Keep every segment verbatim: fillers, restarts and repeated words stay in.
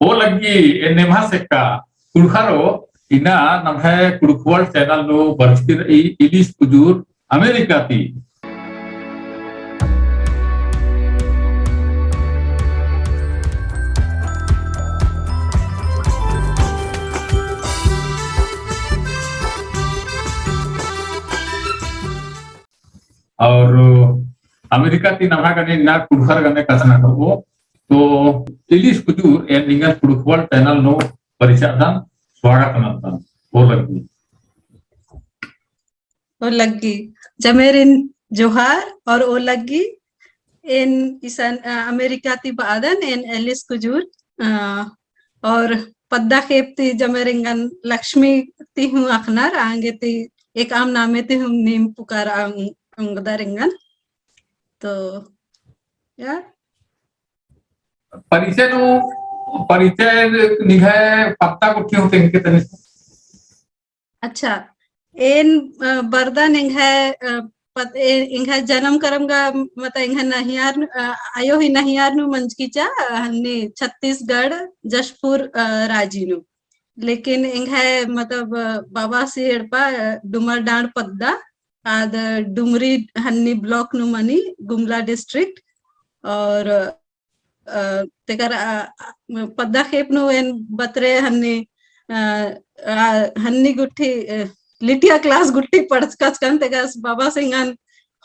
ओ लग्गी एन नेम्हा सेक्का कुँड़ुख़रो इन्ना नम्है कुँड़ुख़ World channel नू बरचकी रई इलिस कुजूर अमेरिका ती। और अमेरिका ती नम्हा गने इन्ना कुँड़ुख़र गने कछनखरओ। तो इलिस कुजूर एन निंगन कुँड़ुख़ World channel नू परिछादन, स्वागत नन्दन। ओ लग्गी। ओ लग्गी। जमेरिन जोहार और ओ लग्गी। एन इसन, अ, अमेरिका ती बअदन, एन एलिस कुजूर, अ, और पद्दा खेप ती जमेर एंगन लक्ष्मी ती हूँ अख़नर, आंगे ती एकअम नामे ती हूँ नीम पुकार ओंग-, ओंगदर एंगन। तो, या? परिचय नू, परिचय निंग्है पद्दा गुट्ठी हूँ तेंगके तनी। अच्छा, एन, अ, बरदन एंग्है, अ, पत-, ए-, एंग्है जनम करम गा, मतलब एंग्है नहियार नू, अ, अयो ही नहियार नू मंजकी चा, अ, हन्नी छत्तीसगढ़ जशपुर, अ, राजी नू। लेकिन एंग्है मतलब, अ, बाबासी एड़पा, अ, डुमरडांड़ पद्दा, आद डुमरी हन्नी block नू मनी, गुमला district। और अ, तेकर, अ, अ, पद्दा खेप नू एन बतरे हन्नी, अ, अ, हन्नी गुट्ठी, अ, लिटिया class गुट्ठी पढ़चकन, तेकर बाबास एंगन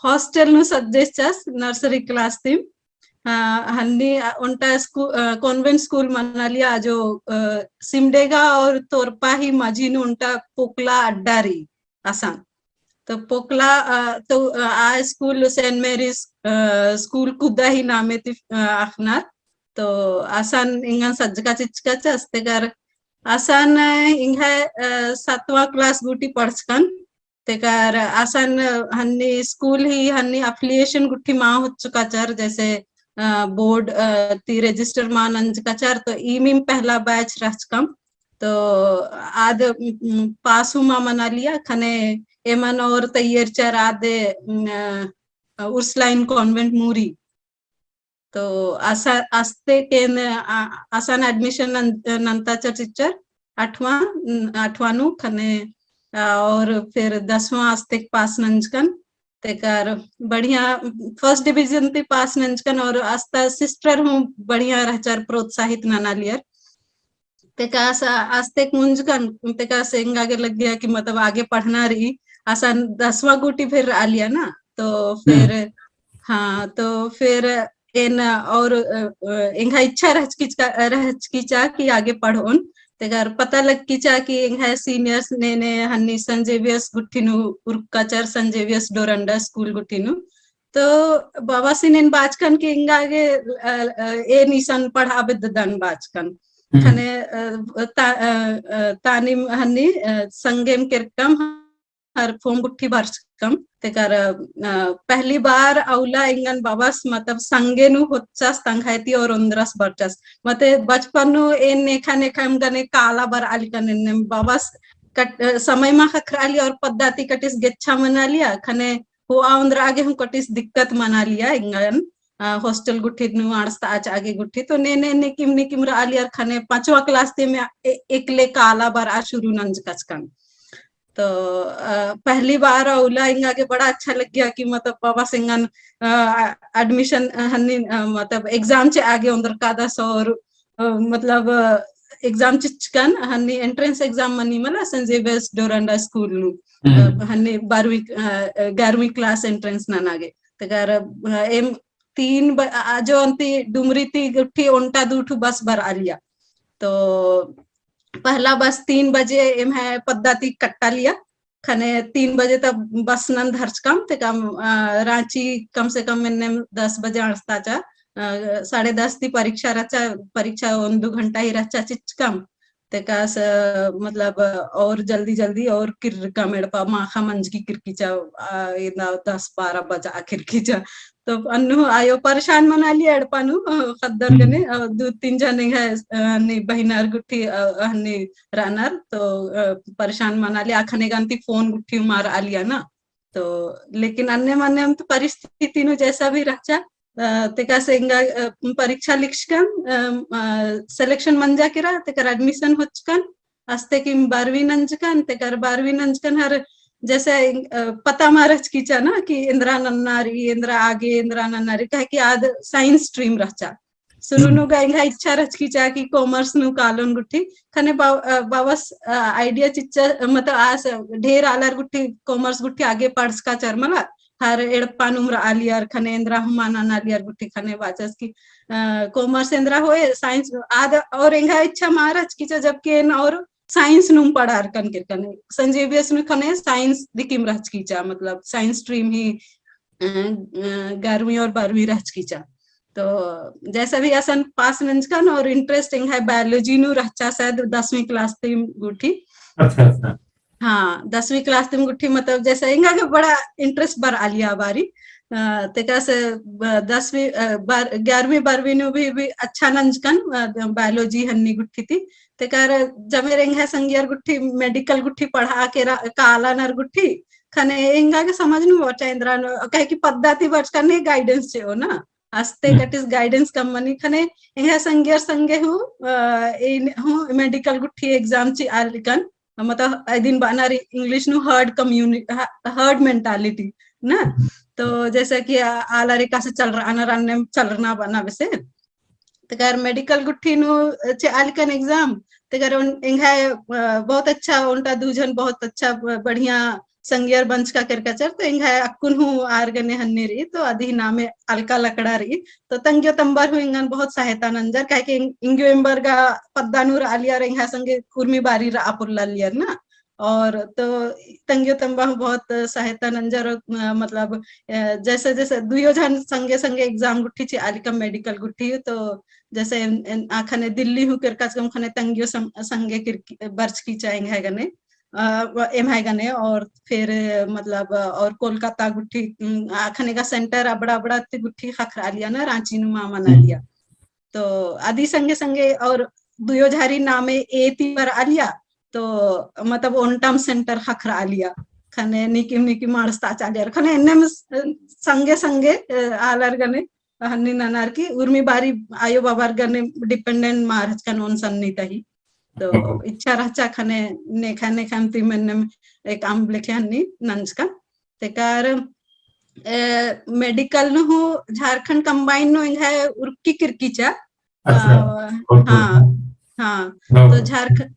hostel नू सज्जेचस, nursery class तिम। अ, हन्नी, अ, ओन्टा स्कू-, अ, convent school मनालिया, जो, अ, सिमडेगा और तोरपा ही मझी नू ओन्टा पोकला अड्डा रई। असन। तो पोकला, अ, तो, अ, आ school Saint Mary's, अ, school कुद्दा ही नामे ती, अ, अख़नर। तो असन एंगन सज्जका चिच्चका चा, तेकर असन एंग्है, अ, सातवाँ class गूटी पढ़चकन। तेकर असन हन्नी school ही हन्नी affiliation गुट्ठी मा होचका चर, जैसे, अ, board, अ, ती register मा नंजका चर, तो ईमिम पहला batch रहचकम। तो आद, उम, उम, pass हूँ मा मनालिया, खने एमन और तैयर चर आदे, उम, अ, Ursuline Convent मुरी। तो असा-, अस्ते केन, अ, असन admission नन-, नन्ता चर चिच्चर, आठवाँ, उम, आठवाँ नू खने, अ, और फिर दसवाँ अस्ते pass नंजकन। तेकर बढ़िया first division ती pass नंजकन और अस्ता sister हूँ बढ़िया रहचर, प्रोत्साहित ननालियर। तेका स-, अस्ते मुंजकन, तेका से एंगा गे लग्गिया कि मतलब आगे पढ़ना रई, असन दसवाँ गूटी फिर आलिया ना, तो हम्म। फिर, हाँ, तो फिर एन और, अ, अ, एंगा इच्छा रहचकी चा, रहचकी चा कि आगे पढ़ओन। तेकर पता लग्गी चा कि एंग्है seniors ने, ने हन्नी Saint Xavier's गुट्ठी नू उरका चर, Saint Xavier's डोरंडा school गुट्ठी नू। तो बाबासिन एन बाचकन कि एंगा गे, अ, अ, एन इसन पढ़ाबे ददन बाचकन। हम्म। खने, अ, ता-, अ, अ, तानिम हन्नी, अ, संगेम केरकम हर form गुट्ठी भरचकम, तेकर, अ, पहली बार अउला एंगन बाबस, मतलब, संगे नू होचस तंग्है ती और ओन्द्रस बरचस। मते बचपन नू एन नेखा नेखा एम गने काला बरआलिकन एन्नेम बाबस कट-, अ, समय मा ख़क्खरआली और पद्दा ती कटिस गेच्छा मनालिया, खने होआ ओन्द्रआ गे हूँ कटिस दिक्कत मनालिया एंगन, अ, hostel गुट्ठी नू अंड़सता आच आगे गुट्ठी, तो ने, ने, नेकिम, नेकिम रआलियर खने पाँचवा class ती एम ए-, एकले काला बरआ शुरू नंजकचकन। तो, अ, पहली बार अउला एंगा गे बड़ा अच्छा लग्गिया कि मतलब बाबस एंगन, अ, admission, अ, हन्नी, अ, मतलब exam चिआ गे ओन्द्रकादस और, अ, मतलब, अ, exam चिच्चकन हन्नी entrance exam मनी मला Saint Xavier's डोरंडा school नू, अ, हम्म। हन्नी बारहवीं, अ, अ, ग्यारहवीं class entrance नना गे। तेकर, अ, एम तीन ब-, अ, अ, जो अन्ती डुमरी ती गुट्ठी ओन्टा दू ठू बस बरआलिया। तो पहला बस तीन बजे एम्है पद्दा ती कट्टालिया। खने तीन बजे तक बस नन धरचकम, तेकम, अ, राँची कम से कम एन्नेम दस बजे अंड़सता चा, अ, साढ़े दस ती परीक्षा रहचा, परीक्षा ओन दू घंटा ही रहचा चिच्चकम। तेकास, अ, मतलब, अ, और जल्दी जल्दी और किर्रकम एड़पा माखा मंजकी किर्रकी चा, अ, एन्दा दस बारह बजआ किर्रकी चा। तो अन्नु आयो परेशान मनालिया एड़पा नू, अ, ख़द्दर हम्म। गने, अ, दू तीन जने है, अ, हन्नी बहिनर गुट्ठी, अ, हन्नी रअनर, तो, अ, परेशान मनालिया, अखने गा अन्ती phone गुट्ठी मरआलिया ना। तो लेकिन अन्नेम अन्नेम तो परिस्थिति नू जैसा भी रहचा, अ, तेका से एंगा, अ, परीक्षा लिखचकन, अ, अ, selection मंजा केरा, तेकर admission होचकन, अस्ते किम बारहवीं नंजकन, तेकर बारहवीं नंजकन हर जैसे, अ, पता मा रहचकी चा ना कि एन्दरा नन्ना रई, एन्दरा आगे, एन्दरा नन्ना रई, काहे कि आद science stream रहचा। शुरू नू गा एंगा इच्छा रहचकी चा कि commerce नू कालोन गुट्ठी, खने बा-, अ, बाबस, अ, idea चिच्चा, मतलब आस ढेर आलर गुट्ठी commerce गुट्ठी आगे पढ़चका चर मला, हर एड़पा नुम रआलियर, खने एन्दरा हूँ मा ननालियर गुट्ठी खने बाचस कि, अ, commerce एन्दरा होए, science आद और एंगा इच्छा मा रहचकी चा, जबकि एन और science नुम पढ़ारकन केरकन। Saint Xavier's नू खने science दिकिम रहचकी चा, मतलब science stream ही, अ, अ, ग्यारहवीं और बारहवीं रहचकी चा। तो जैसा भी असन pass नंजकन और interest एंग्है biology नू रहचा शायद दसवीं class तिम गुट्ठी। अच्छा, अच्छा। हाँ, दसवीं class तिम गुट्ठी, मतलब जैसे एंगा के बड़ा interest बरआलिया बारी। अ, तेका से ब-, दसवीं, अ, बार-, ग्यारहवीं बारहवीं नू भी, भी अच्छा नंजकन, अ, biology हन्नी गुट्ठी ती। तेकर जमेर एंग्है संगियर गुट्ठी medical गुट्ठी पढ़ा केरा, कालानर गुट्ठी। खने एंगा के समझ नू बरचा एन्दरा नू, काहे कि पद्दा ती बरचकन ने guidance चिओ ना। अस्ते हम्म। कटिस guidance कम मनी, खने एंग्है संगियर संगे हूँ, अ, एन हूँ medical गुट्ठी exam चिआलिकन, मतलब अदिन बअनर English नू herd communi-, ह-, herd mentality ना। तो जैसे कि आ-, आलर एकासे चलरअनर अन्नेम चलरना बअना बेसे। तेकर medical गुट्ठी नू चिआलिकन exam, तेकर ओन-, एंग्है, अ, बहुत अच्छा ओन्टा दू झन बहुत अच्छा ब-, बढ़िया संगियर बंचका केरका चर, तो एंग्है अक्कुन हूँ आर गने हन्नी रई, तो अदी नामे अलका लकड़ा रई। तो तंग्यो तम्बर हूँ एंगन बहुत सहायता नंजर, काहे कि एंग-, एंग्यो एम्बर गा पद्दा नू रआलियर, एंग्है संगे उर्मी बारी रआ पोल्लालियर ना। और तो तंग्यो तम्बर हूँ बहुत सहायता नंजर, अ, मतलब, अ, जैसे, जैसे दुयो झन संगे, संगे exam गुट्ठी चिआलिकम medical गुट्ठी, तो जैसे एन, एन, आ खने दिल्ली हूँ केरका चिकम खने तंग्यो सम-, संगे किरकी, बरचकी चा एंग्है गने। अ, व-, एम्है गने और फिर मतलब और कोलकाता गुट्ठी, उम, आ खने गा center अबड़ा अबड़ा ती गुट्ठी ख़क्खरआलिया ना, राँची नू मा मनालिया। हम्म। तो अदी संगे संगे और दुयो झारी नामे A ती बरआलिया, तो मतलब ओन्टम center ख़क्खरआलिया। खने नीकिम नीकिम अंड़सता चालियर। खने एन्नेम स-, संगे संगे, अ, आलर गने हन्नी ननर की उर्मी बारी आयो बाबर गने dependent मा रहचकन ओन सन्नी तही। तो इच्छा रहचा खने नेखा नेखा तिम एन्नेम एकअम लेखे हन्नी नंजका। तेकर, ए, medical नू हूँ झारखंड combine नू एंग्है उरकी किरकी चा। अच्छा, अ, बहुत हाँ, बढ़िया। हाँ। हाँ। तो झारख-,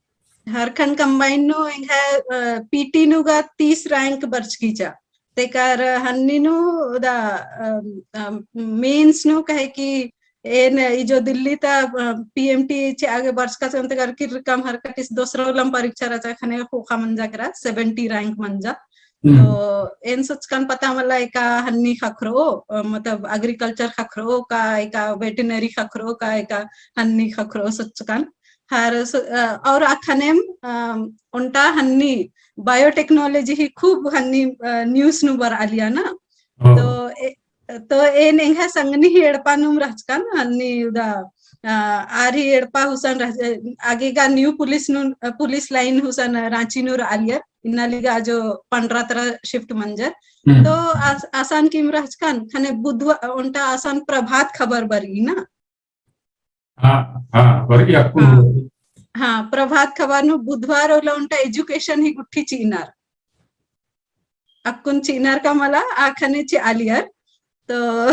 झारखंड combine नू एंग्है, अ, PT नू गा तीस rank बरचकी चा। तेकर हन्नी नू दा, अ, अ, mains नू कहे कि एन ई जो दिल्ली ता, अ, PMT चिआ गे बरचका चिओन तेकर किर्रकम हर कटिस दोसरा उल्लम परीक्षा रहचा खने ख़ोख़ा मंजा केरा, seventy rank मंजा। हम्म। तो एन सोचकन पता मला एका हन्नी ख़क्खरओ, अ, मतलब agriculture ख़क्खरओ का, एका veterinary ख़क्खरओ का, एका हन्नी ख़क्खरओ सोचकन। हर सो-, अ, और अखनेम, अ, ओन्टा हन्नी biotechnology ही खूब हन्नी, अ, news नू बरआलिया ना। हाँ। तो ए-, तो एन एंग्है संगनी ही एड़पा नुम रहचकन, हन्नी उदा, अ, आर ही एड़पा हुसन रह-, आगे गा new पुलिस नू, अ, पुलिस line हुसन राँची नू रआलियर, इन्ना लिगा जो पंडरा तरा shift मंजर। हम्म। तो आस-, आसान किम रहचकन, खने बुधवा-, ओन्टा आसान प्रभात खबर बरई ना। हाँ, हाँ, बरई अक्कुन। हाँ। हाँ, प्रभात खबर नू बुधवार उल्ला ओन्टा education ही गुट्ठी चिअनर। अक्कुन चिअनर का मला, आ खने चिआलियर। तो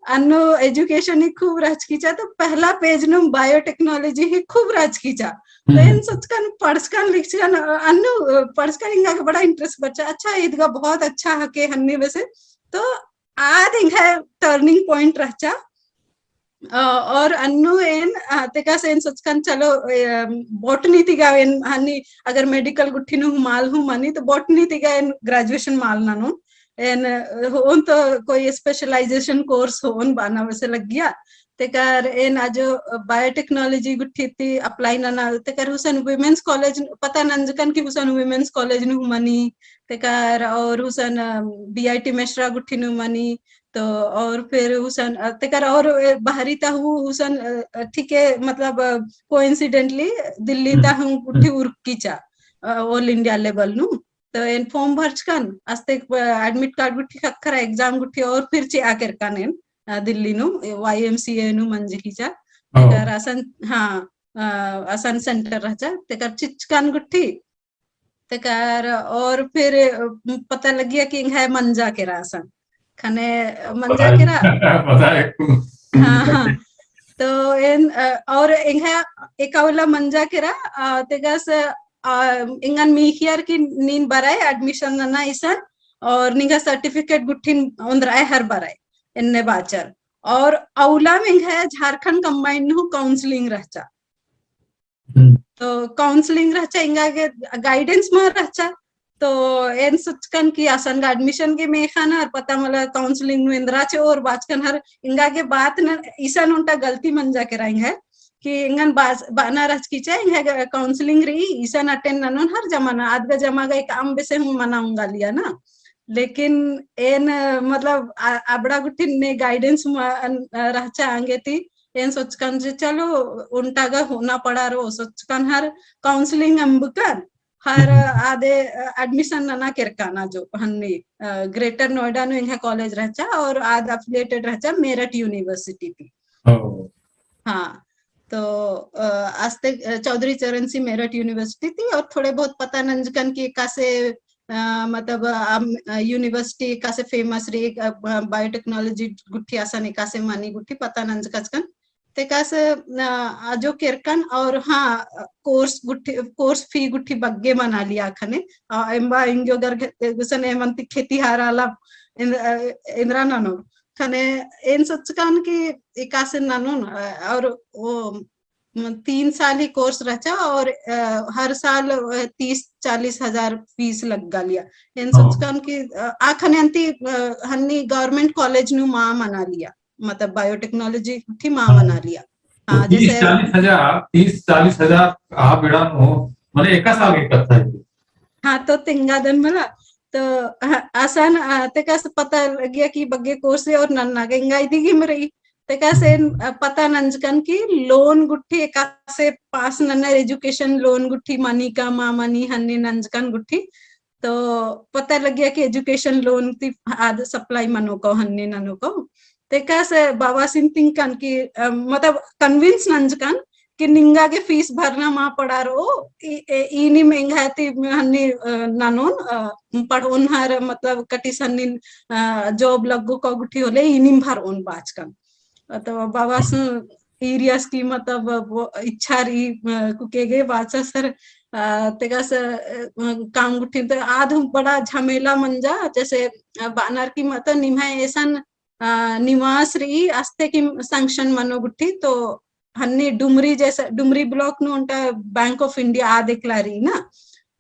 अन्नु education ही खूब रहचकी चा, तो पहला page नू biotechnology ही खूब रहचकी चा। तो हम्म। एन सोचकन पढ़चकन लिखचकन, अन्नु, अ, पढ़चकन एंगा के बड़ा interest बरचा। अच्छा, ईद गा बहुत अच्छा हके हन्नी बेसे। तो आद एंग्है turning point रहचा। अ, और अन्नु एन, अ, तेका से एन सोचकन चलो, ए, botany ती गा एन हन्नी अगर medical गुट्ठी नू हूँ मल हूँ मनी तो botany ती गा एन graduation मल ननोन। एन, अ, होओन तो कोई specialization course होओन बअना बेसे लग्गिया। तेकर एन आजो, अ, biotechnology गुट्ठी ती apply नना, तेकर हुसन women's college पता नंजकन कि हुसन women's college नू हूँ मनी, तेकर और हुसन, अ, BIT मेसरा गुट्ठी नू मनी, तो और फिर हुसन, अ, तेकर और, अ, बहरी ता हूँ हुसन, अ, अ, ठीक है, मतलब, अ, coincidentally दिल्ली ता हम्म। हूँ गुट्ठी उरकी चा, अ, all India level नू। तो एन form भरचकन, अस्ते, अ, admit card गुट्ठी ख़क्खरा, exam गुट्ठी और फिर चिआ केरकन एन। अ, दिल्ली नू, YMCA नू मंजकी चा। हाँ। तेकर असन, हाँ, अ, असन center रहचा, तेकर चिचकन गुट्ठी, तेकर और फिर, अ, पता लगिया कि एंग्है मंजा केरा असन। खने मंजा केरा। पता है। हाँ, हाँ। तो एन, अ, और एंग्है एका उल्ला मंजा केरा, अ, तेकस, अ, एंगन मीखियर कि नीन बरय admission नना इसन, और निंग्है certificate गुट्ठिन ओन्द्रय हर बरय, एन्ने बाचर। और अउलाम एंग्है झारखंड combined नू counselling रहचा। हम्म। तो counselling रहचा, एंगा गे guidance मा रहचा। तो एन सोचकन कि असन गा admission गे मेखा ना, और पता मला counselling नू एन्द्रा चिओर बाचकन हर, एंगा गे बात न, इसन ओन्टा गलती मंजा केरा एंग्है, कि एंगन बास-, बअना रहचकी चा, एंग्है गा counselling रई, इसन attend ननोन हर जमा ना, आद गा जमा गा एकअम बेसे हूँ मना ओंगालिया ना। लेकिन एन, मतलब, अ-, अबड़ा गुट्ठिन ने guidance मा, अन-, अ, रहचा आंगे ती, एन सोचकन जे चलो ओन्टा गा होना पड़ारो, सोचकन हर counselling अम्बकन, हर हम्म। आदे, अ, admission नना केरकन जो हन्नी, अ, Greater Noida नू एंग्है college रहचा और आद affiliated रहचा Meerut University ती। ओ। हाँ, तो, अ, आस्ते, अ, चौधरी चरण सिंह Meerut University ती और थोड़े बहुत पता नंजकन कि एकासे, अ, मतलब, अ, अम, अ, university एकासे famous रई, अ, ब-, biotechnology गुट्ठी असन एकासे मनी गुट्ठी पता नंजकचकन। तेकासे, अ, अजो केरकन और हाँ, course गुट्ठी, course fee गुट्ठी बग्गे मनालिया खने। अ, एम्बा इंग्यो गर गे-, गुसन एमन ती खेती हारा ला एन-, अ, एन्द्रा ननोन। खने एन सोचकन कि एकासे ननोन, अ, और ओ, म, तीन साल ही course रहचा और, अ, हर साल, अ, तीस चालीस हजार fees लग्गालिया। एन हाँ। सोचकन कि, अ, आखने अन्ती, अ, हन्नी government college नू मा मनालिया, मतलब biotechnology गुट्ठी मा हाँ। मनालिया। तो हाँ, तीस जैसे चालीस हजार, तीस चालीस हजार आ बेड़ा नू, मने एका साल के कत्था है। हाँ, तो तेंगादन मला, तो, अ, असन, अ, तेकासे पता लगिया कि बग्गे course है और नन्ना गे एंगा इदी गे मरई। तेकासे, अ, पता नंजकन कि loan गुट्ठी एकासे pass नन्नर education loan गुट्ठी मनी का मा मनी हन्नी नंजकन गुट्ठी। तो पता लगिया कि education loan ती आद supply मनो को हन्नी ननो को। तेकासे बाबासिन तिंकन कि, अ, मतलब convince नंजकन कि निंगा गे fees भरना मा पड़ारो, ई, ए, ईनिम एंग्है ती हन्नी, अ, ननोन, अ, पढ़ओन हर, मतलब कटिस हन्नी, अ, job लग्गो को गुट्ठी होले, ईनिम भरओन बाचकन। अ, तो बाबास ईरियस की, मतलब, वो इच्छा रई, अ, कुके गे बाचस हर, अ, तेकासे, अ, काम गुट्ठी तो आद हूँ बड़ा झमेला मंजा, जैसे, अ, बानर की मतलब निम्है एसन अ, निवास रई, आस्ते की sanction मनो गुट्ठी, तो हन्नी डुमरी जैसा, डुमरी block नू ओन्टा Bank of India आद एकला रई ना,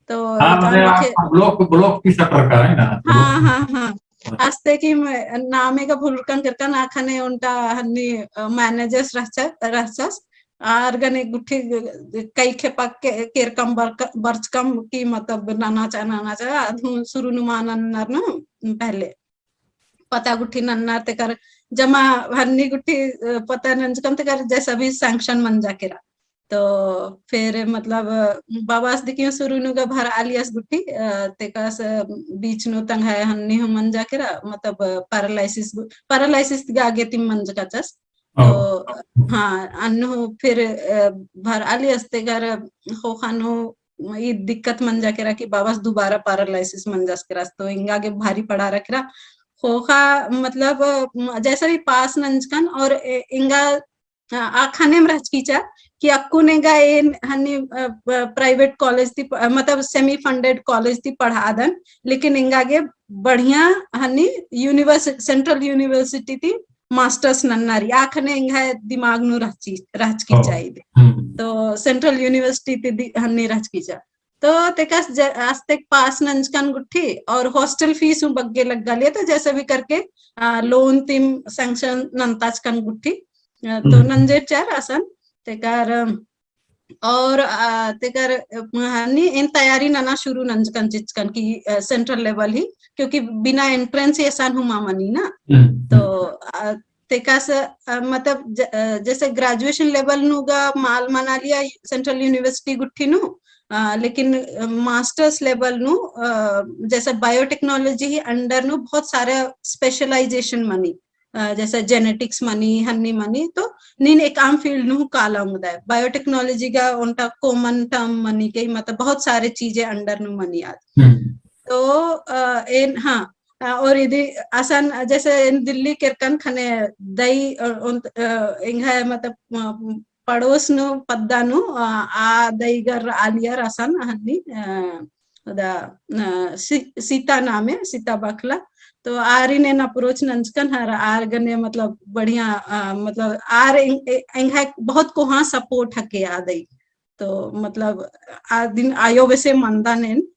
तो हाँ, एकाम मने आ, देखे block, block की सटर का है ना, हाँ, block। हाँ, हाँ। हाँ। आस्ते की म-, नामे का भुलुरकन केरकन आखने ओन्टा हन्नी, अ, managers रहचा, रहचस, आर गने गुट्ठी कई खेपा के-, केरकम बरक-, बरचकम की मतलब नना चा, नना चा, अधू शुरू नू मा नन्नर नू पहले। पता गुट्ठी नन्नर तेकर जमा हन्नी गुट्ठी, अ, पता नंजकम तेकर जैसा भी sanction मंजा केरा। तो फिर मतलब, अ, बाबास दिकियो शुरू नू गा भरआलियस गुट्ठी, अ, तेकस, अ, बीच नू तंग्है हन्नी हूँ मंजा केरा, मतलब, अ, paralysis गु-, paralysis गा आगे तिम मंजकाचस। तो, हाँ। हाँ, अन्नु फिर, अ, भरआलियस तेकर ख़ोख़ा नू ई दिक्कत मंजा केरा कि बाबस दुबारा paralysis मंजस केरा, तो एंगा गे भारी पड़ारा केरा। ख़ोख़ा मतलब, अ, जैसा भी pass नंजकन और ए-, एंगा, अ, आ ख़नेम रहचकी चा कि अक्कुन एंगा एन हन्नी, अ, प-, private college ती प-, मतलब semi funded college ती पढ़ादन, लेकिन एंगा गे बढ़िया हन्नी universi-, central university ती masters नन्ना रई, आ ख़ने एंग्है दिमाग नू रहची, रहचकी चा इदे। हम्म। तो central university ती दि-, हन्नी रहचकी चा। तो तेकस ज-, आस्तेक pass नंजकन गुट्ठी और hostel fees हूँ बग्गे लग्गालिया, तो जैसे भी करके, आ, loan तिम sanction नन्ताचकन गुट्ठी। अ, तो हम्म। नंजेर चार असन, तेकर, अम, और, अ, तेकर, अ, हन्नी एन तैयारी नना शुरू नंजकन चिचकन कि, अ, central level ही, क्योंकि बिना entrance ही एसन हूँ मा मनी ना। हम्म, तो, हम्म। अ, तेकस, अ, मतलब ज-, अ, जैसे graduation level नू गा माल मनालिया central university गुट्ठी नू, अ, लेकिन, अ, masters level नू, अ, जैसे biotechnology ही under नू बहुत सारे specialization मनी। अ, जैसे genetics मनी, हन्नी मनी, तो नीन एकअम field नू काला ओंगदय। Biotechnology गा ओन्टा common term मनी के, मतलब बहुत सारे चीजें under नू मनी आद। हम्म। तो, अ, एन, हाँ, अ, और इदी असन जैसे एन दिल्ली केरकन ख़ने दई, अ, ओन्ट, अ, एंग्है मतलब, अ, पड़ोस नू पद्दा नू, अ, आ दईगर आलियर असन हन्नी, अ, ओदा, अ, सी-, सीता नामे, सीता बखला। तो आरिन एन approach नंजकन हर, आर गने मतलब बढ़िया, अ, मतलब आर एंग-, ए-, एंग्है बहुत कोहाँ support हके आ दई। तो मतलब आ दिन आयो बेसे मनदन एन।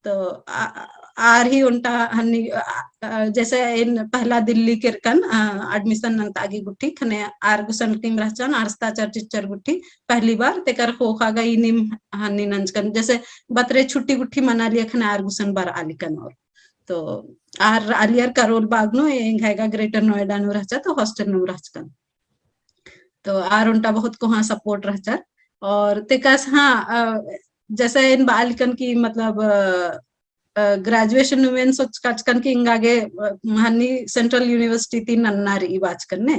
तो आ-, आ-, आर ही ओन्टा हन्नी, अ, अ, जैसे एन पहला दिल्ली केरकन, अ, admission नन्ता गे गुट्ठी, ख़ने आर गुसन team रहचन, आर अस्ताचर चिच्चर गुट्ठी, पहली बार, तेकर ख़ोख़ा गा ई नीम हन्नी नंजकन, जैसे बतरे छुट्टी गुट्ठी मनालिया ख़ने आर गुसन बरआ लिकन और। तो आर आलियर करोल बाग नू, एंग्है गा Greater Noida नू रहचा, तो hostel नू रहचकन। तो आर ओन्टा बहुत कोहाँ support रहचर। और तेकस, हाँ, अ, जैसे एन बआ लिकन कि मतलब, अ, अ, graduation नू एन सोचकाचकन कि एंगा गे, अ, हन्नी central university ती नन्ना रई बाचकन ने।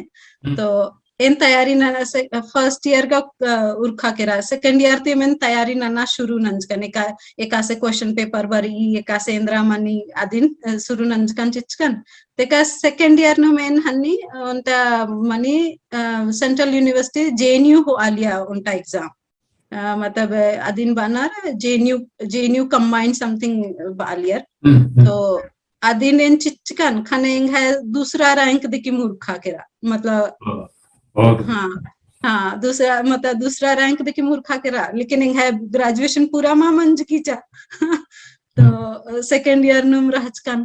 हम्म। तो एन तैयारी नना से, अ, first year गा, अ, उरखा केरा, second year ती एन तैयारी नना शुरू नंजकन, एका-, एकासे question paper बरई, एकासे एन्द्रा मनी अदिन, अ, शुरू नंजकन चिच्चकन। तेका second year नू एन हन्नी, अ, ओन्टा मनी, अ, central university J N U होआलिया ओन्टा exam। अ, मतलब, अ, अदिन बअनर J N U, J N U combined something बआलियर। हम्म, हम्म। तो अदिन एन चिच्चकन ख़ने एंग्है दूसरा rank दिकिम उरखा केरा। मतलब, हाँ, बहुत। हाँ, हाँ, दूसरा, मतलब दूसरा rank दिकिम उरखा केरा, लेकिन एंग्है graduation पूरा मा मंजकी चा। तो, हम्म। अ, second year नुम रहचकन।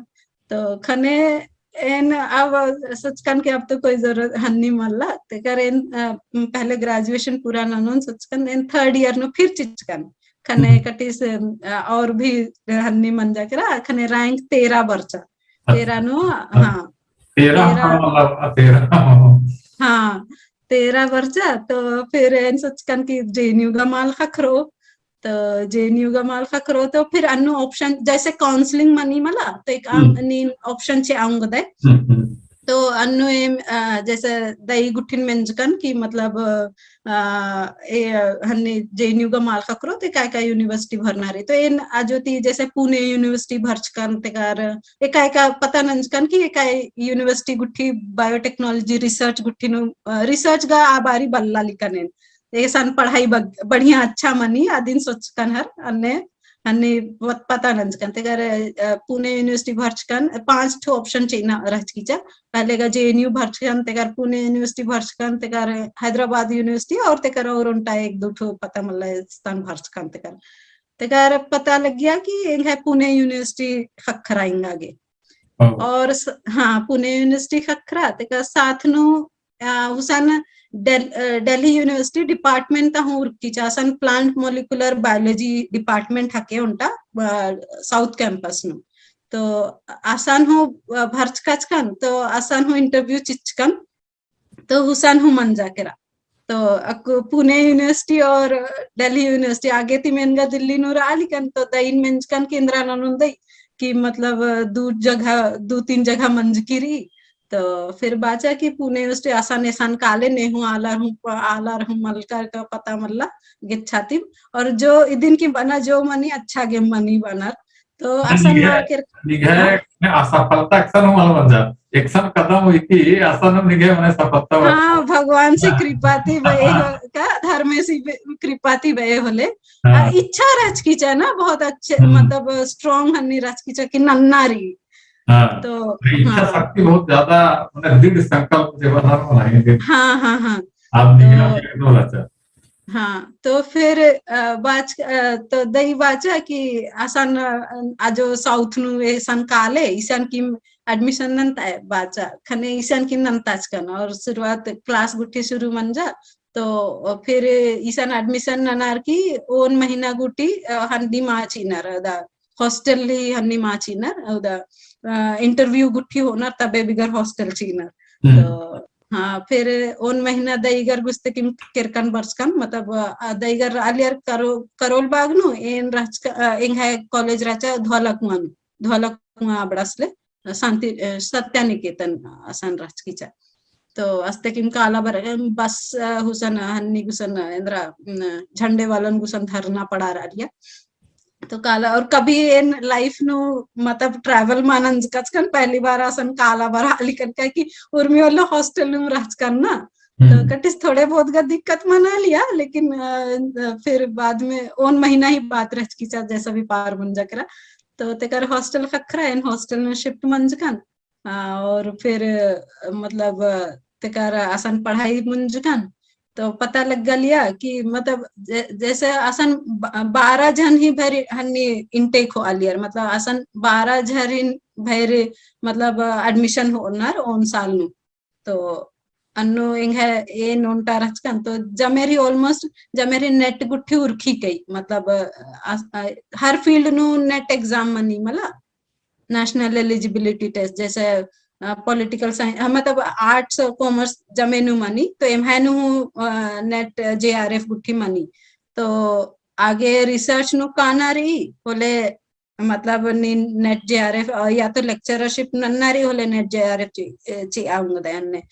तो ख़ने एन अब सोचकन कि अब तो कोई जरूरत हन्नी मल्ला, तेकर एन, अ, पहले graduation पूरा ननोन सोचकन, एन third year नू फिर चिच्चकन। ख़ने हम्म। कटिस, अ, और भी हन्नी मंजा केरा, ख़ने rank तेरह बरचा। अच्छा। तेरह नू, हाँ। हाँ। तेरह, तेरह। हाँ, मतलब, अ, तेरह। हाँ, तेरह बरचा, तो फिर एन सोचकन कि J N U गा मल ख़क्खरो, तो J N U गा मल ख़क्खरो, तो फिर अन्नु option, जैसे counselling मनी मला, तो एकअम हम्म। नीन option चिआ ओंगदय। हम्म, हम्म। तो अन्नु एम, अ, जैसे दई गुट्ठिन मेंजकन कि मतलब, अ, ए, हन्नी J N U गा मल ख़क्खरो, तो एका एका university भरना रई। तो एन अजो ती जैसे पुणे university भरचकन, तेकर एका एका पता नंजकन कि एका university गुट्ठी biotechnology research गुट्ठी नू, अ, research गा आ बारी बल्ला लिकन एन। एसन पढ़ाई बग-, बढ़िया अच्छा मनी, अदिन सोचकन हर, अन्ने, अन्ने पत-, पता नंजकन। तेकर, अ, पुणे university भरचकन, पाँच ठो option चिअना रहचकी चा। पहले गा J N U भरचकन, तेकर पुणे university भरचकन, तेकर हैदराबाद university और तेकर और ओन्टा एक दू ठो पता मल्ला स्थान भरचकन तेकर। तेकर पता लग्गिया कि एंग्है पुणे university ख़क्खरा एंगा गे। हाँ। और स-, हाँ, पुणे university ख़क्खरा, तेकर साथ नू अ, हुसन डेल-, अ, Delhi University department ता हूँ उरखी चा, असन plant molecular biology department हके ओन्टा, अ, South campus नू। तो असन हूँ, अ, भरचकाचकन, तो असन हूँ interview चिच्चकन, तो हुसन हूँ मंजा केरा। तो अक्कु पुणे university और Delhi university आगे ती मेनगा दिल्ली नू रआ लिकन, तो दईन मेंजकन कि एन्द्रा ननोन दई, कि मतलब दू जगह, दू तीन जगह मंजकी रई, तो फिर बाचा कि पुणे university असन एसन काले ने हूँ आलर हूँ, आलर हूँ मलकर का पता मल्ला गेच्छातिम। और जो इदिन की बअना जो मनी अच्छा गे मनी बअनर। तो नहीं, असन निंग्है, मा केर-, निंग्है हाँ? ने असफलता एकसन हूँ मल मंजा। एकसन कदम हुइकी, असन हूँ निंग्है मने सफलता बअ-, हाँ, भगवान से कृपा ती बए हो-, का धर्मेसी कृपा ती बए होले। हाँ। आ, इच्छा रहचकी चा ना, बहुत अच्छे, हम्म। मतलब, strong हन्नी रहचकी चा कि नन्ना रई। हाँ। तो, इच्छा हाँ। शक्ति बहुत ज्यादा, मने दृढ़ संकल्प जे बअनर मना है। हाँ, हाँ, हाँ। आप तो निकला के दो रहचा। हाँ, तो फिर, अ, बाच-, अ, तो दई बाचा कि असन, अ, आजो South नू एसन काले, इसन किम admission नन्ता बाचा, खने इसन किम नन्ताचकन, और शुरुआत class गुट्ठी शुरू मंजा, तो फिर इसन admission ननार की ओन महीना गुट्ठी, अ, हन्नी मा चिअनर, अदा hostel ही हन्नी मा चिअनर, अदा, अ, interview गुट्ठी होअनर तबे बिगर hostel चिअनर। हम्म। तो, हाँ, फिर ओन महीना दईगर गुस्ते किम केरकन बरचकन, मतलब, अ, दईगर आलियर करो-, करोल बाग नू, एन रहचका, अ, एंग्है college रहचा धौलाकुआं नू, धौलाकुआं अबड़ास ले। शांति, अ, सत्या निकेतन असन रहचकी चा। तो अस्ते किम काला बर-, अम, बस, अ, हुसन, हन्नी गुसन, एन्द्रा, अम, झंडे वालन गुसन धरना पड़ा रआ लिया। तो काला, और कभी एन life नू मतलब travel मा नंजकन, पहली बार असन काला बरआ लिकन, काहे कि उर्मी वाला hostel नू रहचकन ना। तो हम्म। कटिस थोड़े बहुत गा दिक्कत मना लिया, लेकिन, अ, फिर बाद में ओन महीना ही बात रहचकी चा, जैसा भी पार मंजा केरा। तो तेकर hostel ख़क्खरा, एन hostel नू shift मंजकन। अ, और फिर, अ, मतलब, अ, तेकर असन पढ़ाई मुंजकन, तो पता लग्गा लिया कि मतलब जै-, जैसे असन ब-, बारह झन ही भर हन्नी intake होआ लियर, मतलब असन बारह झन ही भर, मतलब, अ, admission होनर ओन साल नू। तो अन्नु एंग्है एन ओन्टा रहचकन, तो जमेर ही almost जमेर ही NET गुट्ठी उरखी कई, मतलब, अ, अ, हर field नू NET exam मनी मला, national eligibility test, जैसे, अ, political science, अ, मतलब arts और commerce जमे नू मनी, तो एम्है नू, अ, NET JRF गुट्ठी मनी। तो आगे research नू काना रई, होले मतलब नीन NET JRF, अ, या तो lecturership नन्ना रई होले NET JRF ची, अ, चिआ ओंगदय अन्ने।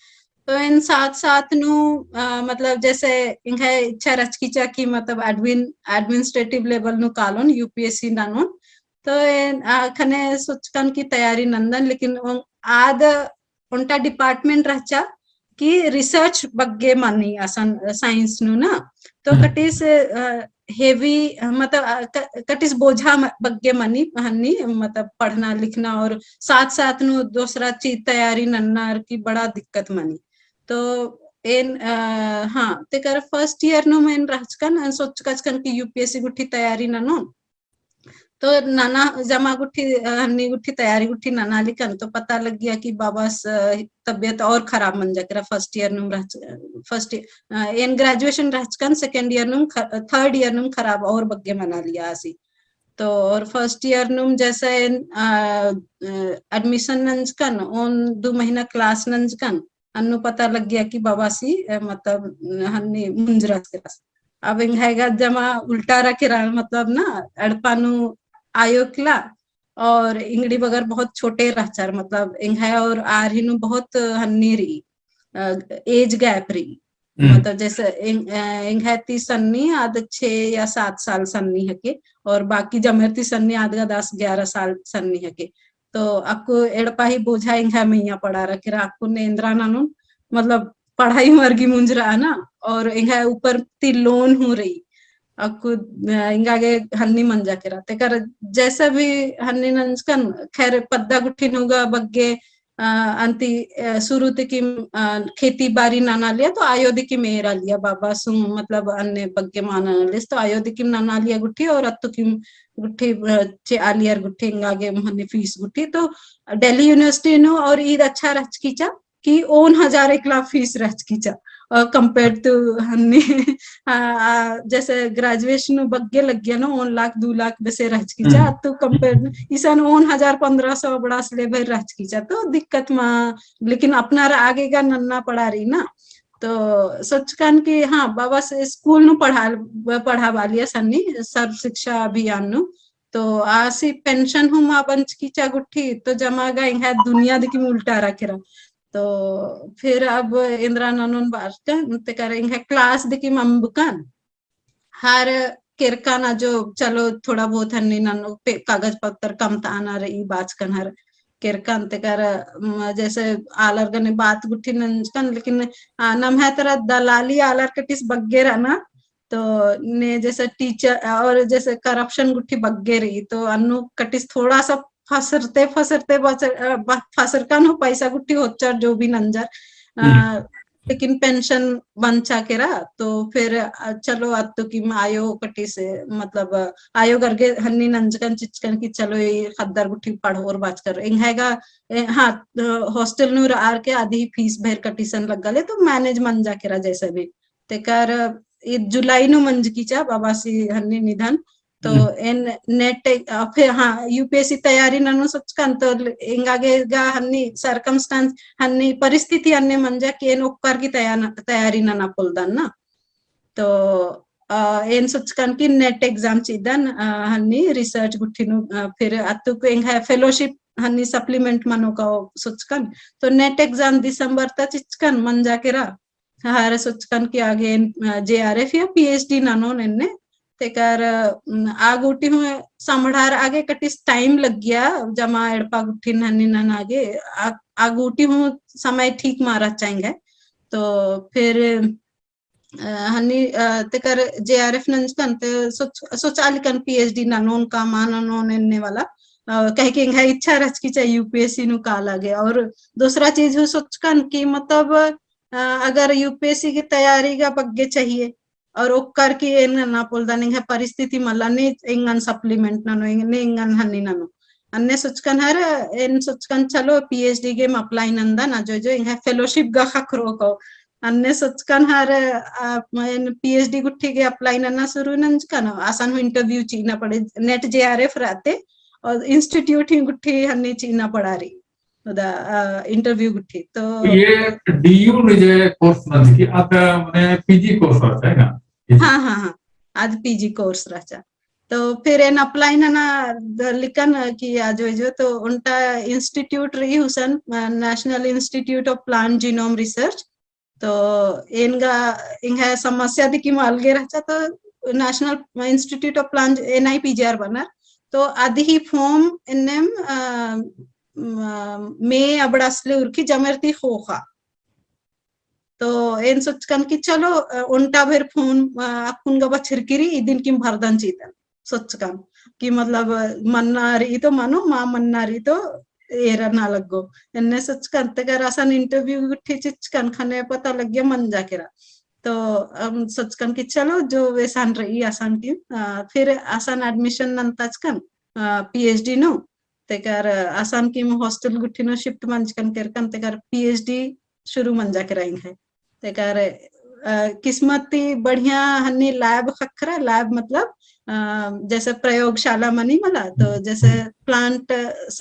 तो एन साथ साथ नू, अ, मतलब जैसे एंग्है इच्छा रहचकी चा कि मतलब admin, administrative level नू कालोन, UPSC ननोन। तो एन, अ, ख़ने सोचकन कि तैयारी नन्दन, लेकिन ओं-, आद ओन्टा department रहचा कि research बग्गे मनी असन, अ, science नू ना। तो हम्म। कटिस, अ, heavy, अ, मतलब, अ, क-, कटिस बोझा म-, बग्गे मनी, हन्नी, मतलब, पढ़ना लिखना और साथ साथ नू दूसरा चीज तैयारी नन्ना और की बड़ा दिक्कत मनी। तो एन, अ, हाँ, तेकर first year नू एन रहचकन, एन सोचकचकन कि UPSC गुट्ठी तैयारी ननोन। तो नना जमा गुट्ठी, अ, हन्नी गुट्ठी तैयारी गुट्ठी नना लिकन, तो पता लग्गिया कि बाबस, अ, तबियत और खराब मंजा केरा first year नुम रहच-, first, अ, एन graduation रहचकन second year नुम ख-, third year नुम खराब और बग्गे मना लिया आसी। तो और first year नुम जैसे एन, अ, अ, admission नंजकन, ओन दू महीना class नंजकन, अन्नु पता लग्गिया कि बाबासी, अ, मतलब, हन्नी मुंजरस केरस। अब एंग्है गा जमा उल्टा रआ केरा, मतलब ना, एड़पा नू आयो इकला और एंगड़ी बगर बहुत छोटे रहचर, मतलब एंग्है और आर ही नू बहुत हन्नी रई, अ, age gap रई। हम्म। मतलब जैसे एंग-, अ, एंग्है ती सन्नी आद छे या सात साल सन्नी हके और बाकी जमेर ती सन्नी आद गा दस ग्यारह साल सन्नी हके। तो अक्कु एड़पा ही बोझा एंग्है मइय्याँ पड़ा रआ केरा, अक्कुन एन्द्रा ननोन, मतलब पढ़ाई मरगी मुंजरआ ना, और एंग्है ऊपर ती loan हूँ रई। अक्कु, अ, एंगा गे हन्नी मंजा केरा। तेकर जैसा भी हन्नी नंजकन, खैर पद्दा गुट्ठी नू गा बग्गे, अ, अन्ती, अ, शुरू ती किम, अ, खेती बारी नना लिया, तो आयो दिकिम एरा लिया, बाबासु, मतलब अन्ने बग्गे मा नना लियस, तो आयो दिकिम नना लिया गुट्ठी, और अत्तु किम गुट्ठी, अ, चिआ लियर गुट्ठी, एंगा गे हन्नी fees गुट्ठी। तो Delhi University नू और ईद अच्छा रहचकी चा कि ओन हजार एकला fees रहचकी चा, अ, compare to हन्नी, अ, अ, जैसे graduation नू बग्गे लग्गिया ना, ओन लाख दू लाख बेसे रहचकी चा, हम्म। तो compare इसन ओन हजार पन्द्रह सौ अबड़ास ले भर रहचकी चा, तो दिक्कत मा, लेकिन अपनार आगे गा नन्ना पड़ा रई ना। तो सोचकन कि हाँ, बाबास school नू पढ़ा, पढ़ाबआ लियस हन्नी, सर्व शिक्षा अभियान नू। तो आसी pension हूँ मा बंचकी चा गुट्ठी, तो जमा गा एंग्है दुनिया दिकिम उल्टा रआ केरा। तो फिर अब एन्द्रा ननोन बाचकन, तेकर एंग्है class दिकिम अम्बकन, हर केरकन अजो चलो थोड़ा बहुत हन्नी नन्नो पे-, कागज पत्तर कमताना रई बाचकन हर केरकन। तेकर, म, जैसे आलर गने बात गुट्ठी नंजकन, लेकिन, आ, नम्है तरह दलाली आलर कटिस बग्गे रअना, तो ने जैसे teacher और जैसे corruption गुट्ठी बग्गे रई, तो अन्नु कटिस थोड़ा सा फसरते, फसरते बचर-, अ, ब-, फसरकन हूँ पैसा गुट्ठी होचर जो भी नंजर, अ, हम्म। लेकिन pension बंचा केरा, तो फिर, अ, चलो अत्तु किम आयो कटिस, मतलब, अ, आयो गर गे हन्नी नंजकन चिचकन कि चलो ई ख़द्दर गुट्ठी पढ़ओर बाचकर। एंग्है गा, ए, हाँ, अ, hostel नू रअर के आधी fees भर कटिसन लग्गा ले, तो manage मंजा केरा जैसे भी। तेकर ई जुलाई नू मंजकी चा बाबासी हन्नी निधन। तो हम्म। एन NET, अ, फिर हाँ, UPSC तैयारी ननोन सोचकन, तो एंगा गे गा हन्नी circumstance, हन्नी परिस्थिति अन्ने मंजा कि एन ओक्कर की तैया-, तैयारी नना पोलदन ना। तो, अ, एन सोचकन कि NET exam चिदन, अ, हन्नी research गुट्ठी नू, अ, फिर अत्तुक एंग्है fellowship हन्नी supplement मनो का सोचकन। तो NET exam दिसंबर ता चिचकन मंजा केरा। हर सोचकन कि आगे, अ, JRF या PhD ननोन एन्ने। तेकर, अ, आ गूटी हूँ समड़ार आगे कटिस time लग्गिया, जमा एड़पा गुट्ठिन हन्नी नना गे, आ, आ गूटी हूँ समय ठीक मारा चाहेंगे। तो फिर, अ, हन्नी, अ, तेकर JRF नंजकन ते सोच, सोचालिकन PhD ननोन का मा ननोन एन्ने वाला, अ, कहे कि एंग्है इच्छा रहचकी चाहे UPSC नू का लागे। और दूसरा चीज हूँ सोचकन कि मतलब, अ, अगर UPSC की तैयारी का बग्गे चाहिए, और ओक्कर की एन ना पोलदन, एंग्है परिस्थिति मल्ला ने एंगन supplement ननो, एंग-, ने एंगन हन्नी ननो। अन्ने सोचकन हर, एन सोचकन चलो PhD गेम apply नंदन, आ जो जो एंग्है fellowship गा ख़क्खरो को। अन्ने सोचकन हर, आ, एन PhD गुट्ठी गे apply नना शुरू नंजकन, असन हूँ interview चिअना पड़े, NET JRF रहते, और institute ही गुट्ठी हन्नी चिअना पड़ा रई। उदा, अ, interview गुट्ठी। तो तो ये DU ने जे course नंजकी, अद मने PG course रहचा है ना? हाँ, हाँ, हाँ। अद PG course रहचा। तो फिर एन apply नना द-, लिकन कि आ जो, जो, तो ओन्टा institute रई हुसन, अ, National Institute of Plant Genome Research। तो एन गा एंग्है समस्या दिकिम अलगे रहचा, तो National Institute of Plant, NIPGR बअनर। तो अद ही form एन्नेम, अ, म-, मे अबड़ास ले उरखी जमेर ती ख़ोख़ा। तो एन सोचकन कि चलो, अ, ओन्टा भेर form, अ, अक्कुन गा बछरकी रई, इदिन किम भरदन चिअदन। सोचकन कि मतलब, अ, मन्ना रई तो मनो, मा मन्ना रई तो एरा ना लग्गो। एन्ने सोचकन, तेकर असन interview गुट्ठी चिचकन ख़ने पता लग्गिया मंजा केरा। तो अम सोचकन कि चलो जो वैसन रई असन किम, अ, फिर असन admission नन्ताचकन, अ, PhD नू। तेकर असन किम hostel गुट्ठी नू shift मंजकन केरकन, तेकर PhD शुरू मंजा केरा एंग्है। तेकर, अ, किस्मत ती बढ़िया हन्नी lab ख़क्खरा, lab मतलब, अ, जैसे प्रयोगशाला मनी मला, तो जैसे plant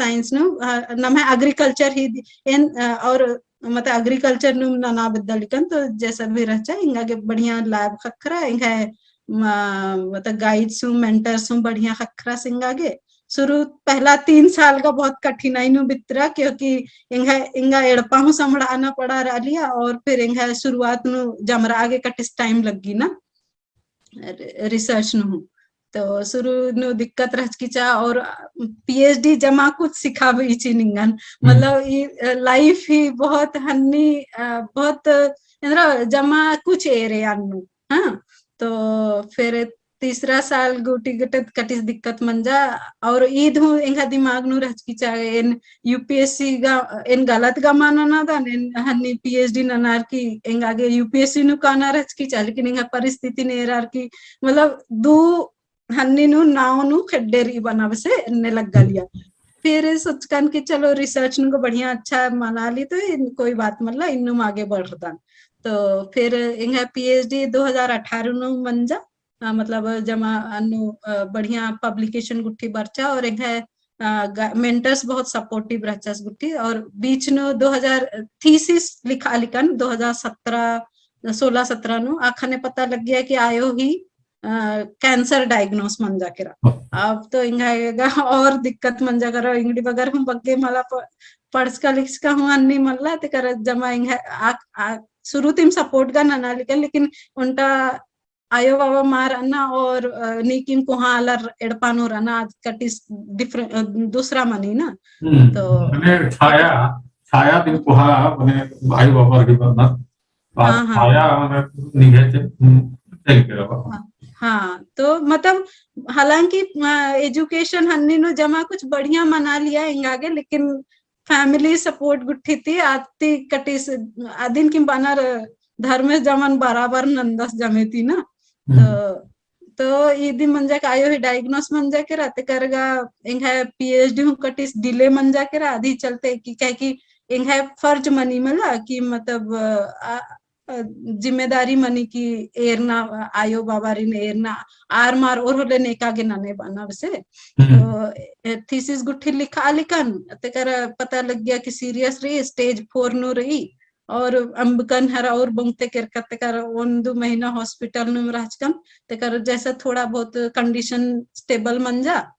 science नू, अ, नम्है agriculture ही दि-, एन, अ, और मतलब agriculture नू नना बेद्दा लिकन, तो जैसे भी रहचा, एंगा गे बढ़िया lab ख़क्खरा, एंग्है म-, मतलब guides हूँ, mentors हूँ बढ़िया ख़क्खरस एंगा गे। शुरू पहला तीन साल गा बहुत कठिनाई नू बितरा, क्योंकि एंग्है, एंगा एड़पा हूँ समड़ाना पड़ा रआलिया, और फिर एंग्है शुरुआत नू जमरआ गे कटिस time लग्गी ना, रि-, research नू हूँ। तो शुरू नू दिक्कत रहचकी चा, और PhD जमा कुछ सिखाबई चिनिंगन। हम्म। मतलब ई, अ, life ही बहुत हन्नी, अ, बहुत, एन्द्रा जमा कुछ एरे अन्नू। हाँ, तो फिर तीसरा साल गूटी गटत कटिस दिक्कत मंजा, और ईद हूँ एंग्है दिमाग नू रहचकी चा एन UPSC गा, एन गलत गा मा ननादन, एन हन्नी PhD ननार की एंगा गे UPSC नू काना रहचकी चा, लेकिन एंग्है परिस्थिति ने एरार की, मतलब दू हन्नी नू नाव नू खेड्डे रई बअना बेसे एन्ने लग्गालिया। फिर सोचकन कि चलो research नू को बढ़िया अच्छा मनाली तो इन कोई बात मल्ला, इन्नुम आगे बढ़रदन। तो फिर एंग्है PhD दो हजार अठारह नू मंजा, अ, मतलब जमा अन्नू, अ, बढ़िया publication गुट्ठी बरचा और एंग्है, अ, ग-, mentors बहुत supportive रहचस गुट्ठी और बीच नू दो हजार thesis लिखा लिकन दो हजार सत्रह, सोलह सत्रह नू अखने पता लग्गिया कि आयो ही अ, cancer diagnose मंजा केरा। अब तो एंग्है गा और दिक्कत मंजा केरा, एंगड़ी बगर हूँ बग्गे मला प-, पढ़चका लिखचका हूँ अन्नी मल्ला, तेकर जमा एंग्है आ, आ, शुरू तिम support गा नना लिकन, लेकिन ओन्टा आयो बाबा मा रअना और, अ, नीकिम कोहाँ आलर एड़पा नू रअना, आद कटिस different, अ, दूसरा मनी ना। हम्म, तो मने छाया, छाया तिम कोहाँ, मने आयो बाबर की बरना। हाँ, हाँ। छाया, मने निंग्है चे, हम्म, चल के रहा। हाँ, हाँ, तो मतलब हालांकि, अ, education हन्नी नू जमा कुछ बढ़िया मनालिया एंगा गे, लेकिन family support गुट्ठी ती आती कटिस, अदिन किम बअनर धर्मेस जमन बराबर नंदस जमे ती ना। हम्म। तो तो इदी मंजा का आयो ही diagnose मंजा केरा, तेकर गा एंग्है PhD हूँ कटिस delay मंजा केरा, अदी चलते कि, काहे कि एंग्है फर्ज मनी मला कि मतलब, अ, अ, जिम्मेदारी मनी कि एरना, अ, आयो बाबारिन एरना, आर मार ओर होले नेका गे नने बअना बेसे। हम्म। तो, ए, thesis गुट्ठी लिखा लिकन, तेकर पता लग्गिया कि serious रई, stage four नू रई, और अम्बकन हर और बोंगते केरकत तेकर ओन दू महीना hospital नू रहचकन, तेकर जैसे थोड़ा बहुत condition stable मंजा।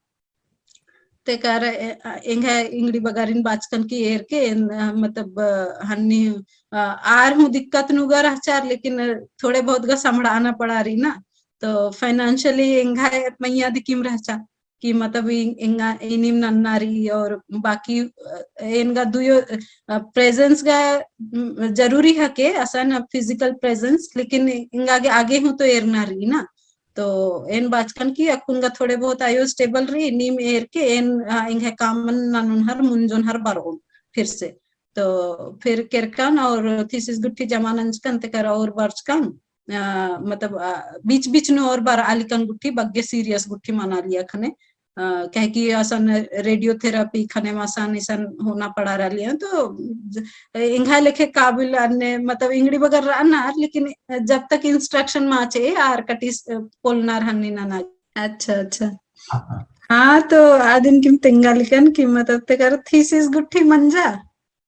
तेकर, ए, अ, एंग्है इंगड़ी बगरिन बाचकन की एरके, एन, अ, मतलब, अ, हन्नी, अ, आर हूँ दिक्कत नू गा रहचार, लेकिन थोड़े बहुत गा संभड़ाना पड़ा रई ना। तो financially एंग्है मइय्याँ दिकिम रहचा कि मतलब इ-, एंगा, इनिम नन्ना रई और बाकी, अ, एन गा दुयो, अ, presence गा, उम, जरूरी हके, असन physical presence, लेकिन एंगा गे आगे हूँ तो एरना रई ना। तो एन बाचकन कि अक्कुन गा थोड़े बहुत आयो stable रई, नीम एरके एन, अ, एंग्है कामन ननोन हर, मुंजोन हर बरओन फिर से। तो फिर केरकन और thesis गुट्ठी जमा नंजकन, तेकर और बरचकन, अ, मतलब, अ, बीच बीच नू और बरआ लिकन गुट्ठी, बग्गे serious गुट्ठी मना लिया खने। अ, काहे कि असन radiotherapy खने मसन इसन होना पड़ा रलिया, तो ज-, एंग्है लेखे काबिल अन्ने, मतलब, इंगड़ी बगर रअनर, लेकिन जब तक instruction मा चिआ, आर कटिस, अ, पोलनर हन्नी नना। अच्छा, अच्छा। हाँ, हाँ। हाँ, तो अदिन किम तेंगा लिकन कि मतलब तेकर thesis गुट्ठी मंजा,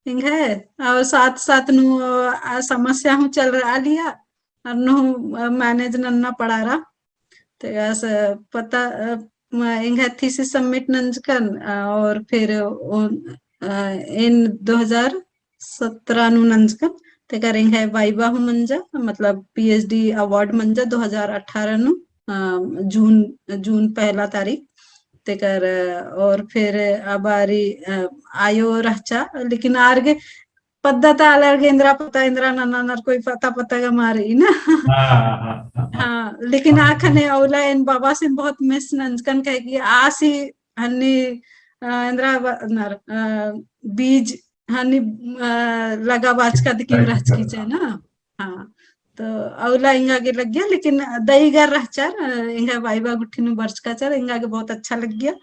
एंग्है, और साथ साथ नू, अ, समस्या हूँ चल रआ लिया, अन्नु, अ, manage नन्ना पड़ारा। तेकस पता, अ, म-, एंग्है thesis submit नंजकन, अ, और फिर ओ, अ, एन दो हजार सत्रह नू नंजकन, तेकर एंग्है viva हूँ मंजा, मतलब PhD award मंजा दो हजार अठारह नू, अ, जून, जून पहला तारीख। तेकर, अ, और फिर आ बारी, अ, आयो रहचा, लेकिन आर गे पद्दा ता आलर गे एन्दरा पता, एन्दरा नन्ना नर कोई पता, पता गा मा रई ना। हाँ, हाँ, हाँ, हाँ। हाँ, लेकिन हाँ, आखने हाँ। औला एन बाबासिन बहुत miss नंजकन काहे कि आसी हन्नी, अ, एन्दरा ब-, नर, अ, बीज हन्नी, अ, लगा बाचका दिकिम रहचकी चे ना। हाँ, तो औला एंगा गे लग्गिया, लेकिन दई गा रहचर, अ, एंगा viva गुट्ठी नू बरचका चर, एंगा गे बहुत अच्छा लग्गिया।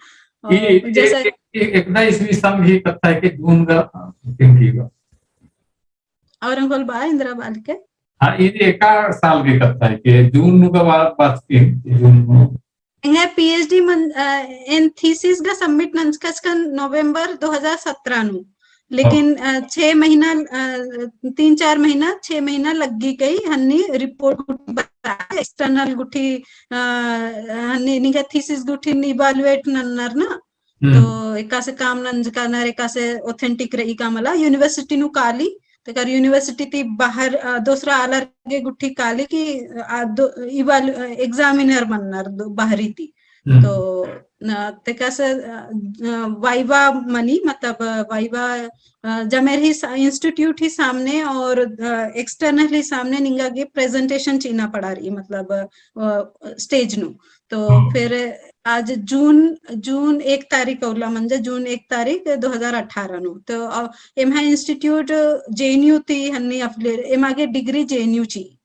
और ई, ई, जैसे ई, ई, एकदा ईस्वी सन ही कत्था है कि जून गा, अ, किम की गा। और अंकल बा, एन्दरा बाल के? हाँ, ई एका साल की कत्था है कि जून नू गा बा-, बाचकी, जून नू। एंग्है PhD मन, अ, एन thesis गा submit नंजकचकन नवंबर दो हजार सत्रह नू। लेकिन, हाँ। अ, छह महीना, अ, तीन चार महीना, छह महीना लग्गी कई हन्नी report गुट्ठी बरआ, external गुट्ठी, अ, हन्नी निंग्है thesis गुट्ठी evaluate नन्नर ना। हम्म। तो एकासे काम नंजका नर, एकासे authentic रई का मला, university नू काली, तेकर university ती बाहर, अ, दोसरा आलर गे गुट्ठी काली कि, अ, दो, eval-, अ, examiner मन्नर दो, बाहरी ती। हम्म। तो, अ, तेकस, अ, अ, viva मनी, मतलब, अ, viva, अ, जमेर ही सा-, institute ही सामने और, अ, external ही सामने निंगा गे presentation चिअना पड़ा रई, मतलब, अ, stage नू। तो हम्म। फिर आज जून, जून एक तारीख औला मंजा, जून एक तारीख दो हजार अठारह नू। तो, अ, एम्है institute JNU ती हन्नी affiliate, एमा गे degree JNU ची।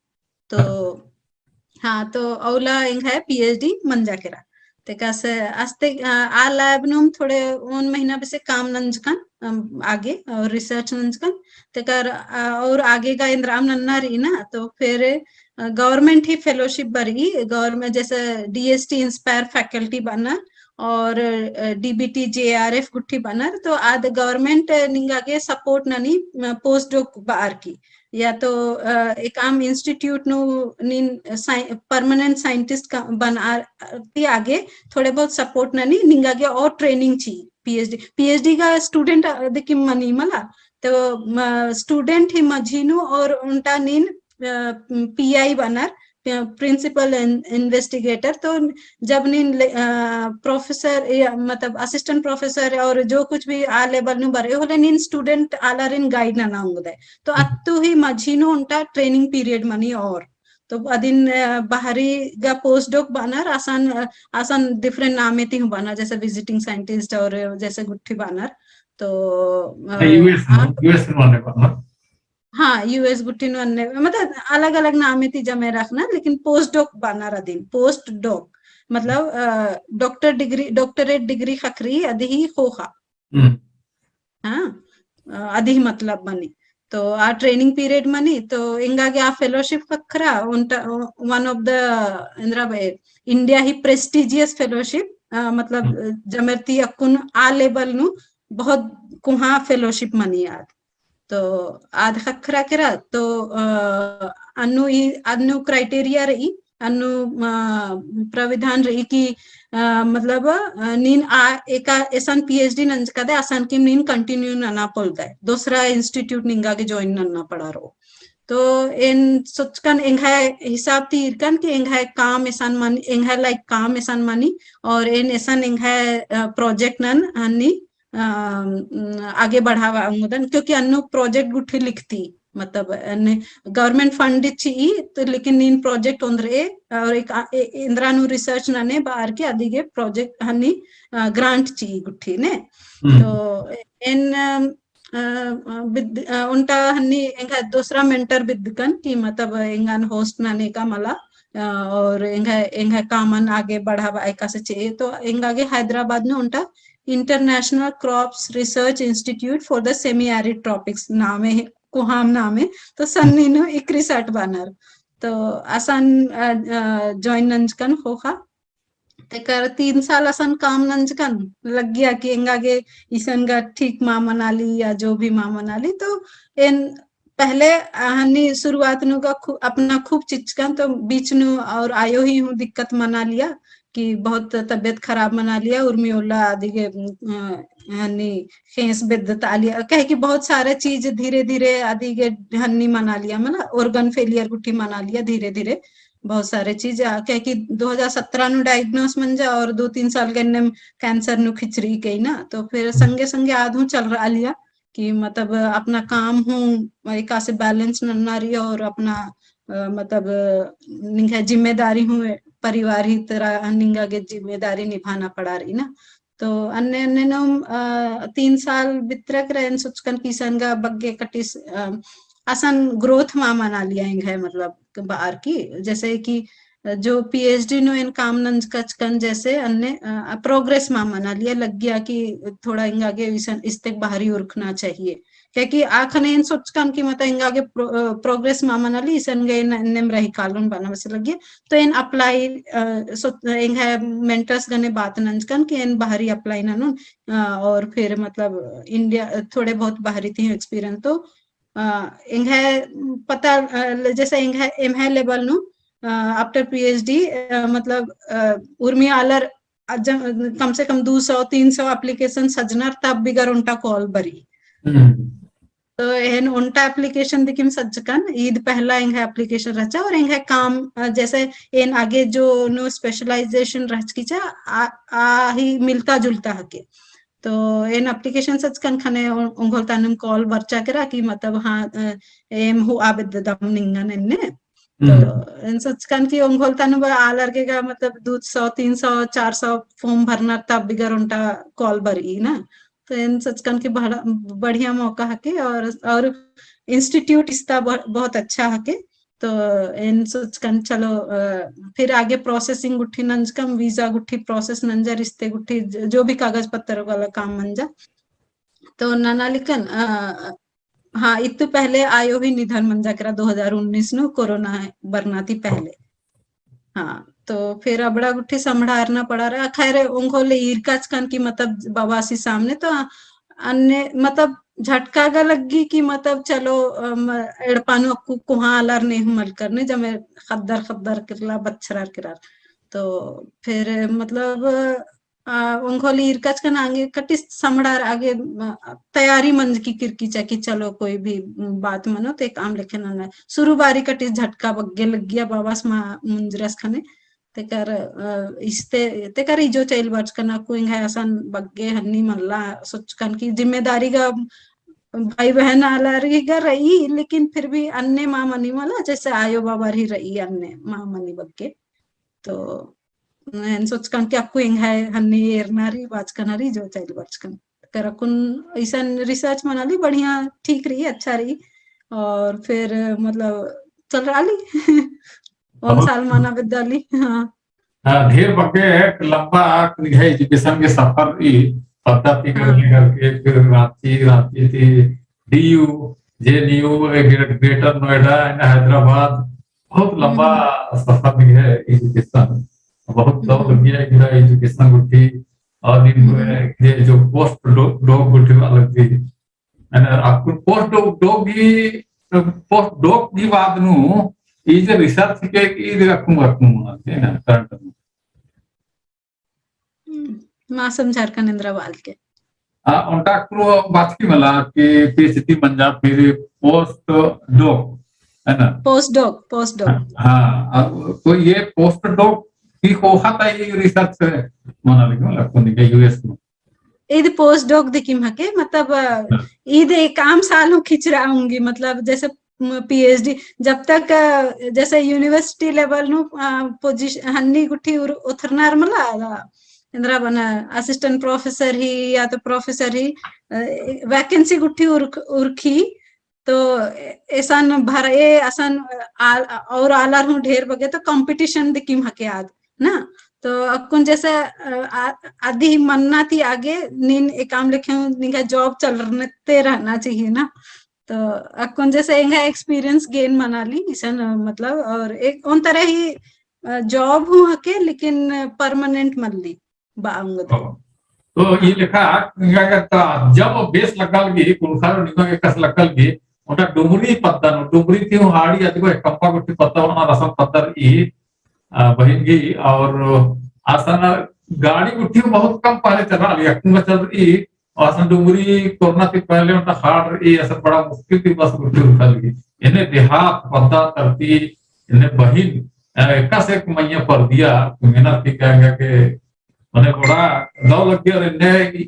तो, अच्छा। हाँ, तो औला एंग्है PhD मंजा केरा। तेकस अस्ते, अ, आ lab नुम थोड़े ओन महीना बेसे काम नंजकन, अम, आगे और research नंजकन। तेकर, अ, और आगे गा एन्दराम नन्ना रई ना, तो फिर अ, government ही fellowship बरई, government जैसे DST inspire faculty बअनर और, अ, DBT JRF गुट्ठी बअनर, तो आद government निंगा गे support ननी, अ, post doc बअर की, या तो, अ, एकअम institute नू नीन sci-, permanent scientist का, बनअर ती आगे थोड़े बहुत support ननी निंगा गे और training ची PhD, PhD गा student, अ, दिकिम मनी मला, तो, म, student ही मझी नू और ओन्टा नीन, अ, PI बअनर, अ, principal in-, investigator। तो जब नीन ले-, अ, professor, या मतलब assistant professor और जो कुछ भी आ level नू बरई होले नीन student आलारिन guide नना ओंगदय। तो हम्म। अत्तु ही मझी नू ओन्टा training period मनी और तो अदिन, अ, बाहरी गा post doc बअनर, असन, अ, असन different नामे ती हूँ बअनर, जैसे visiting scientist और जैसे गुट्ठी बअनर। तो, अ, US नू, आ, US नू आने बअनर। हाँ, US गुट्ठी नू अन्ने, मतलब अलग-अलग नामे ती जमे रअनर, लेकिन post doc बअनर अदिन, post doc। मतलब, अ, doctor degree, doctorate degree ख़क्खरई अदी ही ख़ोख़ा। हम्म। हाँ, अ, अदी ही मतलब मनी। तो आ training period मनी, तो एंगा गे आ fellowship ख़क्खरा, ओन्टा, one of the, एन्दरा बअई, India ही prestigious fellowship, अ, मतलब, हम्म। अ, जमेर ती अक्कुन आ level नू बहुत कोहाँ fellowship मनी आद। तो आद ख़क्खरा केरा, तो, अ, अन्नु ई, अन्नु criteria रई, अन्नु, अ, प्राविधान रई कि, अ, मतलब, अ, नीन आ, एका, एसन PhD नंजकदय, असन किम नीन continue नना पोल्लदय, दोसरा institute निंगा गे join नन्ना पड़ारो। तो एन सोचकन एंग्है हिसाब ती ईरकन कि एंग्है काम एसन मनी, एंग्है लायक काम एसन मनी, और एन एसन एंग्है, अ, project नन हन्नी, अ, आगे बढ़ाबआ ओंगदन, क्योंकि अन्नु project गुट्ठी लिखती, मतलब, अन्ने government fund चिई, तो लेकिन नीन project ओन्द्रई, और एक, अ, ए-, एन्द्रा नू research नने बअर की अदिगे project हन्नी, अ, grant चिई गुट्ठी ने। हम्म। तो एन, अ, अ, बिद-, अ, ओन्टा हन्नी एंग्है दोसरा mentor बिद्दकन कि मतलब एंगन host नने का मला, अ, और एंग्है, एंग्है कामन आगे बढ़ाबआ एकासे चिई। तो एंगा गे हैदराबाद नू ओन्टा International Crops Research Institute for the Semi Arid Tropics नामे, कोहाम नामे, तो सन्नी नू इक्रिसट बअनर। तो असन, अ, अ, join नंजकन ख़ोख़ा। तेकर तीन साल असन काम नंजकन लग्गिया कि एंगा गे इसन गा ठीक मा मनाली या जो भी मा मनाली। तो एन पहले, अ, हन्नी शुरुआत नू गा खु-, अपना खूब चिच्चकन, तो बीच नू और आयो ही हूँ दिक्कत मनालिया कि बहुत तबियत खराब मनालिया, उर्मी ओला अदिगे, अ, हन्नी ख़ेंस बेद्दत आलिया, कहे कि बहुत सारे चीज धीरे-धीरे अदिगे हन्नी मनालिया, मतलब organ failure गुट्ठी मनालिया धीरे-धीरे। बहुत सारे चीज, अ, कहे कि दो हज़ार सत्रह नू diagnose मंजा और दो तीन साल गे एन्नेम cancer नू खिचरी कई ना, तो फिर हम्म। संगे संगे आद हूँ चलरआलिया कि मतलब अपना काम हूँ एकासे balance नन्ना रई और अपना, अ, मतलब, अ, निंग्है जिम्मेदारी हूँ परिवार ही तरह निंगा गे जिम्मेदारी निभाना पड़ा रई ना। तो अन्ने, अन्ने नम, अ, तीन साल बितरक रअन सोचकन कि इसन गा बग्गे कटिस, अ, असन growth मा मनालिया एंग्है, मतलब, बअर की, जैसे कि जो PhD नू एन काम नंजकचकन जैसे अन्ने, अ, progress मा मनालिया लग्गिया कि थोड़ा एंगा गे इसन इस्तेक बाहरी उरखना चाहिए। क्योंकि आखन एन सोचकन कि मतलब एंगा गे प्रो-, अ, progress मा मनाली इसन गे एन, एन्नेम रही कालोन बअना बस लग्गिया। तो एन apply, अ, सो-, एंग्है mentors गने बात नंजकन कि एन बाहरी apply ननोन, अ, और फिर मतलब India, अ, थोड़े बहुत बाहरी ती experience तो, अ, एंग्है पता, अ, जैसे एंग्है एम्है level नू, अ, after PhD, अ, मतलब, अ, उर्मी आलर, अ, जम-, कम से कम दो सौ तीन सौ application सजनर तब बिगर ओन्टा call बरई। हम्म। तो एन ओन्टा application दिकिम सज्जकन, ईद पहला एंग्है application रहचा और एंग्है काम, अ, जैसे एन आगे जो नू specialization रहचकी चा, आ, आ ही मिलता जुलता हके। तो एन application सज्जकन ख़ने ओ-, ओंघोल तानुम call बरचा केरा कि मतलब हाँ, अ, एम हूँ आ बेद्ददम निंगन एन्ने। तो हम्म। एन सोचकन कि ओंघोल तानु बा आलर गे गा मतलब दो सौ, तीन सौ, चार सौ form भरना तब बिगर ओन्टा call बरई ना। तो एन सोचकन कि बड़ा बढ़िया मौका हके और, और institute इस्ता ब-, बहुत अच्छा हके। तो एन सोचकन चलो, अ, फिर आगे processing गुट्ठी नंजकम, visa गुट्ठी process नंजर इस्ते गुट्ठी ज-, जो भी कागज पत्तर वाला काम मंजा। तो नना लिकन, अ, हाँ, इत्तु पहले आयो ही निधन मंजा केरा दो हज़ार उन्नीस नू कोरोना बरना ती पहले। हाँ, तो फिर अबड़ा गुट्ठी संभड़ारना पड़ा रहा। खैर, ओंघोले ईरकाचकन कि मतलब बाबासी सामने तो अन्ने मतलब झटका गा लग्गी कि मतलब चलो, अम, एड़पा नू अक्कु कोहाँ आलर नेहूँ मलकर ने जमे खद्दर खद्दर किरला बच्छरार किरार। तो फिर मतलब आ, ओंघोल ईरकाचकन आगे कटिस संभड़ार आगे, अ, तैयारी मंजकी किरकी चा कि चलो कोई भी, उम, बात मनो ते काम लेखे नना। शुरू बारी कटिस झटका बग्गे लग्गिया बाबास मा मुंजरस ख़ने। तेकर, अ, इस्ते, तेकर इजो चइल बाचकन अक्कु एंग्है असन बग्गे हन्नी मल्ला सोचकन कि जिम्मेदारी गा भाई बहन आलर ही गा रई, लेकिन फिर भी अन्ने मा मनी मला, जैसे आयो बाबार ही रई अन्ने मा मनी बग्गे। तो एन सोचकन कि अक्कु एंग्है हन्नी एरना रई, बाचकन रई, जो चइल बाचकन। तेकर अक्कुन इसन research मनाली, बढ़िया, ठीक रई, अच्छा रई। और फिर मतलब चलरआली। ओन साल मना बेद्दाली, हाँ। हाँ, ढेर बग्गे एक लंबा निंग्है education के सफर रई, पद्दा ती करके, फिर राँची, राँची ती DU, JNU, Greater Noida and हैदराबाद, बहुत लंबा सफर निंग्है education। बहुत दौर लग्गिया इधर education गुट्ठी, और नीन ये जो post doc गुट्ठी वाला भी, है ना, अक्कुन post doc, doc गही, post doc गही बाद नू ई जे research के, ई जे अक्कुन, अक्कुन मना के ना, current में। हम्म, मासम झारखंड एन्दरा बाल के। आ, ओन्टा अक्कुन बाचकी मला कि PhD मंजा फिर postdoc, है ना? Postdoc, postdoc। हाँ, आ, तो ये postdoc की कोहा ता ये research मना लगी, मतलब, कोनी के US में। ईद postdoc दिकिम हके, मतलब, अ, हाँ। ईद एकअम साल हूँ खिचरा ओंगी, मतलब, जैसे, म, PhD, जब तक, अ, जैसे university level नू, अ, position, हन्नी गुट्ठी उर-, उतरनर मला, अ, एन्दरा बना, assistant professor ही या तो professor ही, अ, vacancy गुट्ठी उर-, उरखी, तो ए-, एसन भर-, ए असन आ-, और आलर हूँ ढेर बग्गे तो competition दिकिम हके आद, ना? तो अक्कुन जैसे, अ, आ-, अदी मन्ना ती आगे नीन एकअम लेखे हूँ निंग्है job चलरते रहना चाहिए ना। तो अक्कुन जैसे एंग्है experience gain मनाली, इसन, अ, मतलब, और एक ओन तरह ही, अ, job हूँ हके, लेकिन permanent मल्ली। बा अंगद। हाँ। तो ई लेखा, एंगा ता जब बेस लग्गा लगी, कुँड़ुख़र निमा एकासे लग्गा लगी, ओन्टा डुमरी पद्दा नू, डुमरी ती हूँ हाड़ी अदिगो एकम्बा गुट्ठी पद्दा ओना रसम पद्दा रई, आ, बहिन गही, और असन गाड़ी गुट्ठी बहुत कम पहले चला लगी, अक्कुन चल रई, और असन डुमरी कोरोना ती पहले ओन्टा हाड़ रई, असन बड़ा मुश्किल ती बस गुट्ठी उठा लगी। एन्ने देहात पद्दा तरती, एन्ने बहिन, आ, एकासे एक मइय्याँ परदिया, मेहनत की कहेंगे कि मने बड़ा दव लग्गी और एन्ने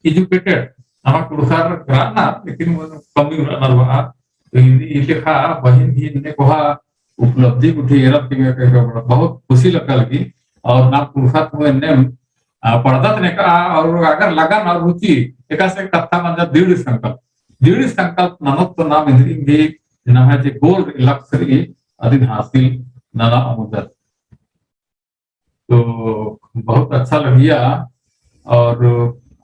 educated, हमार कुँड़ुख़र रअनर, लेकिन वो कमी रअनर बआ। तो ई, ई लेखा बहिन ही एन्ने कोहा उपलब्धि गुट्ठी एरर तिंगा के, के बड़ा बहुत खुशी लग्गा लगी। और नाम कुँड़ुख़र तो एन्ने, आ, पढ़दत नेका, और अगर लगन और रुचि, एकासे कत्था मंजा दृढ़ संकल्प। दृढ़ संकल्प ननोत तो नाम इन्द्रिम भी, नम्है जे goal लक्ष्य रई, अदिन हासिल नना ओंगदत। तो बहुत अच्छा लगिया। और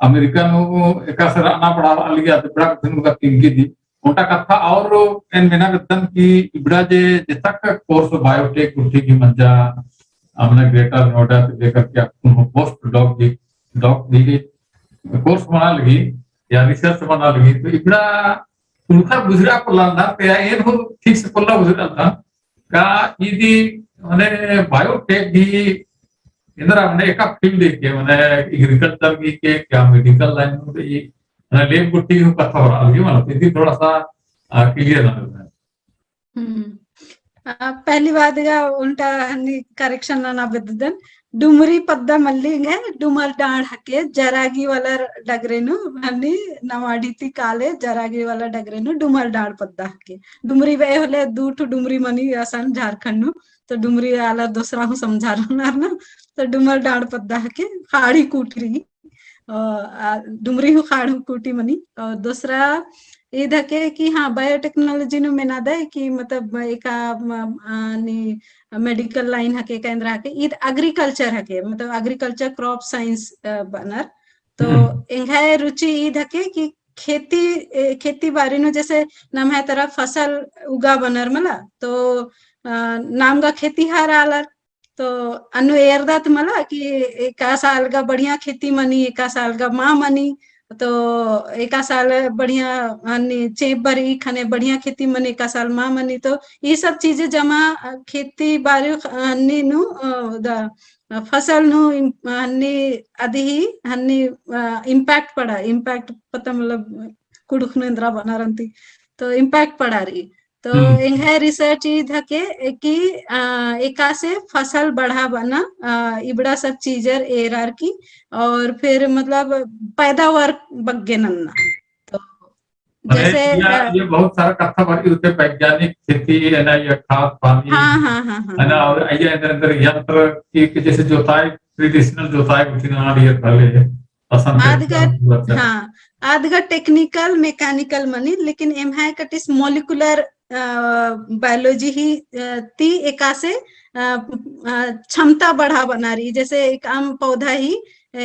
अमेरिका नू एकासे रअना पड़ा लगिया, तो इबड़ा कत्थन का तिंगी दी। ओन्टा कत्था और एन मेना बेद्दन कि इबड़ा जे, जे तक course biotech गुट्ठी की मंजा, हमने Greater Noida से लेकर के अक्कुन postdoc भी, doc भी course मना लगी या research मना लगी, तो इबड़ा कुँड़ुख़र बुझुरा पोल्ला ना, तो या एन हूँ ठीक से पोल्ला बुझुरा था। का इदी मने biotech भी एन्दरा मने एका field के मने agriculture भी के क्या medical line में भी मने lab गुट्ठी हूँ कत्था बरआ लगी, मतलब इदी थोड़ा सा, आ, clear ना लगे। हम्म। आ, पहली बात गा ओन्टा हन्नी correction नना बेद्ददन। डुमरी पद्दा मल्ली एंग्है, डुमर डाँड़ हके, जरागी वाला डगरे नू, हन्नी नवाडी ती काले जरागी वाला डगरे नू डुमर डाँड़ पद्दा हके। डुमरी बे होले दू ठो डुमरी मनी असन झारखंड नू, तो डुमरी आलर दोसरा हूँ समझारनर ना, तो डुमर डाँड़ पद्दा हके, खाड़ी कूटी रई। अ, आ, डुमरी हूँ खाड़ हूँ कूटी मनी। और दोसरा ईद हके कि हाँ, biotechnology नू मेनादय कि मतलब एका, म, आ, नी medical line हके, एका एन्दरा हके, ईद agriculture हके, मतलब agriculture crop science, अ, बअनर। तो हम्म। एंग्है रुचि ईद हके कि खेती, ए, खेती बारी नू जैसे नम्है तरफ फसल उगाबअनर मला, तो, अ, नाम गा खेतिहार आलर, तो अन्नु एरदत मला कि एका साल गा बढ़िया खेती मनी, एका साल गा मा मनी, तो एका साल बढ़िया हन्नी चेंप बरई, खने बढ़िया खेती मनी, एका साल मा मनी, तो ई सब चीजें जमा, अ, खेती बारी ख-, हन्नी नू, अ, द-, अ, फसल नू इम-, हन्नी अदही हन्नी, अ, impact पड़ा, impact पता मतलब कुँड़ुख़ नू एन्दरा बअनर अन्ती, तो impact पड़ा रई। तो हम्म। एंग्है research ईद हके कि, अ, एकासे फसल बढ़ाबअना, अ, इबड़ा सब चीजर एरर की, और फिर मतलब पैदावार बग्गे नन्ना। तो मने जैसे, या, अ, ये बहुत सारा कत्था बारी होते, वैज्ञानिक खेती, है ना, ये खाद पानी, हाँ, हाँ, हाँ, हाँ, है ना, हाँ। और ये अंदर, अंदर यंत्र की, कि जैसे जोताई, traditional जोताई होती ना, ये पहले पसंद है, आद गा, अच्छा। हाँ, आद गा technical, mechanical मनी, लेकिन एम्है कटिस molecular, अ, biology ही, अ, ती एकासे, अ, अ, क्षमता बढ़ाबअना रई। जैसे एकअम पौधा ही, अ,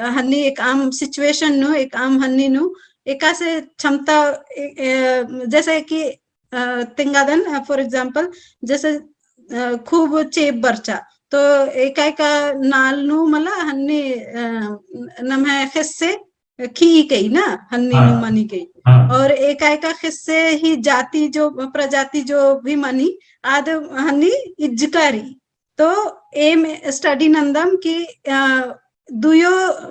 हन्नी एकअम situation नू, एकअम हन्नी नू, एकासे क्षमता, ए, ए, जैसे कि, अ, तेंगादन, अ, for example, जैसे, अ, खूब चेंप बरचा, तो एका एका नाल नू मला हन्नी, अ, नम्है खेस्से खीई कई ना, हन्नी नू हाँ। मनी कई। हाँ। और एका एका ख़ेस्से ही जाति जो, प्रजाति जो भी मनी, आद हन्नी इज्जका रई। तो एम study नन्दम कि, अ, दुयो, अ,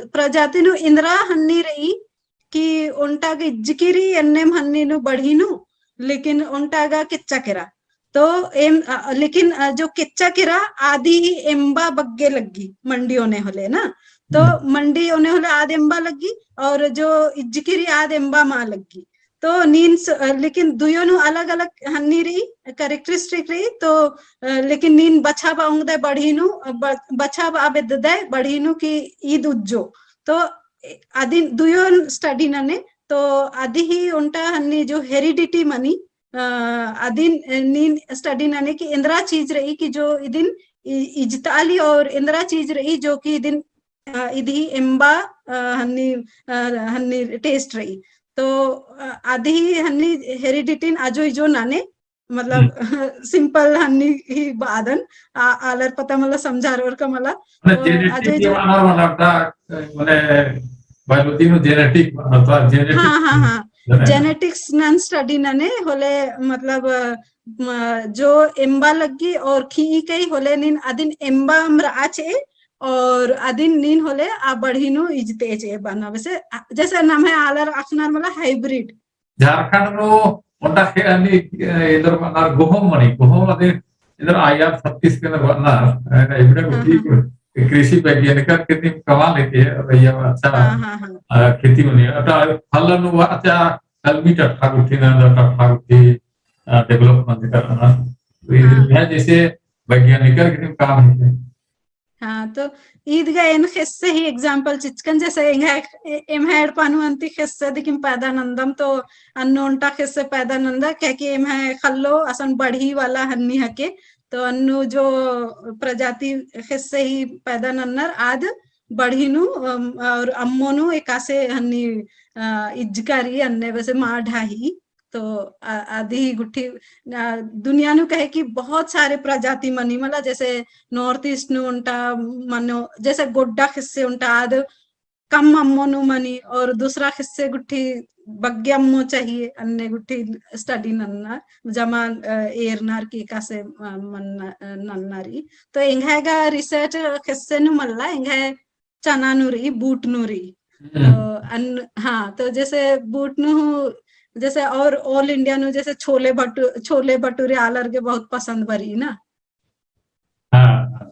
प्रजाति नू इन्द्रा हन्नी रई कि ओन्टा गे इज्जकी रई एन्नेम हन्नी नू बढ़ी नू, लेकिन ओन्टा गा केच्चा केरा। तो एम, अ, लेकिन, अ, जो केच्चा केरा आदी ही एम्बा बग्गे लग्गी, मंडी ओने होले ना। तो हम्म। मंडी ओने होले आद एम्बा लग्गी, और जो इज्जकी रई आद एम्बा मा लग्गी। तो नीन स-, अ, लेकिन दुयो नू अलग-अलग हन्नी रई, characteristic रई, तो, अ, लेकिन नीन बछाबआ ओंगदय बढ़ी नू, अ, ब-, बछाबआ बेद्ददय बढ़ी नू कि ईद उज्जो। तो, ए, अदिन दुयो study नने, तो अदी ही ओन्टा हन्नी जो heredity मनी, अ, अदिन, अ, नीन study नने कि एन्द्रा चीज रई कि जो इदिन इ-, इजताली और एन्द्रा चीज रई जो कि इदिन, अ, इदी एम्बा, अ, हन्नी, अ, हन्नी taste रई। तो, अ, अदी ही हन्नी heredity न अजो इजो नने, मतलब, हम्म। Simple हन्नी ही बअदन, आ, आलर पता मला समझारओर का मला। मने तो genetic अजो ये इजो वाला, वाला टा, मने biology में genetic, मतलब genetic हाँ, हाँ, हाँ। Genetics नन study नने होले, मतलब, अ, म-, जो एम्बा लग्गी और खीई कई होले नीन अदिन एम्बा अम्र आचे और अदिन नीन होले आ बढ़ी नू इजते चे बअना। वैसे, अ, जैसे नम्है आलर अख़नर मला hybrid। झारखंड नू ओन्टा खे-, अन्नी, अ, इधर बअनर गोहूम मनी, गोहूम अदिन इधर आयात छत्तीस के अंदर बअनर, अ, इबड़ा हाँ, गुट्ठी हाँ। कृषि वैज्ञानिक कितनी कमाल है कि भैया अच्छा, हाँ, हाँ, हाँ। अ, खेती मनी। अटा फल नू अच्छा कलमी टट्ठा गुट्ठी ना, टट्ठा गुट्ठी, अ, develop मंजका रअनर। तो ये हाँ। है जैसे वैज्ञानिक कितनी काम है। हाँ, तो ईद गा एन ख़ेस्से ही example चिच्चकन, जैसे एंग्है, ए-, एम्है एड़पा नू अन्ती ख़ेस्से दिकिम पैदा नन्दम, तो अन्नु ओन्टा ख़ेस्से पैदा नन्दा, क्योंकि एम्है ख़ल्लो असन बढ़ी वाला हन्नी हके, तो अन्नु जो प्रजाति ख़ेस्से ही पैदा नन्नर आद बढ़ी नू, अम, और अम्मो नू एकासे हन्नी, अ, इज्जका रई अन्ने वैसे मा ढाही। तो अ-, अदी गुट्ठी, अ, दुनिया नू कहे कि बहुत सारे प्रजाति मनी मला, जैसे North East नू ओन्टा मनो, जैसे गोड्डा ख़ेस्से ओन्टा आद कम अम्मो नू मनी और दूसरा ख़ेस्से गुट्ठी बग्गे अम्मो चाहिए, अन्ने गुट्ठी study नन्ना, जमा, अ, एरनर कि एकासे, अ, मन्ना, अ, नन्ना रई। तो एंग्है गा research ख़ेस्से नू मल्ला, एंग्है चना नू रई, बूट नू रई। हम्म। तो अन-, हाँ, तो जैसे बूट नू हूँ, जैसे और all India नू जैसे छोले भटू-, छोले भटूरे आलर गे बहुत पसंद बरई ना। हाँ, हाँ।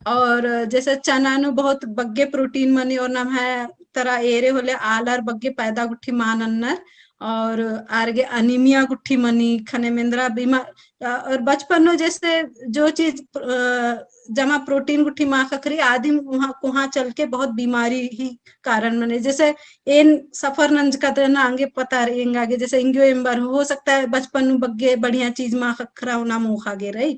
और जैसे चना नू बहुत बग्गे protein मनी और नम्है तरा एरे होले आलर बग्गे पैदा गुट्ठी मा नन्नर और आर गे anemia गुट्ठी मनी, ख़ने मेंदरा बीमा-, अ, और बचपन नू जैसे जो चीज, अ, जमा protein गुट्ठी मा ख़क्खरी आदिम उहाँ कोहाँ चल के बहुत बीमारी ही कारण मनी। जैसे एन suffer नंजका तो ना आंगे पता रई एंगा गे, जैसे एंग्यो एम्बर हो सकता है बचपन नू बग्गे बढ़िया चीज मा ख़क्खरा होना मोख़ा गे, right?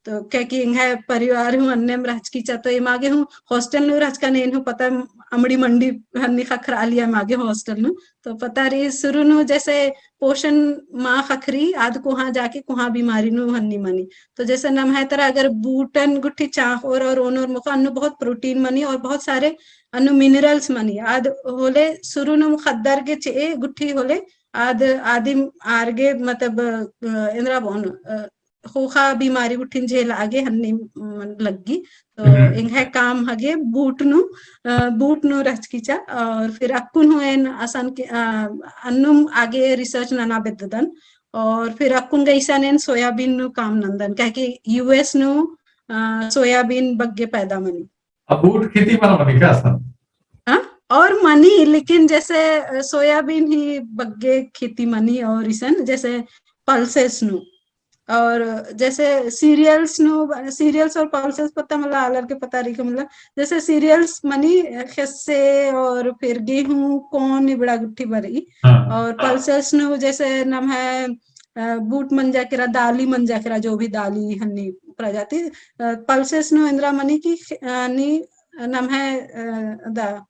तो क्योंकि एंग्है परिवार हूँ अन्नेम रहचकी चा, तो एमा गे हूँ hostel नू रहचका ने एन हूँ पता अमड़ी मंडी हन्नी ख़क्खरा लिया एमा गे hostel नू। तो पता रई शुरू नू जैसे पोषण मा ख़क्खरी आद कोहाँ जाके कोहाँ बीमारी नू हन्नी मनी। तो जैसे नम्है तरा अगर बूटन गुट्ठी चाँख़ोर और ओनोर मोख़ा अन्नु बहुत protein मनी और बहुत सारे अन्नु minerals मनी। आद होले शुरू नू ख़द्दर गे चिए गुट्ठी होले आद आदिम आर गे मतलब, अ, एन्दरा बओन, अ, ख़ोख़ा बीमारी गुट्ठिन झेलआ गे हन्नी, उम, लग्गी। तो हम्म। एंग्है काम हगे बूट नू, अ, बूट नू रहचकी चा और फिर अक्कुन हूँ एन असन के, अ, अन्नुम आगे research नना बेद्ददन और फिर अक्कुन गा इसन एन सोयाबीन नू काम नन्दन, काहे कि U S नू, अ, सोयाबीन बग्गे पैदा मनी। अब बूट खेती मल मनी का असन? हाँ? और मनी, लेकिन जैसे, अ, सोयाबीन ही बग्गे खेती मनी और इसन जैसे pulses नू। और जैसे cereals नू, cereals और pulses पता मला आलर के पता रई के मला, जैसे cereals मनी ख़ेस्से और फिर गेहूं, corn इबड़ा गुट्ठी बरई। हाँ। और pulses नू जैसे नम्है, अ, बूट मंजा केरा, दाली मंजा केरा, जो भी दाली हन्नी प्रजाति, अ, pulses नू एन्दरा मनी कि, अ, नी नम्है, अ, दा,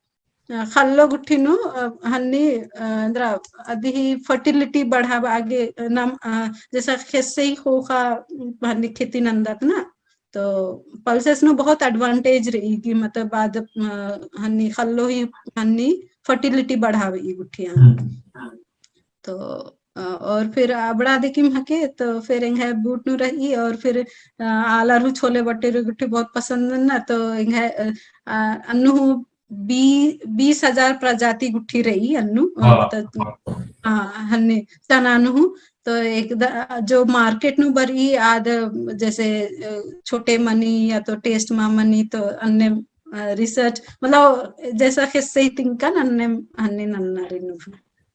अ, ख़ल्लो गुट्ठी नू, अ, हन्नी, अ, एन्दरा अदी ही fertility बढ़ाबआ गे, अ, नम, अ, जैसे ख़ेस्से ही ख़ोख़ा हन्नी खेती नन्दत ना, तो pulses नू बहुत advantage रई कि मतलब बाद, अ, हन्नी ख़ल्लो ही हन्नी fertility बढ़ाबई गुट्ठिया। हम्म। तो, अ, और फिर अबड़ा दिकिम हके, तो फिर एंग्है बूट नू रई, और फिर, अ, आलर हूँ छोले भटूरे गुट्ठी बहुत पसंद नन्ना, तो एंग्है, अ, अ, अन्नु हूँ बी-, बीस हजार प्रजाति गुट्ठी रई अन्नु, अ, हाँ, मतलब, हाँ। हाँ, हन्नी चना नू हूँ, तो एक द-, जो market नू बरई आद, जैसे, अ, छोटे मनी या तो taste मा मनी, तो अन्ने, अ, research, मतलब, जैसा ख़ेस्स ही तिंकन अन्ने हन्नी नन्ना रई नू।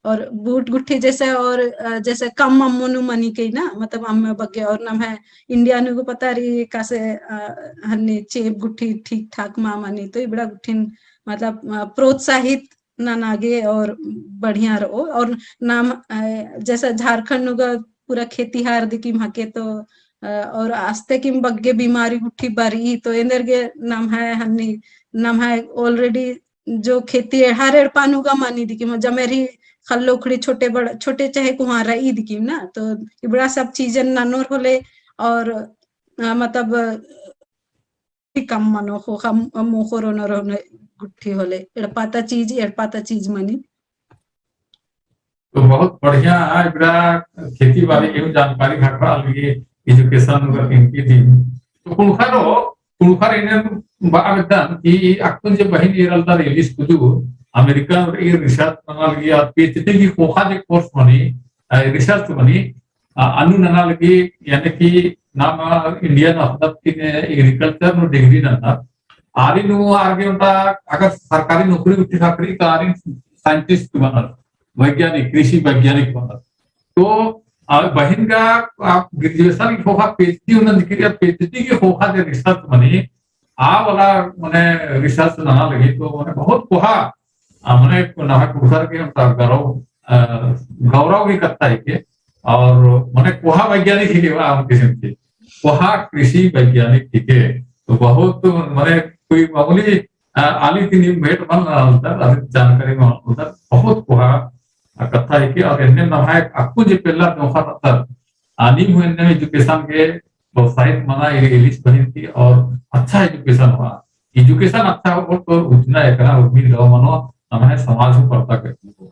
और बूट गुट्ठी जैसे, और, अ, जैसे कम अम्म नू मनी कई ना, मतलब अम्म बग्गे, और नम्है India नू गो पता रई एकासे, अ, हन्नी चेंप गुट्ठी ठीक ठाक मा मनी, तो इबड़ा गुट्ठिन मतलब, अ, प्रोत्साहित नना गे और बढ़िया रओ। और नाम, अ, जैसे झारखंड नू गा पूरा खेतिहार दिकिम हके तो, अ, और आस्ते किम बग्गे बीमारी गुट्ठी बरई, तो एन्देरगे नम्है हन्नी, नम्है already जो खेती है, हर एड़पा नू गा मनी दिकिम, जमेर ही ख़ल्लो ख़ड़ी छोटे बड़, छोटे चाहे कुहाँ रई दिकिम ना, तो इबड़ा सब चीजन ननोर होले और, अ, मतलब, ती कम मनो ख़ोख़ा मोख़ोर ओनोर ओनोर गुट्ठी होले, एड़पा ता चीज, एड़पा ता चीज मनी। तो बहुत बढ़िया, आ, इबड़ा खेती बाड़ी के जानकारी घटरा लगी, education वगैरह इनकी दी। तो कुँड़ुख़र, कुँड़ुख़र इन्हें बात दन कि अक्कुन जे बहिन एरलदर एलिस कुजूर, अमेरिका और ये research नना लगी, और PhD की ख़ोख़ा जे course मनी, आ, research मनी, आ, अन्नु नना लगी, यानी कि नाम India नू अख़दत कि ने agriculture नू degree नन्ना। आरिन हूँ आर गे ओन्टा अगर सरकारी नौकरी उठी ख़क्खरी तो आरिन scientist बनर, वैज्ञानिक, कृषि वैज्ञानिक बनर। तो, आ, बहिन गा, आ, graduation की ख़ोख़ा PhD उन्नन दिकिर, PhD की ख़ोख़ा जे research मनी, आ वाला मने research नना लगी तो मने बहुत कोहा, आ, मने नम्है कुँड़ुख़र के मतलब गौरव, आ, गौरव की कत्था हिके, और मने कोहा वैज्ञानिक हिके, आ, किसिम के कोहा कृषि वैज्ञानिक हिके। तो बहुत मने कोई मामूली, आ, आली ती नीम भेंट मल नना ओलदर, आली जानकारी मल नना ओलदर, बहुत कोहा, आ, कत्था हिके। और एन्ने नम्है अक्कु जे पेल्ला नोखा नत्तर, आ, नीम हूँ एन्ने education के प्रोत्साहित मना, ए-, एलिस बहिन ती, और अच्छा education होआ। Education अच्छा होओ तो उतना एकना उर्मी दव मनो, नम्है समाज हूँ परता करती हो।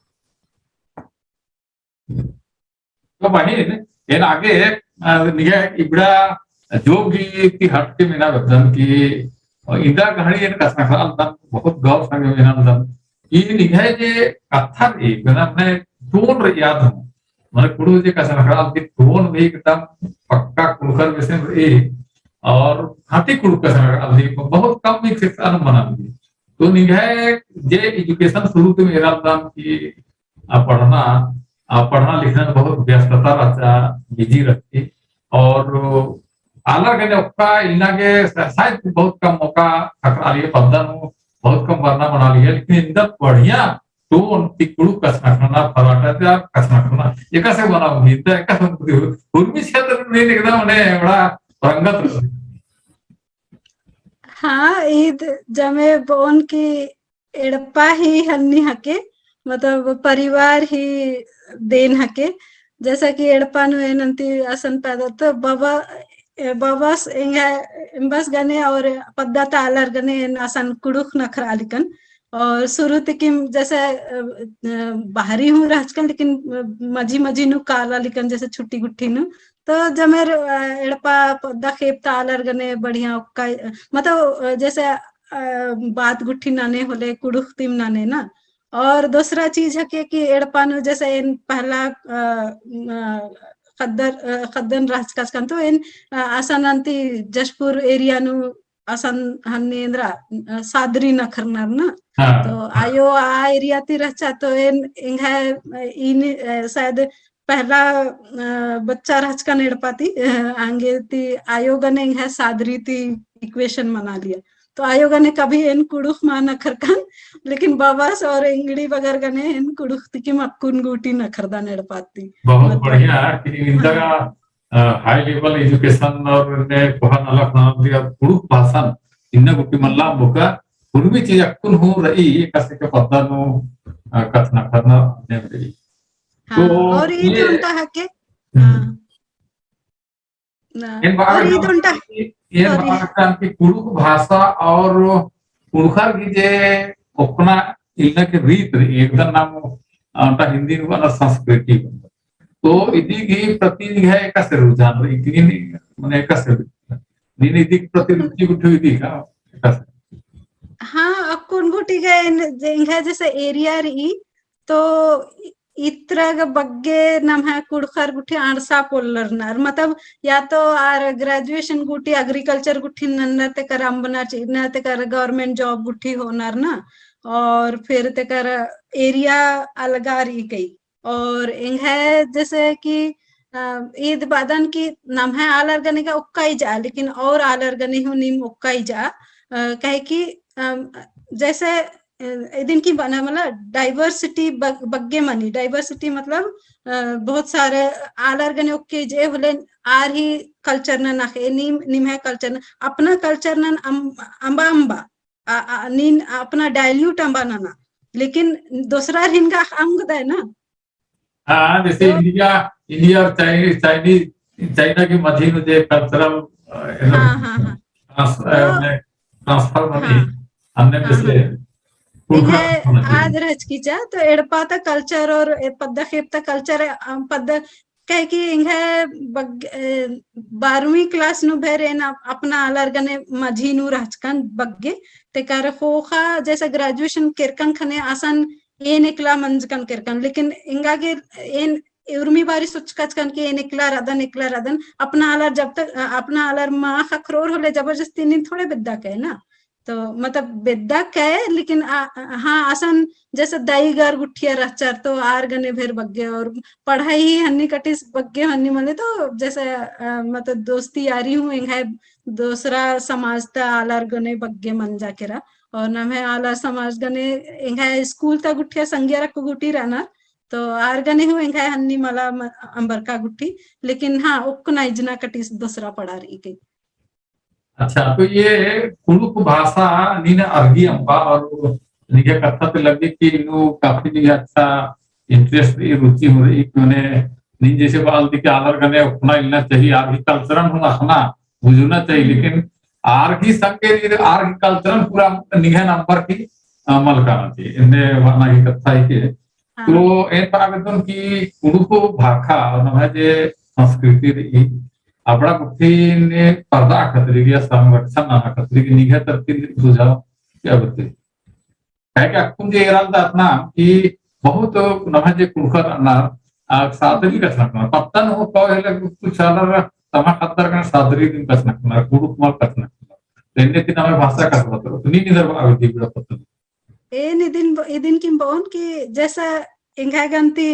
तो बहिन, एन आगे, अ, निंग्है इबड़ा जो भी ती हट के मेना बेद्दन कि, अ, इन्दा गही एन कछनखरआ लगदन, बहुत गौर संगे मेना लगदन। ई निंग्है जे कत्था रई, मने, मने tone रई आद हूँ। मने कुँड़ुख़ जे कछनखरआ लगी tone भी एकदम पक्का कुँड़ुख़र बेसेम रई। और खाँटी कुँड़ुख़ कछनखरआ लगी, बहुत कम mix एकसन मना लगी। तो निंग्है जे education शुरू ती एरा लगदन कि आ, पढ़ना, आ, पढ़ना लिखना में बहुत व्यस्तता रहचा, busy रहती। और आलर गने ओक्का इन्ना गे सा-, शायद बहुत कम मौका ख़क्खरआ लगी, पद्दा नू बहुत कम बरना मना लगी, लेकिन इन्दा बढ़िया tone ती कुँड़ुख़ कछनखरना, फराटा ता कछनखरना, एकासे बना उम्मीद था, एकासे उम्मीद हो। उर्मी क्षेत्र में एकदम मने बड़ा रंगत रहती। हाँ, ईद जमे बओन कि एड़पा ही हन्नी हके, मतलब परिवार ही देन हके। जैसा कि एड़पा नू एन अन्ती असन पैदा तो बाबा, ए, बाबस एंगा, एम्बस गने और पद्दा ता आलर गने एन असन कुँड़ुख़ नखरआ लिकन। और शुरू ती किम जैसे, अ, अ, बाहरी हूँ रहचकन, लेकिन, अ, मझी मझी नू काला लिकन जैसे छुट्टी गुट्ठी नू। तो जमेर, अ, एड़पा पद्दा खेप ता आलर गने बढ़िया ओक्का, अ, मतलब, अ, जैसे, अ, बात गुट्ठी नने होले कुँड़ुख़ तिम नने ना। और दोसरा चीज हके कि एड़पा नू जैसे एन पहला, अ, अ, ख़द्दर, अ, ख़द्दन रहचकन तो एन, अ, असन अन्ती जशपुर area नू असन हन्ने एन्दरा, अ, सादरी नखरनर ना। हाँ, तो हाँ। आयो आ area ती रहचा तो एन एंग्है, अ, इन, अ, शायद पहला, अ, बच्चा रहचकन एड़पा ती, अ, आंगे ती आयो गने एंग्है सादरी ती equation मना लिया। तो आयो गने कभी एन कुँड़ुख़ मा नखरकन, लेकिन बाबस और एंगड़ी बगर गने एन कुँड़ुख़ ती किम अक्कुन गूटी नखरदन एड़पा ती। बहुत मतलब बढ़िया कि इन्दा हाँ। अ, high level education और ने कोहा नलख नना लगी और कुँड़ुख़ भाषन इन्ना गूटी मल्ला मोका उर्मी चीज अक्कुन हूँ रई, एकासे के पद्दा नू, अ, कछनखरना नेम रई। हाँ, तो और ईद ये ओन्टा हके, हम्म। हाँ। ना, एन बआ और ईद ओन्टा कि ये sorry। बात का कि कुँड़ुख़ भाषा और कुँड़ुख़र की जे ओक्कना इलना के रीत रई, एकदम नाम, अ, ओन्टा हिन्दी नू बअना संस्कृति। तो इदी की प्रति निंग्है एकासे रुझान रई, इतनी नहीं, मने एकासे, नीन इदी की प्रति रुचि उठो इदी का, एकासे। हाँ, अक्कुन गुट्ठी गा एन, जे एंग्है जैसे area रई, तो इ-, इतरा गा बग्गे नम्है कुँड़ुख़र गुट्ठी अंड़सा पोल्लरनर, मतलब या तो आर graduation गुट्ठी agriculture गुट्ठी नन्नर तेकर अम्बनर चिअनर तेकर government job गुट्ठी होनर ना, और फिर तेकर area अलगा रई कई। और एंग्है जैसे कि, अ, ईद बअदन कि नम्है आलर गने गा ओक्का इजा, लेकिन और आलर गने हूँ नीम ओक्का इजा, अ, काहे कि, अ, जैसे, अ, इदिन की बअना मतलब diversity बग-, बग्गे मनी, diversity मतलब, अ, बहुत सारे आलर गने ओक्के जे होले आर ही culture नना ख़ेख़े, नीम, निम्है culture नना, अपना culture नना अम-, अम्बा अम्बा, आ, आ, नीन अपना dilute अम्बा नना, लेकिन दोसरार हिन गा अमगदय ना। हाँ, जैसे तो इंडिया, इंडिया और चाइनी-, चाइनी-, चाइना की मझी में जे cultural, अ, हाँ, हाँ, हाँ। trans-, अ, तो में transfer मनी, हाँ। अन्ने हाँ, जैसे हाँ। कुँड़ुख़र इन्हें मनी। आद रहच की जा, तो एड़पा ता culture और ए पद्दा खेप ता culture, अ, पद्दा काहे कि एंग्है बग-, ए, बारहवीं class नू भेर एन अप-, अपना आलर गने मझी नू रहचकन बग्गे, तेकर ख़ोख़ा जैसे graduation केरकन ख़ने असन एन एकला मंजकन केरकन, लेकिन एंगा गे एन उर्मी बारी सोचकचकन कि एन एकला रअदन, एकला रअदन, अपना आलर जब तक, अ, अपना आलर मा ख़क्खरोर होले जबरदस्ती नीन थोड़े बेद्दा कय ना। तो मतलब बेद्दा कय, लेकिन आ, हाँ, असन जैसे दाईगर गुट्ठिया रहचर तो आर गने भेर बग्गे और पढ़ाई ही हन्नी कटिस बग्गे हन्नी मने तो जैसे, अ, मतलब दोस्ती यारी हूँ एंग्है दोसरा समाज ता आलर गने बग्गे मंजा केरा। और नम्है आलर समाज गने एंग्है school ता गुट्ठिया संगियर अक्कु गुट्ठी रअनर, तो आर गने हूँ एंग्है हन्नी मला म-, अम्बरका गुट्ठी, लेकिन हाँ, ओक्कना इजना कटिस दोसरा पड़ा रई कई। अच्छा, तो ये कुँड़ुख़ भाषा नीन अरगी अम्बा और निंग्है कत्था ती लग्गी कि इन्नु काफी निंग्है अच्छा interest रई, रुचि हूँ रई, कि मने नीन जैसे बआलदी कि आलर गने ओक्कना इलना चाहिए, आर ही culture हूँ अख़ना, बुझुना चाहिए, हम्म। लेकिन आर ही संगे नीन आर ही culture पूरा निंग्है नंबर की, अ, मल काना चाहिए। एन्ने बअना की कत्था हिके। हाँ। तो एन बआ बेद्दन कि कुँड़ुख़ भाखा और नम्है जे संस्कृति रई, अबड़ा गुट्ठिन परदआ खतरी या संरक्षण नना खतरी की निंग्है तरती सुझाव का बअदी? काहे कि अक्कुन जे एरालदत ना कि बहुत नम्है जे कुँड़ुख़र रअनर, आ, सादरी कछनखरनर। पत्तन हूँ कओ हेले कुछ आलर तम्है ख़द्दर गने सादरी दिम कछनखरनर, कुँड़ुख़ मल कछनखरनर। तो एन्ने ती नम्है भाषा कछनखरनर। तो नीन एन्देर बआ बेद्दी इबड़ा पत्तन। एन इदिन ब-, इदिन किम बओन कि जैसा एंग्है गने ती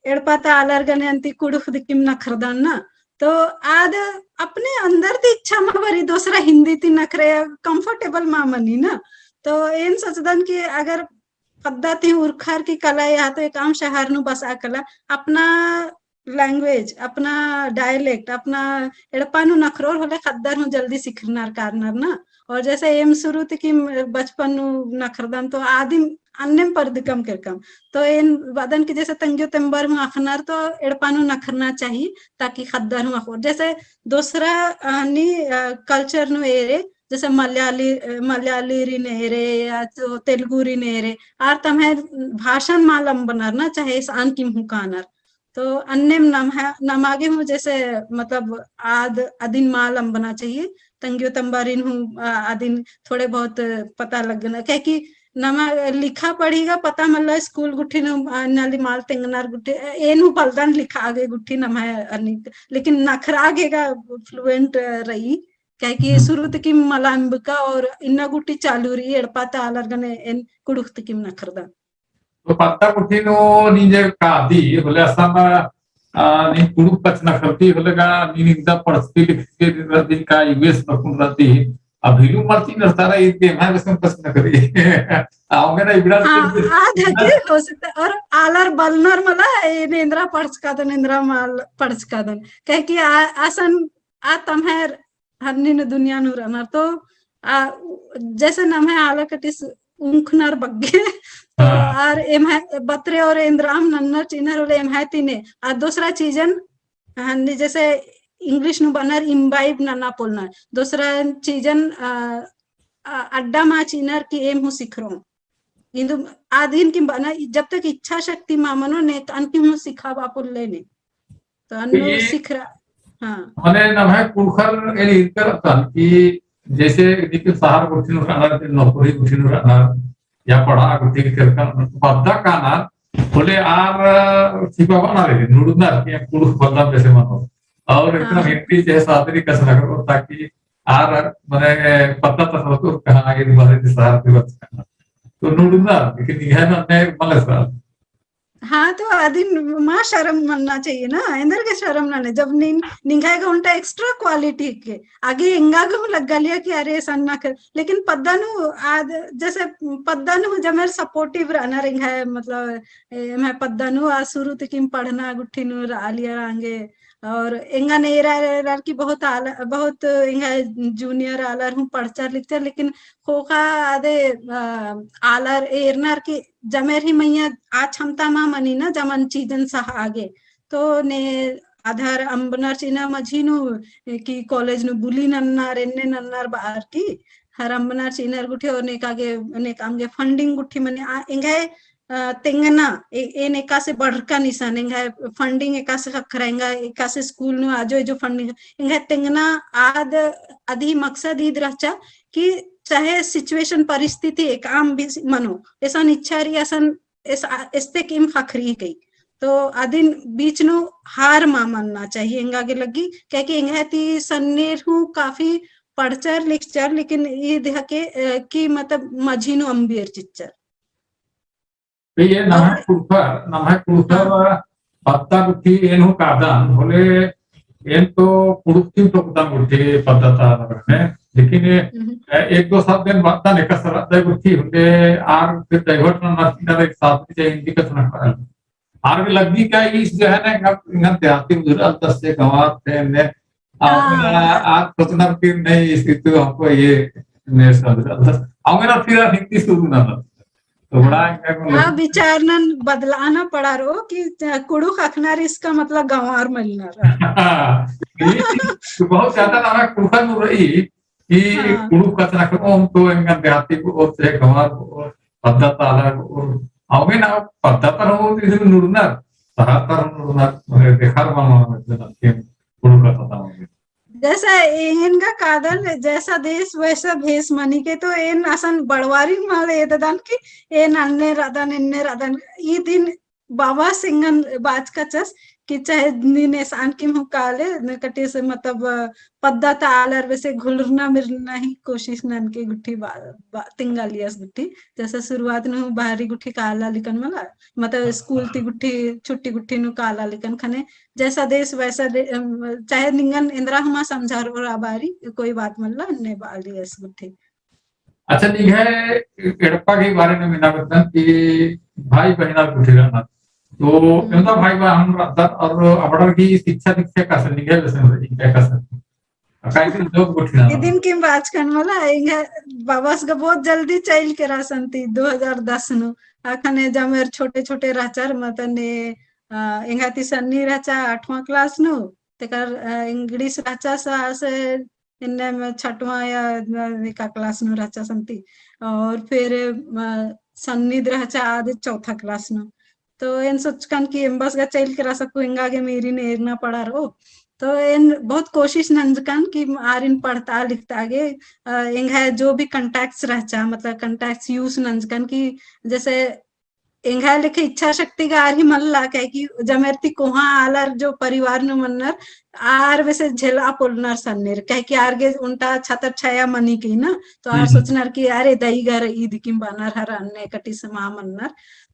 एड़पा ता आलर गने अन्ती कुँड़ुख़ दिम किम नखरदन ना, तो आद अपने अंदर ती इच्छा मा बरी, दोसरा हिन्दी ती नखरे comfortable मा मनी ना। तो एन सोचदन कि अगर पद्दा ती उरखर की कला या तो एकअम शहर नू बसआ कला, अपना language, अपना dialect, अपना एड़पा नू नखरोर होले ख़द्दर हूँ जल्दी सिखरनर कारनर ना। और जैसे एम शुरू ती किम बचपन नू नखरदन तो आदिम अन्नेम परदकम केरकम। तो एन बअदन कि जैसे तंग्यो तेम्बर हूँ अख़नर तो एड़पा नू नखरना चाहिए, ताकि ख़द्दर हूँ अख़ोर। जैसे दोसरा, अ, हन्नी, अ, culture नू एरे, जैसे मलयाली, अ, मलयालीरिन एरे या तो तेलुगुरिन एरे, आर तम्है भाषान मल अम्बनर ना, चाहे एसआन किम हूँ कानर। तो अन्नेम नम्है, नमा गे हूँ जैसे मतलब आद अदिन मल अम्बना चाहिए। तंग्यो तेम्बरिन हूँ, आ, अदिन थोड़े बहुत पता लगना, काहे कि नमा लिखा पढ़ी गा पता मल्ला, school गुट्ठी नू, आ, नली मल तेंगनर गुट्ठी, एन हूँ पलदन लिखा गे गुट्ठी नम्है अन्नी, लेकिन नखरआ गे गा fluent रई, काहे कि हम्म। शुरू ती किम मला अम्बका और इन्ना गुट्ठी चालू रई, एड़पा ता आलर गने एन कुँड़ुख़ ती किम नखरदन। तो पद्दा गुट्ठी नू नीन जे कादी, होले असन, आ, नीन कुँड़ुख़ कछनखरदी होले गा, नीन इन्दा पढ़चकी लिखचकी रअदी का, US नू कुन रअदी, अभिलू मल चिअनर तारा ईद गे एम्है बेसन कछनखरी। आओगे ना इबड़ा हाँ, से आद हके हो सकता, और आलर बलनर मला, एन एन्दरा पढ़चकादन, एन्दरा मल पढ़चकादन। काहे कि आ, असन आ तम्है हन्नी नू दुनिया नू रअनर तो, आ, जैसे नम्है आलर कटिस उंखनर बग्गे, तो हाँ। आर एम्है बतरे और एन्दराम नन्नर चिअनर होले एम्है तिने, आ दोसरा चीजन हन्नी जैसे English नू बअनर imbibe नना पोलनर। दोसरा चीजन, अ, अ, अड्डा मा चिअनर कि एम हूँ सिखरोम। इन्दु आदिन किम बअना, जब तक इच्छा शक्ति मा मनो ने, तो अनकिम हूँ सिखाबआ पोल्ले ने। तो अन्नु ये सिखरा, हाँ। मने नम्है कुँड़ुख़र एन ईरकर अतन कि जैसे निकिम शहर गुट्ठी नू रअनर, नौकरी गुट्ठी नू रअनर, या पढ़ा गुट्ठी केरकन, पद्दा कानर, होले आर छिपा बअनर, नुड़ुदनर कि एम कुँड़ुख़ पद्दा बेसे मनो। और एकदम हाँ। हिंदी जैसे सादरी कस लगो, ताकि आर मने पद्दा तसरतुर कहाँ आगे बारे ती शहर ती बरचकन। तो नुड़ुदनर, लेकिन निंग्है नन्ने मले सर। हाँ, तो अदिन मा शर्म मन्ना चाहिए ना, एन्देरगे शर्म नने, जब निन-, निंग्है गा ओन्टा extra quality के, आगे एंगा गा हूँ लग्गालिया कि अरे सन्ना कर, लेकिन पद्दा नू आद, जैसे पद्दा नू जमेर supportive रअनर एंग्है, मतलब, ए, एम्है पद्दा नू आ शुरू ती किम पढ़ना गुट्ठी नू रआलिया रअंगे, और एंगन एरा एरा की बहुत आल-, बहुत एंग्है junior आलर हूँ पढ़चर लिखचर, लेकिन ख़ोख़ा आदे, अ, आलर एरनर कि जमेर ही मइय्याँ आ क्षमता मा मनी ना, जमन चीजन सहा आगे। तो ने आधार अम्बनर चिअनर मझी नू कि college नू बुली नन्नर, एन्ने नन्नर बअर की, हर अम्बनर चिअनर गुट्ठी और नेका गे, नेका अमगे funding गुट्ठी मनी आ, एंग्है अ, तेंगना, ए-, एन एकासे बढ़रकन इसन, एंग्है funding एकासे ख़क्खरा, एंगा एकासे school नू आजो एजो funding, एंग्है तेंगना आद अदी मकसद ईद रहचा कि चाहे situation परिस्थिति एकअम भी मनो, एसन इच्छा रई, एसन एस-, आ, एस्ते किम ख़क्खरी कई। तो अदिन बीच नू हार मा मन्ना चाहिए एंगा गे लग्गी, काहे कि एंग्है ती सन्नेर हूँ काफी पढ़चर लिखचर, लेकिन ईद हके, अ, कि मतलब मझी नू अम्बियर चिच्चर। तो ये नम्है और कुँड़ुख़र, नम्है कुँड़ुख़र हाँ। पद्दा गुट्ठी एन हूँ कादन, होले एन तो कुँड़ुख़ ती टोकदन गुट्ठी पद्दा ता नगर में, लेकिन ये, हम्म। ए, एक दो शब्द एन बअदन एकासे रअदय गुट्ठी, होले आर फिर divert नन्ना चिअनर एक साथ में चाहिए हिंदी कछनखरआ। आर गे लग्गी का इस जो है ना, एंगन, एंगन देहाती बुझुरआलदस से गंवार थे ने, आ, हाँ। आ, आ सोचनर कि नहीं, इस तो हमको ये नहीं समझ रहा था। हमें ना फिर हिंदी शुरू ना था। तो बड़ा हाँ। एंगा को आ लग्गी। विचार नन बदलाना पड़ा रो कि कुँड़ुख़ अख़नर इसका मतलब गंवार मलनर। हाँ, ये तो बहुत ज्यादा ना कुँड़ुख़र नू रई, कि हाँ। कुँड़ुख़ कछनखरओम तो एंगन देहाती बओर, चाहे गंवार बओर, पद्दा ता आलर बओर, अउंगे ना पद्दा ता रओ, इदिन नुड़नर, शहर ता रओ नुड़नर, मने देखार बा मा, मतलब, कि कुँड़ुख़ कछनखरओम। जैसा एन गा कादन, जैसा देश वैसा भेष मनी के, तो एन असन बड़वारी मल एददन कि एन अन्ने रअदन, एन्ने रअदन, इदिन बाबस एंगन बाचकाचस कि चाहे नीन एसआन किम हूँ काले, न कटिस मतलब, अ, पद्दा ता आलर बेसे घुलरना मिलना ही कोशिश ननके गुट्ठी बा-, बा-, तिंगालियस गुट्ठी। जैसे शुरुआत नू हूँ बाहरी गुट्ठी काला लिकन मला, मतलब हाँ, स्कूल ती हाँ। गुट्ठी, छुट्टी गुट्ठी नू काला लिकन खने, जैसा देश वैसा दे-, अम, चाहे निंगन एन्दरा हूँ मा समझारओर आ बारी, कोई बात मला, ने बालियस गुट्ठी। अच्छा, निंग्है एड़पा के बारे में मेना बेद्दन कि भाई बहिन आर गुट्ठी रअनर। तो हम्म। एवंदा भाई बहिन रअदर और अबड़र की शिक्षा दीक्षा एकासे निंग्है लेसन रई, एकासे। अकाई के लोग गुट्ठी रअनर। इदिन किम बाचकन मला, एंग्है बाबस गा बहुत जल्दी चइल केरासन ती दो हजार दस नू। अखने जमेर छोटे छोटे रहचर, मतलब ने, अ, एंग्है ती सन्नी रहचा आठवां class नू, तेकर, अ, English रहचा सा से एन्ने में छठवां या एका class नू रहचा संती। और फिर, अ, सन्नी द रहचा आद चौथा class नू। तो एन सोचकन कि एम्बस गा चइल केरा सकू, एंगा गे मीरिन एरना पड़ा रओ। तो एन बहुत कोशिश नंजकन कि आरिन पढ़ता लिखता गे, अ, एंग्है जो भी contacts रहचा, मतलब contacts use नंजकन कि जैसे एंग्है लेखे इच्छा शक्ति गा आर ही मल्ला, काहे कि जमेर ती कोहाँ आलर जो परिवार नू मन्नर, आर बेसे झेला पोलनर सन्नेर, काहे कि आर गे ओन्टा छतर छाया मनी की ना, तो आर हम्म, हम्म। सोचनर कि अरे दई गा रई दिकिम बअनर हर अन्ने कटिस मा मन्नर।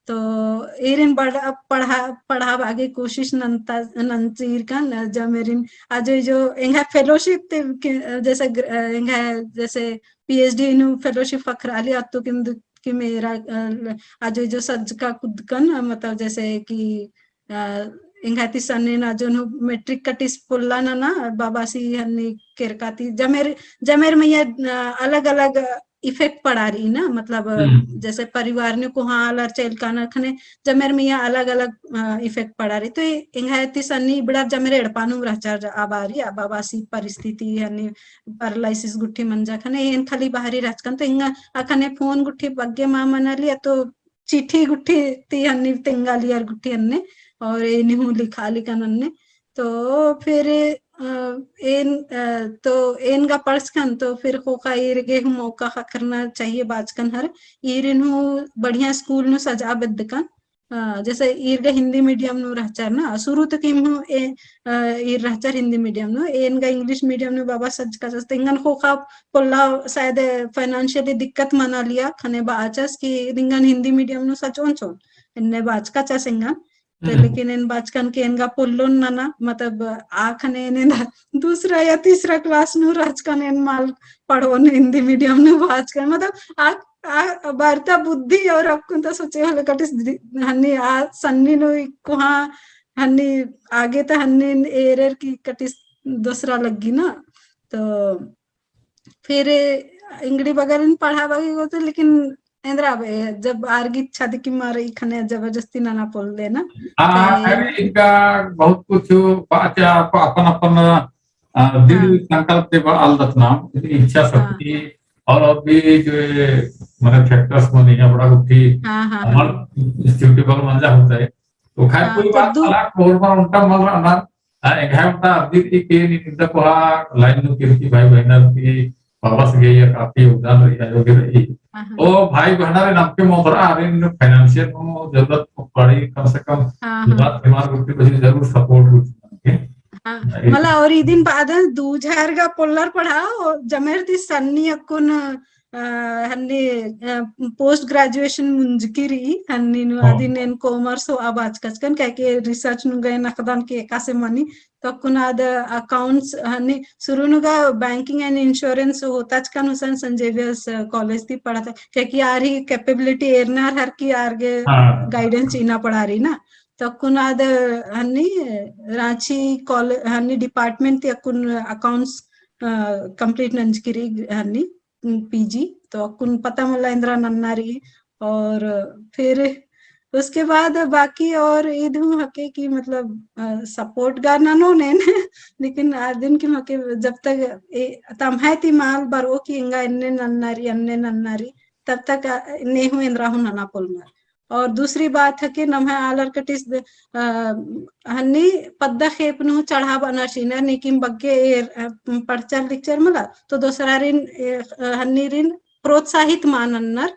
तो एरिन बड़ा पढ़ा, पढ़ाबआ गे कोशिश नन्ता, नन्चीर का न जमेरिन, आ जो, जो एंग्है fellowship ते कि, जैसे ग्र-, एंग्है जैसे PhD नू fellowship ख़क्खराली अत्तो किम दु-, किम एरा, अ, आ जो, जो सज्जका कुद्दकन, अ, मतलब जैसे कि, अ, एंग्है ती सन्नेन आ जो नू matric कटिस पोल्ला नना, बाबासी हन्नी केरका ती, जमेर, जमेर मइय्याँ, अ, अलग-अलग, अ, effect पड़ा रई ना, मतलब, हम्म। जैसे परिवार नू कोहाँ आलर चइल कानर ख़ने जमेर मइय्याँ अलग-अलग, अ, effect पड़ा रई। तो ए-, एंग्है ती सन्नी इबड़ार जमेर एड़पा नू रहचर आ बारी, आ बाबासी परिस्थिति हन्नी paralysis गुट्ठी मंजा ख़ने एन खाली बाहरी रहचकन, तो एंगा अख़ने phone गुट्ठी बग्गे मा मनालिया, तो चिट्ठी गुट्ठी ती हन्नी तेंगालियर गुट्ठी अन्ने, और एन हूँ लिखालिकन अन्ने। तो फिर, अ, एन, अ, तो एन गा पढ़चकन, तो फिर ख़ोख़ा ईर गे हूँ मौका ख़क्खरना चाहिए बाचकन हर, ईरिन हूँ बढ़िया school नू सजआ बेद्दकन। अ, जैसे ईर गे हिंदी medium नू रहचर ना, शुरू तक इम हूँ ए, अ, ईर रहचर हिंदी medium नू, एन गा English medium नू बाबा सजकाचस, तेंगन ख़ोख़ा पोल्ला शायद financially दिक्कत मनालिया, ख़ने बाचस कि निंगन हिंदी medium नू सजओन चिओन, एन्ने बाचकाचस एंगन। तो हम्म। लेकिन एन बाचकन कि एन गा पोल्लोन नना, मतलब, आ ख़ने एन एन्ने दूसरा या तीसरा class नू रहचकन एन मल पढ़ओन हिंदी medium नू बाचकन, मतलब, आ, आ, बारता बुद्धि और अक्कुन ता सोचे होले कटिस दि-, हन्नी आ सन्नी नू कोहाँ हन्नी आगे ता हन्नी एरेर की कटिस दूसरा लग्गी ना। तो फिर इंगड़ी बगल में पढ़ाबा गे होते, लेकिन एन्दरा बे, जब आर गे इच्छा दिकी मारे ई ख़ने जबरदस्ती नना पोल्ले ना। हाँ, ते अरे इनका बहुत कुछ बात है, आप अपन, अपन, अ, दृढ़ हाँ। संकल्प ते बा-, आलदत नाम, इतनी इच्छा हाँ। शक्ति, और अभी जो ये, मतलब, factors मनी है, बड़ा गुट्ठी हाँ, हाँ, हाँ। हमार institute बल मंजा होता है। तो खैर, हाँ, कोई तो बात दू- ना, कोर बार उनका मल रहा ना, हाँ, एंग्है ओन्टा अदिर ई के नी निंदा कोहा line नू किरकी भाई बहिनर की वापस गई या काफी योगदान रही, आयो गे रही। हाँ, हाँ। ओ भाई बहिनर नमके मोदरा आरिन financial नू जरूरत पड़ी कम से कम हाँ, हाँ। बात हमार गुट्ठी बसी जरूर support गुट्ठी के। हाँ, हाँ, एक मला और इदिन बाद दू हजार गा पोल्लर पढ़ा, और जमेर ती सन्नी अक्कुन अ, हन्नी, अ, post graduation मुंजकी रई, हन्नी नू हाँ। अदिन एन commerce होआ बाचकचकन, काहे कि research नू गे नखदन कि एकासे मनी, तो अक्कुन आद accounts हन्नी शुरू नू गा banking and insurance होताचकन हुसन Saint Xavier's, अ, college ती पढ़ता, काहे कि आर ही capability एरनार हर की आर गे हाँ। guidance चिअना पड़ा रई ना। तो अक्कुन आद हन्नी राँची कॉले-, हन्नी department ती अक्कुन accounts, अ, complete नंजकी रई हन्नी। पीजी, तो अक्कुन पता मला एन्दरा नन्ना रई। और फिर उसके बाद बाकी और इद हूँ हके कि मतलब, अ, support गा ननोन एन, लेकिन आदिन कि हके जब तक ए, तम्है ती मल बरओ कि एंगा एन्ने नन्ना रई, अन्ने नन्ना रई, तब तक, अ, ने हूँ एन्दरा हूँ नना पोल्लनर। और दूसरी बात है कि नम्है आलर कटिस, अ, हन्नी पद्दा खेप नू चढ़ाबअनर चिअनर, नेकिम बग्गे एर, अ, पढ़चर लिखचर मला, तो दोसरारिन, ए, अ, हन्नीरिन प्रोत्साहित मल नन्नर,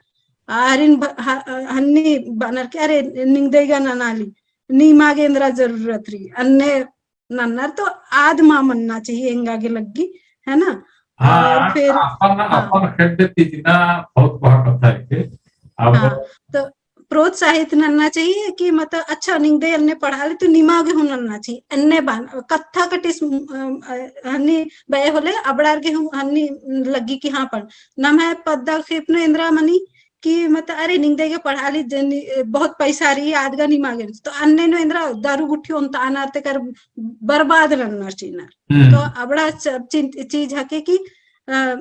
आरिन ब-, ह-, अ, हन्नी बअनर कि अरे निंग्दय गा ननाली, नीमा गे एन्दरा जरूरत रई, अन्ने नन्नर तो आद मल मन्ना चाहिए एंगा गे लग्गी, है ना? हाँ, और फिर, अपन, हाँ। अपन खेड्डे ती जिना बहुत बड़ा कत्था है के। अब हाँ, तो प्रोत्साहित नन्ना चाहिए कि मतलब अच्छा निंग्दय अन्ने पढ़ाली तो निमा गे हूँ नन्ना चाहिए। अन्ने बअन कत्था कटिस, अम, अ, हन्नी बअय होले अबड़ार गे हूँ हन्नी लग्गी कि हाँ पढ़। नम्है पद्दा खेप नू एन्दरा मनी कि मतलब, अरे, निंग्दय गे पढ़ाली जनी, ए, बहुत पैसा रई, आद गा निमा गे। तो अन्ने नू एन्दरा दारू गुट्ठी ओन्तानर तेकर बर्बाद नन्नर चिअनर। हम्म। तो अबड़ा च-, चिन-, चीज हके कि, अ,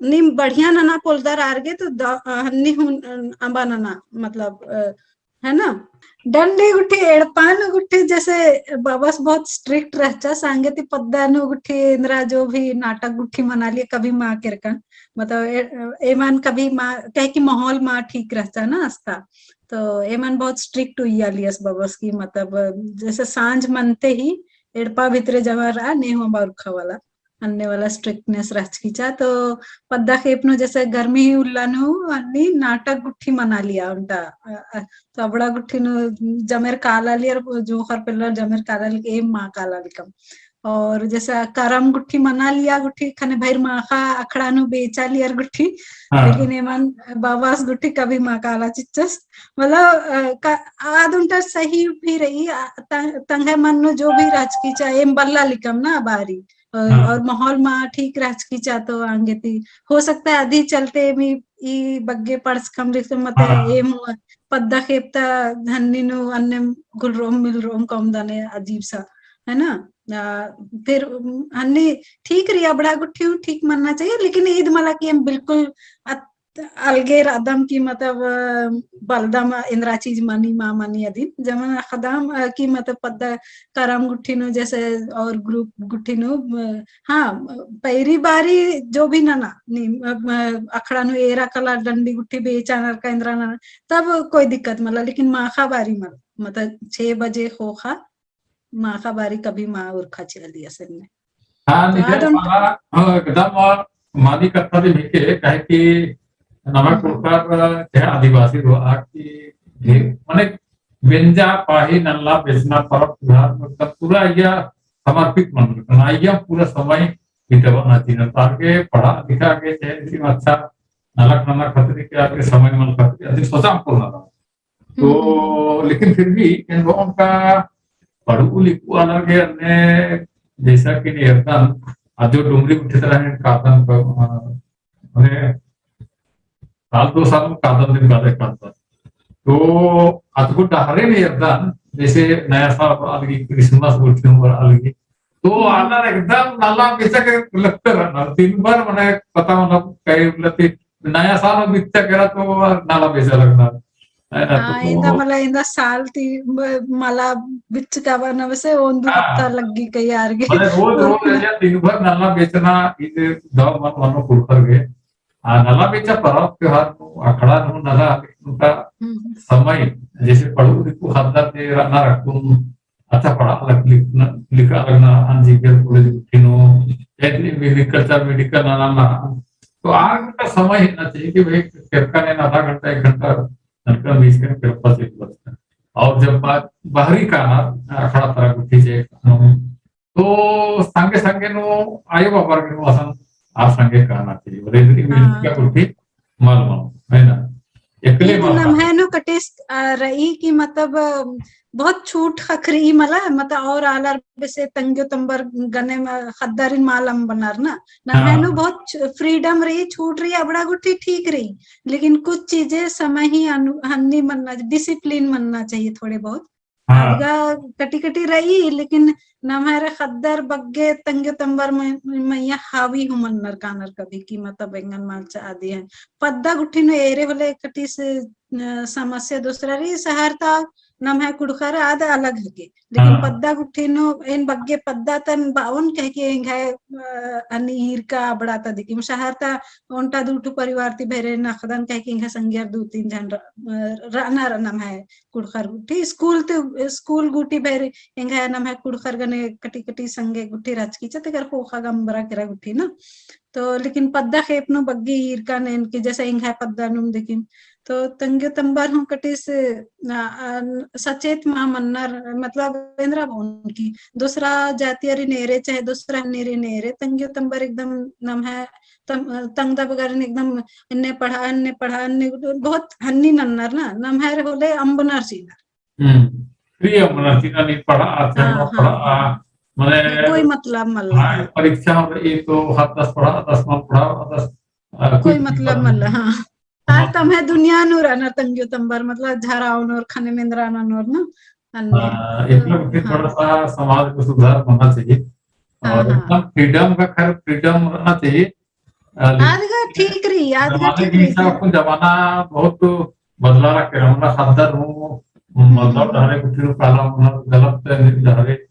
नीम बढ़िया नना पोल्लदर आर गे, तो द-, अ, हन्नी हूँ, अ, अम्बा नना, मतलब, अ, है ना? डंडी गुट्ठी, एड़पा नू गुट्ठी, जैसे बबस बहुत strict रहचा, संगे ती पद्दा नू गुट्ठी, एन्दरा जो भी नाटक गुट्ठी मनालिया, कभी मा केरकन। मतलब, ए-, एमन कभी मा, काहे कि माहौल मा ठीक रहचा ना अस्ता। तो एमन बहुत strict उइयालियस बबस की, मतलब, जैसे सांझ मनते ही एड़पा भितरे जमा रआ, ने हूँ अम्बा उरखा वाला, अन्ने वाला strictness रहचकी चा। तो पद्दा खेप नू जैसे गर्मी उल्ला नू हन्नी नाटक गुट्ठी मनालिया ओन्टा, अ, अ, तो अबड़ा गुट्ठी नू जमेर कालालियर, जोंख़र पेल्लर जमेर कालालियर, एम मा कालालिकम। और जैसे करम गुट्ठी मनालिया गुट्ठी, ख़ने भइर माख़ा अखड़ा नू बेचालियर गुट्ठी, हाँ। लेकिन एमन बबस गुट्ठी कभी मा काला चिच्चस। मतलब, अ, का, आद ओन्टा सही भी रई, अ, त-, तंग्है मन नू जो भी रहचकी चा, एम बल्लालिकम ना बारी। अ, हाँ। और माहौल मा ठीक रहचकी चा तो आंगे ती। हो सकता है अदी चलते एम ई, ई बग्गे पढ़चकम लिखचकम मते हाँ। एम पद्दा खेप ता हन्नी नू अन्ने घुलरोम मिलरोम कम दने अजीब सा, है ना? आ, फिर, उम, हन्नी ठीक रई, अबड़ा गुट्ठी हूँ ठीक मन्ना चाहिए, लेकिन ईद मला कि एम बिल्कुल अत-, त अलगे रअदम कि मतलब, अ, बलदम एन्दरा चीज मनी मा मनी अदिन। जमन अख़दम, अ, कि मतलब पद्दा करम गुट्ठी नू जैसे और group गुट्ठी नू, अ, हाँ, पैरी बारी जो भी नना, नी, अ, अ, अखड़ा नू एरा कला डंडी गुट्ठी बेचा नरका एन्दरा नना, तब कोई दिक्कत मला, लेकिन माखा बारी मला, मतलब छह बजे ख़ोख़ा, माखा बारी कभी मा उरखा चिआ दिया सन्ने। हाँ, तो निकल आदम पाना, हाँ, एकदम, और मानी कत्था भी मिके, काहे कि नमक हम्म। कुड़कर, चाहे आदिवासी रआ कि, हम्म। माने, बेंजा पाही नल्ला बेचना परब त्योहार, मतलब, पूरा अइय्या समर्पित मन रअना, अइय्या पूरा समय बिताबअना चिअना, ताकि पढ़ा लिखा के, चाहे इसी अच्छा नलख नना खतरी के आगे समय मन खतरी, अधिक सोचा पूर्ण रहा। तो हम्म। लेकिन फिर भी एन बओन का पढ़ू लिखू आलर गे अन्ने जैसा कि एरदन, अजो डुमरी गुट्ठी तरह एन कादन प-, अ, मने साल दो साल में कादन दिन बादे कादन। तो अजगो डहरे ने एरदन, जैसे नया साल बरआ लगी, Christmas गुट्ठी बरआ लगी, तो हम्म। आलर एकदम नला बेचा के लगते रहना। दिन भर मने पता होना कहीं लगती, नया साल में बिकता केरा तो नला बेचा लगना। है ना? हाँ, तो इन्दा मला इन्दा साल ती ब-, मला बिच का बना बसे ओन दो हाँ। हफ्ता लग्गी कई आर गे। मने रोज, रोज या दिन भर नला बेचना, इदे दव मन मनो कुड़कर गे। आ नला बेचा परब त्योहार नू, अखड़ा नू नला, उनका हम्म। समय, जैसे पढ़ू लिखू ख़द्दर ते रअना रखून, अच्छा पढ़ा लग-, लिखना, लिखा लगना, अंजी बेर college गुट्ठी नू, agriculture, medical नना ना। तो आर का समय हेना चाहिए कि भाई, केरका ने आधा घंटा, एक घंटा, घंटा बीस मिनट केरपा से बचता। और जब बा-, बाहरी काना, अखड़ा तरा गुट्ठी जे, तो संगे संगे नू आयो बाबर गे नू असन आर संगे काना चाहिए। बोले, इतनी मिल हाँ। क्या गुट्ठी मल मनो, है ना? एकले ईद मल नम्है नू कटिस, अ, रई कि मतलब, अ, बहुत छूट ख़क्खरई मला, मतलब और आलर बेसे तंग्यो तम्बर गने म-, ख़द्दारिन मल अम्बनर ना। नम्है नू हाँ। बहुत छ-, freedom रई, छूट रई, अबड़ा गुट्ठी ठीक रई। लेकिन कुछ चीजें समय ही अनु-, हन्नी मन्ना, discipline मन्ना चाहिए थोड़े बहुत। हाँ। अदगा कटी कटी रई, लेकिन नम्है रे ख़द्दर बग्गे तंग्यो तम्बर म-, मइय्याँ हावी हूँ मन्नर कानर कभी कि मतलब एंगन मल चिआ दिया। पद्दा गुट्ठी नू एरे होले कटिस, अ, समस्या दूसरा रई, शहर ता नम्है कुँड़ुख़र आद अलग हिके। लेकिन हाँ। पद्दा गुट्ठी नू एन बग्गे पद्दा तन बओन कहिके एंग्है, अ, अन्नी ईरका अबड़ा ता दिकिम। शहर ता ओन्टा दू ठू परिवार ती भेरे नखदन कहिके एंग्है संगियर दू तीन झन र-, अ, रअनर नम्है कुँड़ुख़र गुट्ठी, स्कूल ते, स्कूल गुट्ठी भर एंग्है नम्है कुँड़ुख़र गने कटी कटी संगे गुट्ठी रहचकी चा, तेकर ख़ोख़ा गम्बरा केरा गुट्ठी ना। तो लेकिन पद्दा खेप नू बग्गे ईरका ने एन कि जैसे एंग्है पद्दा नुम देखिम। तो तंग्यो तम्बर हूँ कटिस, आ, आ, सचेत मा मन्नर, मतलब एन्दरा बओन कि दूसरा जातियरिन एरे चाहे दूसरा हन्नीरिन एरे, तंग्यो तम्बर एकदम नम्है तम-, तंगदा बगरिन एकदम एन्ने पढ़ा, एन्ने पढ़ा, एन्ने बहुत हन्नी नन्नर ना, नम्है रे होले अम्बनर चिअनर। हम्म। Free अम्बनर चिअनर, नी पढ़ा, अच्छा, हाँ, हाँ, पढ़ा, हाँ। मने, कोई मतलब मल्ला, हाँ, हाँ। परीक्षा में ये तो हाथ दस पढ़ा, दस मल पढ़ा, दस, आ, कोई कुछ मतलब मल्ला, हाँ। आर तम्है दुनिया नू रअनर तंग्यो तम्बर, मतलब झरा ओनोर, ख़ने मेंदरा ननोर ना, अन्ने। हाँ, तो, इतना भी हाँ। थोड़ा सा समाज को सुधार होना चाहिए। हाँ, और हाँ। एकदम freedom का खैर freedom रहना चाहिए। अ, लेकिन आदगा ठीक रई, आदगा जमाने ठीक के रई। हिसाब से जमाना बहुत बदला रहा, कोरोना ख़द्दर हूँ, हम्म, मतलब हम्म। डहरे गुट्ठी नू काला मना गलत है, डहरे,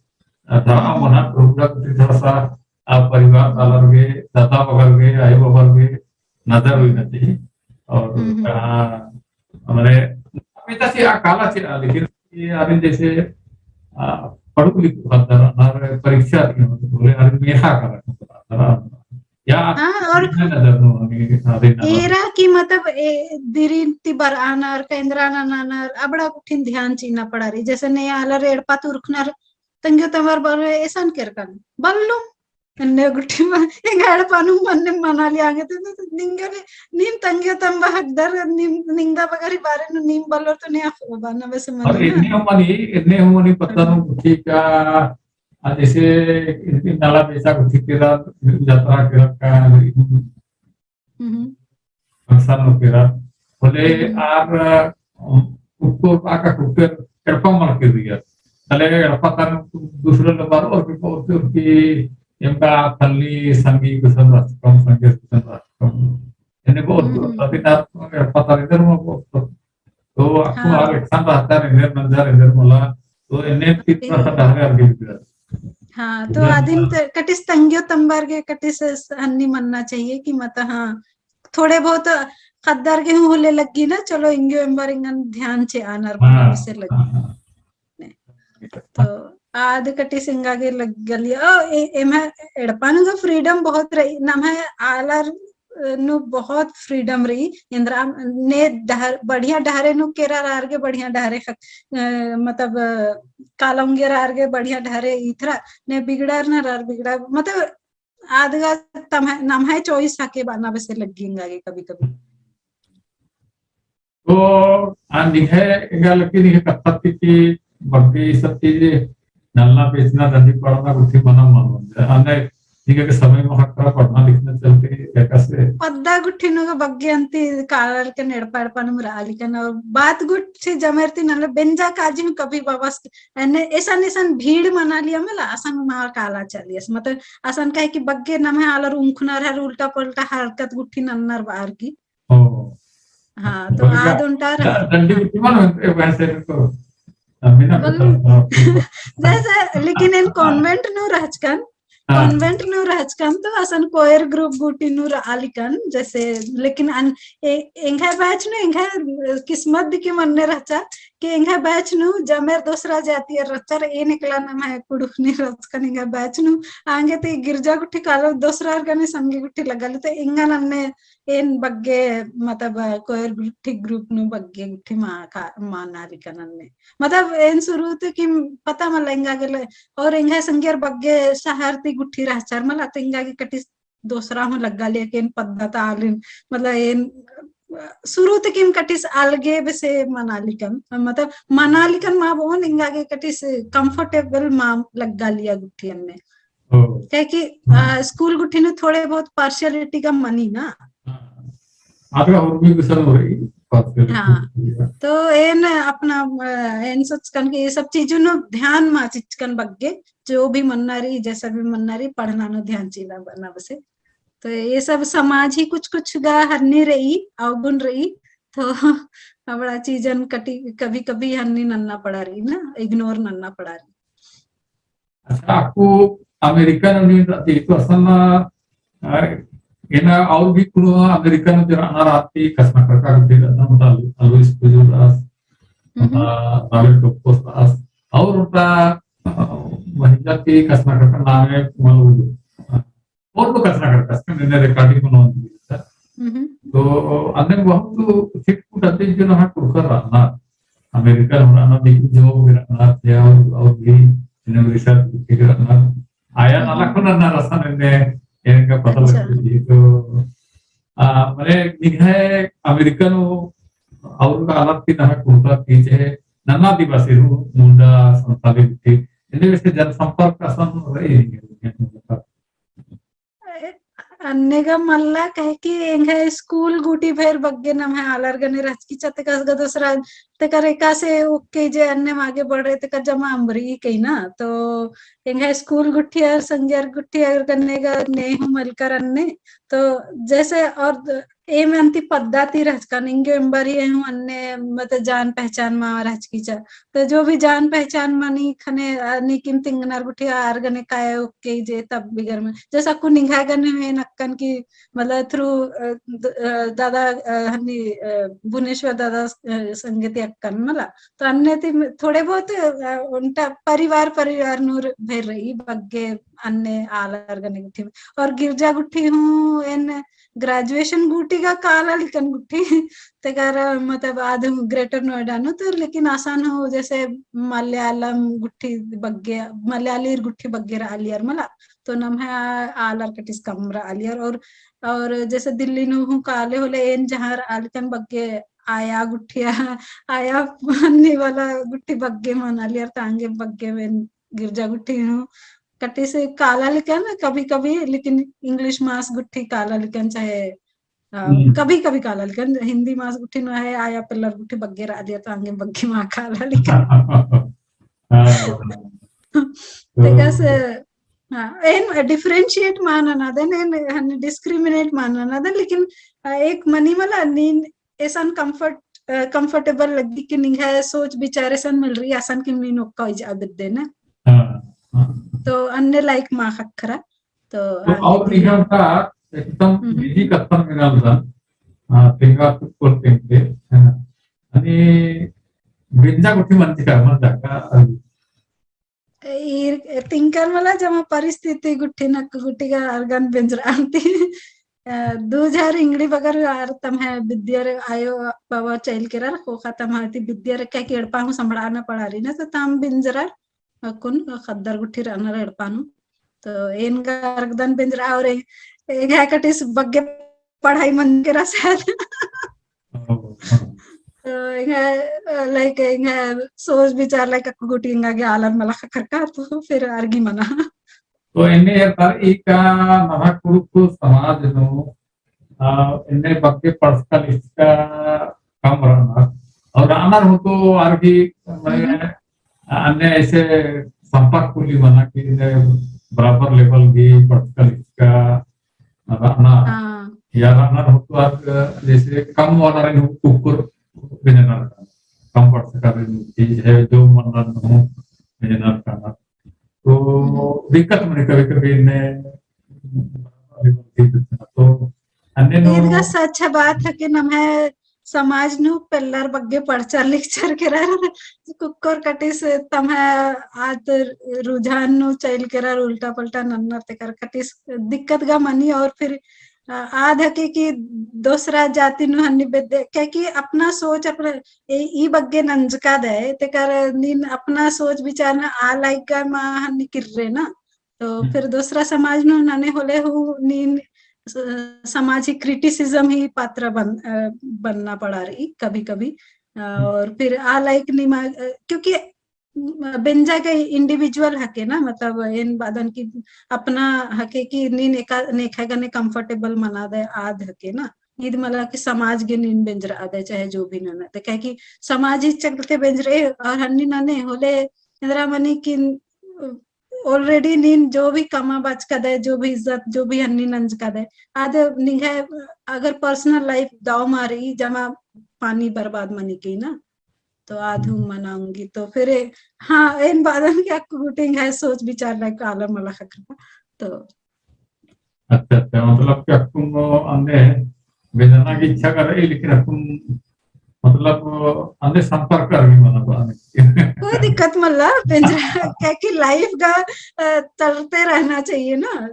अ, धर्म हम्म, मना हम्म। तो उनका गुट्ठी थोड़ा सा, अ, परिवार हम्म। वाला गे, दादा बगर गे, आई बगर गे, नजर हुई हम्म। ना चाहिए। और हम्म, हम्म। कहाँ, हमारे, अभी तक ये काला चिआ, लेकिन ये आदमी जैसे, अ, पढ़ू लिखू ख़द्दर, और परीक्षा दी, बोले, आदमी मेखा करा, या हाँ, और इतना नजर नो, आदमी, आदमी नजर। एरा कि मतलब, ए, दिरी ती बरआनर, केंद्रा ननानर, अबड़ा गुट्ठिन ध्यान चिअना पड़ा रई। जैसे ने आलर एड़पा ती उरखनर, तंग्यो तम्बर बरओ, एसन केरकन। बल्लुम, एन्ने गुट्ठी मा, एंग्है एड़पा नू मन्ने मनाली आगे तो, तो निंगरे, नीम तंग्यो तम्बर ख़द्दर, नीम, निंगदा बगर ही बारे नू नीम बल्लोर तो ने अख़ोबा ना, वैसे और मन्ने ना। एन्ने हूँ मनी, एन्ने हूँ मनी पद्दा नू हाँ। गुट्ठी का, आ, जैसे इनकी नला बेचा गुट्ठी केरा, जतरा केरा का, हम्म। फंक्शन नू केरा। बोले हम्म। आर, अम, उत्तर आका कुकर एड़पा मल केरिया। तले एड़पा तन दूसरे नंबर और भी बहुत की एमका फल्ली संगी कुसन राष्ट्रम, संगी कुसन राष्ट्रम। एन्ने बहुत हम्म, हम्म। अभी ना, पता नहीं, इधर में बहुत तो अक्कु हाँ। आर एकसन रहचा, एन्देर नंजर, एन्देर मला, तो एन्ने ती थोड़ा सा डहरे आर गे। हाँ, तो आदिन त-, कटिस तंग्यो तम्बर गे, कटिस हन्नी मन्ना चाहिए कि मत, हाँ, थोड़े बहुत ख़द्दर गे हूँ होले लग्गी ना, चलो एंग्यो एम्बर एंगन ध्यान चिअनर मना बेसे लग्गी। हाँ। तो आद कटिस एंगा गे लग्गलिया, ओ, ए-, एम्है एड़पा नू गा freedom बहुत रई, नम्है आलर नू बहुत freedom रई। एन्दरा ने डहर, बढ़िया डहरे नू केरर आर गे बढ़िया डहरे खत-, अ, मतलब, अ, काला ओंगेर आर गे बढ़िया डहरे इथरा, ने बिगड़ारनर आर बिगड़ा, मतलब, आद गा तम्है, नम्है choice हके बअना बेसे लग्गी एंगा गे कभी-कभी। तो आ निंग्है एंगा लगी निंग्है कत्था ती कि बग्गे ई सब चीज नलना बेचना डंडी पाड़ना गुट्ठी मना मनो। अन्ने निंग्है के समय में हक्का पढ़ना लिखना चलते एकासे। पद्दा गुट्ठी नू गा बग्गे अन्ती कालर के नेड़पा एड़पा नू रआ लिकन और बात गुट्ठी जमेर ती नले बेंजा काजी हूँ कभी बाबस अन्ने एसन एसन भीड़ मना लिया मला असन मा काला चलियस। मतलब असन कहे कि बग्गे नम्है आलर उंखनर हर उल्टा पल्टा हरकत गुट्ठी नन्नर बार की। ओ। हाँ, तो बग्गे आद ओन्टा ड-, रहा। डंडी हाँ। गुट्ठी मनो, ए, वैसे तो, अभी ना बल-, बता, हाँ। जैसे, लेकिन एन convent नू रहचकन, हाँ। Convent नू रहचकन, तो असन choir group गुट्ठी नू रआ लिकन, जैसे, लेकिन अन-, ए-, एंग्है batch नू, एंग्है किस्मत दिकी मन्ने रहचा, कि एंग्है batch नू जमेर दोसरा जातियर रहचर, एन एकला नम्है कुँड़ुख़नी रहचकन एंग्है batch नू, आंगे ती गिरजा गुट्ठी कालो दोसरार गने संगी गुट्ठी लग्गाली, तो एंगन अन्ने एन बग्गे, मतलब, choir गुट्ठी group नू बग्गे गुट्ठी मा का, मना लिकन अन्ने। मतलब, एन शुरू ती कि पता मला एंगा गे ले, और एंग्है संगियर बग्गे शहर ती गुट्ठी रहचर मला, तो एंगा गे कटिस दोसरा हूँ लग्गालिया कि एन पद्दा ता आलिन, मतलब, एन, अ, शुरू ती कि एन कटिस अलगे बेसे मना लिकन, मतलब, मना लिकन मा बओन एंगा गे कटिस comfortable मा लग्गालिया गुट्ठी अन्ने। ओ। काहे कि, हाँ। अ, school गुट्ठी नू थोड़े बहुत partiality गा मनी ना। हाँ। आदरा और भी विषय हो रही, partiality हाँ। तो एन अपना, अ, एन सोचकन कि ये सब चीजों नू ध्यान मा चिचकन बग्गे, जो भी मन्ना रई, जैसा भी मन्ना रई, पढ़ना नू ध्यान चिअना बअना बेसे। तो ये सब समाज ही कुछ कुछ गा हन्नी रई, अवगुन रई, तो अबड़ा चीजन कटी, कभी कभी हन्नी नन्ना पड़ा रई ना, ignore नन्ना पड़ा रई। अच्छा, अक्कु अमेरिका नू नीन रअदी तो असन, अ, एन्ने और भी कुँड़ुख़ अमेरिका नू जे रअनर आर ती कछनखरका गुट्ठी रअदम, मतलब, अलोइस कुजूर आस, हम्म। मतलब, नवीन टोप्पोस आस, और ओन्टा, अ, महिला ती कछनखरका नामे, मतलब, और तो कछनखरका, एन्ने recording मनो। हम्म। तो अन्ने बहुत छिटपुट अति जो नम्है कुँड़ुख़र रअनर, अमेरिका नू रअनर, लेकिन जो भी रअनर, या और, और भी एन्ने research भी रअनर, आया हम्म। नलख नन्नर असन एन्ने, एन्ने का पता अच्छा। लगता है। तो, आ, मने निंग्है अमेरिका नू और आलर ती नम्है कुँड़ुख़र ती जे नन्ना आदिवासी हूँ, मुंडा, संथाली गुट्ठी, एन्ने बेसे जनसंपर्क असन रई। अन्ने गा मल्ला, काहे कि एंग्है school गूटी भेर बग्गे नम्है आलर गने रहचकी चा, तेकस गा दोसरा, तेकर एकासे ओक्के जे अन्ने मागे बढ़े, तेकर जमा अम्बरी कई ना। तो एंग्है school गुट्ठियर, संगियर गुट्ठियर गने गा ने हूँ मलकर अन्ने। तो जैसे और द-, एम अन्ती पद्दा ती रहचकन, एंग्यो एम्बर ही हूँ अन्ने, मतलब, जान पहचान मा रहचकी चा। तो जो भी जान पहचान मनी खने, अ, नीकिम तिंगनर गुट्ठी आर गने काय ओक्के जे तब बिगर में। जैसे अक्कु निंग्है गने में नक्कन की, मतलब, through, अ, द-, अ, दादा, अ, हन्नी, अ, भुवनेश्वर दादा, अ, संगे ती अक्कन मला। तो अन्ने ती थोड़े बहुत, अ, ओन्टा परिवार, परिवार नू भेर रई बग्गे अन्ने आलर गने गुट्ठी। और गिरजा गुट्ठी हूँ एन graduation गूटी गा काला लिकन गुट्ठी, तेकर मतलब आद हूँ Greater Noida नू, तो लेकिन असन हूँ जैसे मलयालम गुट्ठी बग्गे, मलयालीर गुट्ठी बग्गे रआलियर मला, तो नम्है आलर कटिस कम रआलियर। और, और जैसे दिल्ली नू हूँ काले होले एन जहाँ रआलिकन बग्गे आया गुट्ठिया, आया पन्नी वाला गुट्ठी बग्गे मनालियर, तांगे बग्गे में गिरजा गुट्ठी हूँ कटिस काला लिकन कभी कभी, लेकिन English मास गुट्ठी काला लिकन चाहे, अ, हम्म। कभी कभी काला लिकन, हिंदी मास गुट्ठी नू है आया पेल्लर गुट्ठी बग्गे रआलियर, तांगे बग्गे मा काला लिकन। हाँ। तेकस हाँ, एन differentiate मल ननादन, एन हन discriminate मल ननादन, लेकिन, अ, एक मनी मला नीन एसन comfort, अ, comfortable लग्गी कि निंग्है सोच विचार एसन मिलरई, असन कि नीन ओक्का इजा बेद्दन। हाँ, हाँ। तो अन्ने लायक मल ख़क्खरा। तो तो आगे और फिर निंग्है का एकदम हम्म। निजी कत्थन मेनालदन, हाँ, तेंगा कुक्कोर तेंगते, है ना? अनि बेंजा गुट्ठी मंजका, मंजका, अ, ईर तिंकर मला जमा परिस्थिति गुट्ठिन अक्कु गुट्ठी गा आर गने बेंजरआ अन्ती। अ, दू हजार इंगड़ी बगर आर तम्है बिद्दियर आयो बाबा चइल केरर, ख़ोख़ा तम्है ती बिद्दियर काहे कि एड़पा हूँ संभड़ाना पड़ारी ना, तो तम बेंजरर, अक्कुन ख़द्दर गुट्ठी रअनर एड़पा नू। तो एन गा आर गदन बेंजरआ और ए-, एंग्है कटिस बग्गे पढ़ाई मंजकी रअ शायद। ओ, हाँ। तो एंग्है, अ, like, एंग्है सोच विचार, like, अक्कु गुट्ठी एंगा गे आलर मला ख़क्खरका, तो फिर आर गही मना। तो एन्ने एरतार ई का नम्है कुँड़ुख़ समाज नू, अ, एन्ने बग्गे पढ़चका लिखचका कम रअनर। और रअनर हूँ तो आर गही, मने, हम्म। अन्ने ऐसे संपर्क कुली मना कि एन्ने बराबर level गही पढ़चका लिखचका रअनर। हाँ। या रअनर होतो आर जैसे कम वाला रई हूँ कुक्कोर बेंजनर का, कम पढ़चका रई हूँ कि है जो मनर नू बेंजनर का। तो हम्म। दिक्कत मनी कभी-कभी एन्ने तो अन्ने नू ईद गा सच बात है कि नम्है समाज नू पेल्लर बग्गे पढ़चर लिखचर केरर, कुक्कोर कटिस तम्है आद रुझान नू चइल केरर उल्टा पल्टा नन्नर तेकर कटिस दिक्कत गा मनी। और फिर, अ, आद हके कि दोसरा जाति नू हन्नी बेद्दे, काहे कि अपना सोच अपना ए-, ई बग्गे नंजकादय, तेकर नीन अपना सोच विचार ना आ लायक गा मा हन्नी किर्रे ना। तो हम्म। फिर दोसरा समाज नू नने होले हूँ नीन स-, समाज ही criticism ही पात्र बन-, अ, बनना पड़ारई कभी-कभी। अ, हम्म। और फिर आ लायक निमा, अ, क्योंकि, म, बेंजा गा individual हके ना, मतलब एन बअदन कि अपना हके कि नीन एका, नेखा गने comfortable मनादय आद हके ना। ईद मला कि समाज गे नीन बेंजरआदय चाहे जो भी नना, तो काहे कि समाज ही चलते बेंजरई और हन्नी नने होले एन्दरा मनी कि, अ, already नीन जो भी कमा बचकादय, जो भी इज्जत, जो भी हन्नी नंजकादय, आद निंग्है अगर personal life दव मा रई, जमा पानी बर्बाद मनी की ना, तो आद हूँ मना ओंगी। तो फिर, हाँ, एन बअदन कि अक्कु गुट्ठी एंग्है सोच विचार लायक आलर मला ख़क्खरा। तो अच्छा, अच्छा, मतलब कि अक्कुन अन्ने बेंजना की इच्छा कर रही, लेकिन अक्कुन मतलब अन्ने संपर्क कर रही, मतलब अन्ने। कोई दिक्कत मल्ला, बेंजरा, काहे कि life गा, अ, चलते रहना चाहिए ना।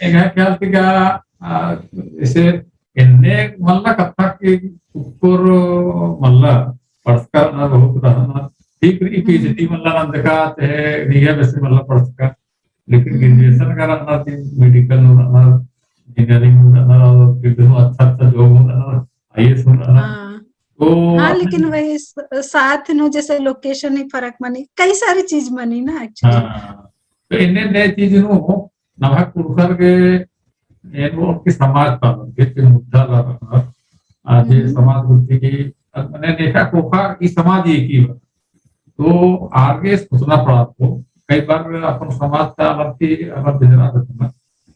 एंग्है ख्याल ती का, अ, जैसे एन्ने मल्ला कत्था कि कुक्कोर मल्ला पढ़चका ना बहुत रहना, ठीक रई, हम्म। PhD मल्ला नंजका, चाहे निंग्है बेसे मल्ला पढ़चका, लेकिन हम्म। Graduation गा रअनर ती medical नू रअनर, engineering नू रअनर, और field नू अच्छा अच्छा job नू रअनर, IAS नू रअनर। हाँ। तो हाँ, लेकिन वही स-, साथ नू जैसे location ही फरक मनी, कई सारी चीज मनी ना actually। हाँ। तो एन्ने एन्ने चीज नू नम्है कुँड़ुख़र गे एन बओन कि समाज ता लग्गे कि मुद्दा ला रअनर, आ, जे हम्म। समाज गुट्ठी की, मने नेखा ख़ोख़ा ई समाज ही की बा। तो आर गे सोचना पड़ा तो कई बार अपन समाज ता आलर ती आलर बेंजरआ बेद्दनर,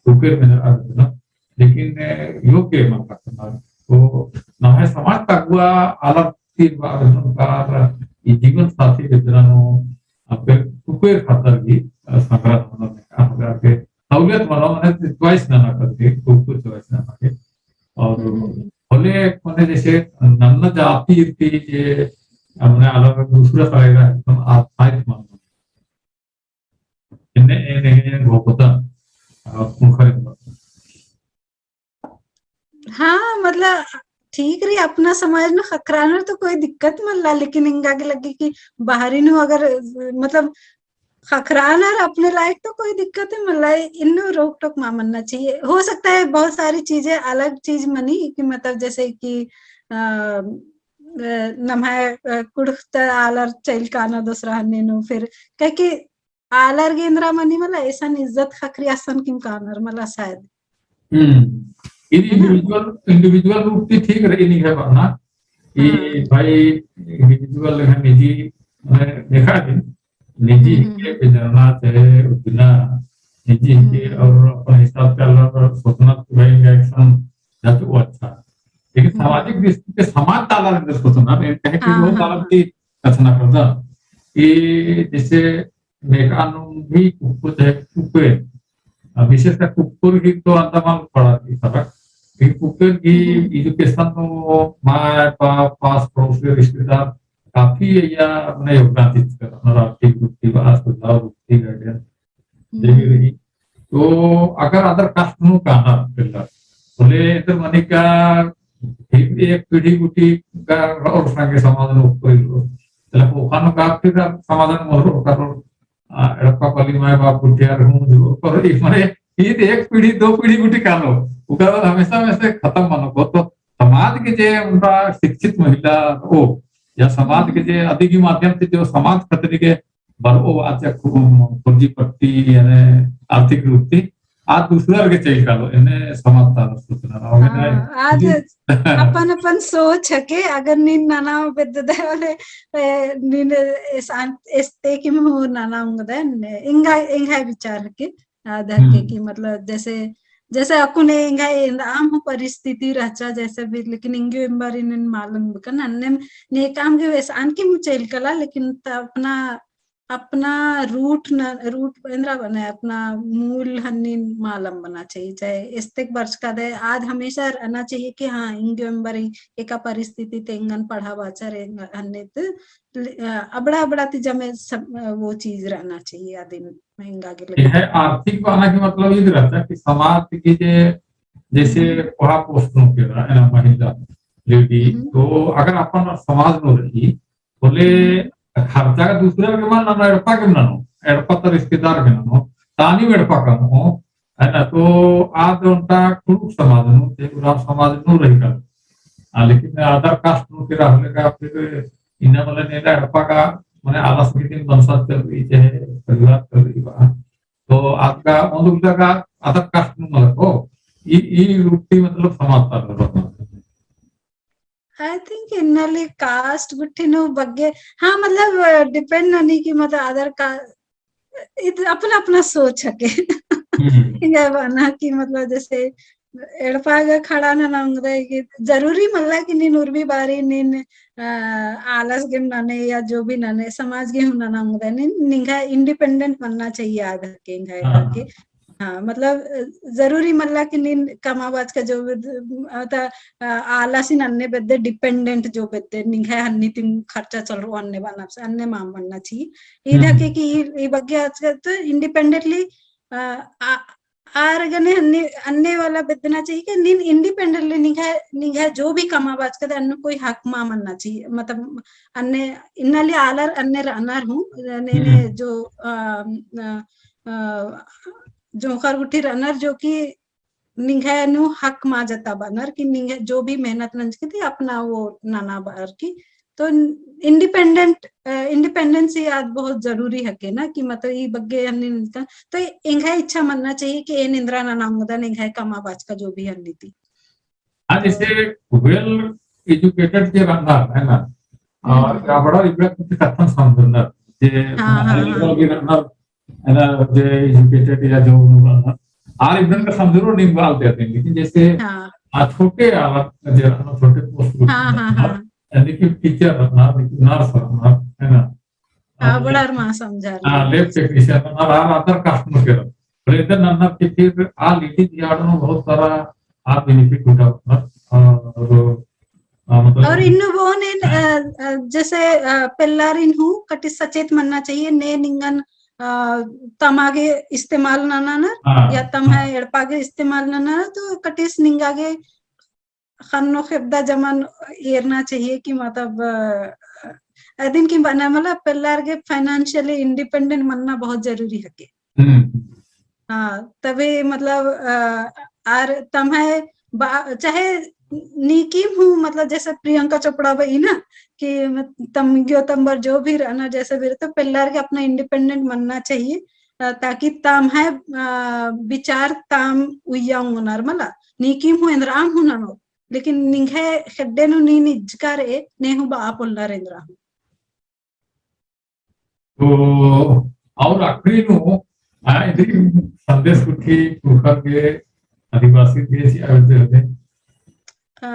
कुक्कोर बेंजरआ बेद्दनर, लेकिन, ए, योग्य मल कत्थनर। तो नम्है समाज ता अगुवा आलर ती बा बेद्दनर, ई जीवन साथी बेद्दनर नू, अ, फिर कुक्कोर खातिर भी, अ, संग्रह नना, अ, के सहूलियत मनो, मने choice नना करके, कुक्कोर choice नना के। और हम्म। होले मने जैसे नन्ना जाति ती जे, अ, मने आलर दूसरा साइड है, एकदम आत्माहित मनो। एन्ने, एन्ने, एन्ने घोखता, अ, कुँड़ुख़र। हाँ, मतलब, ठीक रई, अपना समाज नू ख़क्खरानर तो कोई दिक्कत मल्ला, लेकिन एंगा गे लग्गी कि बाहरी नू अगर, मतलब, ख़क्खरानर अपने लायक तो कोई दिक्कत ही मल्ला, इन्नु रोक टोक मा मन्ना चाहिए। हो सकता है बहुत सारी चीजें अलग चीज मनी कि, मतलब, जैसे कि, अ, अ, नम्है, अ, कुँड़ुख़ ता आलर चइल कानर दोसरा हन्ने नू, फिर काहे कि आलर गे एन्दरा मनी मला, एसन इज्जत ख़क्खरई असन किम कानर मला शायद। हम्म। इदी है ना? Individual, individual रूप ती ठीक रई निंग्है बअना। ई हाँ। भाई individual है निजी, मने नेखा दिम, निजी हम्म, के हम्म। बेंजरना चाहे उद्दना, निजी हिके हम्म। और अपन हिसाब से अलग सोचना तो भाई एंगा एकसन जाचो अच्छा। लेकिन हम्म। सामाजिक दृष्टि से समाज ता आलर एन्देर सोचना, काहे कि हाँ, वो हाँ, आलर हाँ। की कछनखरदन। कि जैसे नेकान भी कुक्कोर चाहे कुक्कोर, अ, विशेषकर कुक्कोर ही तो अंदमान पड़ा थी फरक। कि कुक्कोर की हम्म। education नू माय, बाप, पास पड़ोस के रिश्तेदार काफी या अपना योगदान चिच्चकत, मतलब आर्थिक रूप से, सुझाव रूप से, guidance, हम्म। देवी रही। तो अगर other caste नू काना पेल्लर, बोले एन्देर मनी का फिर एक पीढ़ी गुट्ठी का और संगे समाज नू कोई लो। तले ओखा नू का फिर समाज नू मोर ओकर, आ, एड़पा पल्ली माय बाप गुट्ठियार हूँ, जो ओकर एक मने फिर एक पीढ़ी, दो पीढ़ी गुट्ठी कानो। ओकर बाद हमेशा, हमेशा खतम मनो को। तो समाज के जे उनका शिक्षित महिला हो, या समाज के जे अदी की माध्यम से जो समाज खतरी के बरओ आचा खु-, खोजी पट्टी, यानी आर्थिक रूप से, आ दूसरा के चाहिए कालो, एन्ने समाज ता सोचना रहो, हाँ, एन्ने आज जी। अपन, अपन सोच है के अगर नीन नना बेद्ददय वाले, ए, नीन एस-, आन-, एस्ते कि हूँ नना उंगदय, ने, एंगा, एंगा विचार है के, आद है के हम्म। कि मतलब जैसे, जैसे अक्कुन एंगा एन्द आम हूँ परिस्थिति रहचा जैसे भी, लेकिन एंग्यो एम्बर इन्ने मालूम बकन, अन्ने नेकाम गे वैसे आन की मुचेल कला, लेकिन त अपना अपना root न, root एन्दरा बने, अपना मूल हन्निन मालम बना चाहिए। चाहे एस्तेक बरचका दे, आद हमेशा रहना चाहिए कि हाँ, एंग्यो एम्बर एका परिस्थिति ते एंगन पढ़ाबाचर, एंग-, हन्ने ते, अ, अबड़ा, अबड़ा ती जमे सब, अ, वो चीज रहना चाहिए, आदिन महंगा के लिए। यह आर्थिक बना के मतलब ईद रहचा कि समाज की जे, जैसे हम्म। कोहा post नू केरा, है ना, महिला, lady, हम्म। तो अगर अपन समाज नू रही, होले हम्म। खर्चा का दूसरा के मल ननो, एड़पा के ननो, एड़पा ता रिश्तेदार के ननो, तानी एड़पा कमओ, है ना? तो आद ओन्टा कुँड़ुख़ समाज नू, ते उराँव समाज नू रही का। आ, लेकिन other caste नू केरा होले का फिर इन्ना मतलब नेला एड़पा का, मने आलस के दिन बंसा चल रही, चाहे परिवार चल रही बा। तो आपका, उन लोग का other caste नू मतलब हो, ई, ई रूप ती मतलब समाज ता मतलब। I think इन्नली caste गुट्ठी नू बग्गे, हाँ, मतलब, अ, depend ननी कि मतलब other का, इत अपना अपना सोच हके। हम्म। एंगा बअना कि मतलब जैसे एड़पा गा खड़ा नना उंगदय कि जरूरी मल्ला कि नीन उर्मी बारी नीन, अ, आलस गेम नने या जो भी नने, समाज गे हूँ नना उंगदय, नीन निंग्है independent मनना चाहिए आद हके एंग्है हाँ। करके। हाँ, मतलब, अ, जरूरी मल्ला कि नीन कमाबाचका जो भी द-, अ, त, अ, आलासिन अन्ने बेद्दे dependent जो बेद्दे, निंग्है हन्नी तिम खर्चा चलरओ अन्ने बअना से, अन्ने मा मन्ना चाहिए। ईद हम्म। हके कि ई, ई बग्गे आजकल तो independently, अ, आ, आर गने अन्ने, अन्ने वाला बेद्दना चाहिए कि नीन independently निंग्है, निंग्है जो भी कमाबाचका दे अन्ने कोई हक मा मन्ना चाहिए। मतलब, अन्ने इन्नली आलर अन्ने रअनर हूँ, ने, ने हम्म। जो, अ, अ, अ, जोंख़र गुट्ठी रअनर जो कि निंग्है नू हक मा जताबअनर कि निंग्है जो भी मेहनत नंजकी ती अपना वो नना बअर की। तो independent, अ, independence ही आद बहुत जरूरी हके ना कि मतलब ई बग्गे हन्नी नंजका। तो एंग्है इच्छा मन्ना चाहिए कि एन एन्दरा नना उंगदन एंग्है कमाबाचका जो भी हन्नी ती। हाँ, तो जैसे well educated जे रअनर, है ना? हम्म, और हम्म। अबड़ा इबड़ा कुछ कत्थन समझनर, जे हाँ, हाँ, high level हाँ। भी रअनर, है ना, जे educated या जो रअनर, आर इबड़न का समझरो नीम बाल देते हैं, लेकिन जैसे हाँ। आ छोटे आला जे रअनर, छोटे post पर हाँ, हाँ, रअनर, हाँ। यानी कि teacher रअनर, nurse रअनर, है ना? हाँ, अ, बड़ा मा समझा हाँ, रहे। Lab technician, अरा, अरा other caste नू केरा। पर इधर नन्ना के फिर आ ladies yard नू बहुत सारा आ benefit उठा, अ, और, अ, मतलब और इन्नु बोन एन, हाँ। अ, अ, जैसे, अ, पेल्लारिन हूँ कटिस सचेत मन्ना चाहिए, ने निंगन, अ, तमा गे इस्तेमाल नना ना, हाँ, या तमा हाँ। एड़पा गे इस्तेमाल नना ना, तो कटिस निंगा गे ख़न्नो ख़ेबदा जमन एरना चाहिए कि मतलब, अ, अदिन कि बअना मतलब पेल्लार गे financially independent मनना बहुत जरूरी हके। हम्म। हाँ, तबे मतलब, अ, आर तम्है बा-, चाहे नीकिम हूँ मतलब जैसे प्रियंका चोपड़ा बई ना कि मत-, तम गियो तम्बर जो भी रअना जैसे भी रहे, तो पेल्लार गे अपना independent मनना चाहिए, अ, ताकि तम्है, अ, विचार तम उइय्या ओंगनर मला, नीकिम हूँ एन्दराम हूँ ननो। लेकिन निंग्है खेड्डे नू नीन इज्जका रई, ने हूँ बआ पोल्लर एन्दरा हूँ। तो और आखिरी नू हाँ, इदी संदेश गुट्ठी पुरखर गे, आदिवासी गे चिआ बेद्दय होले। अ,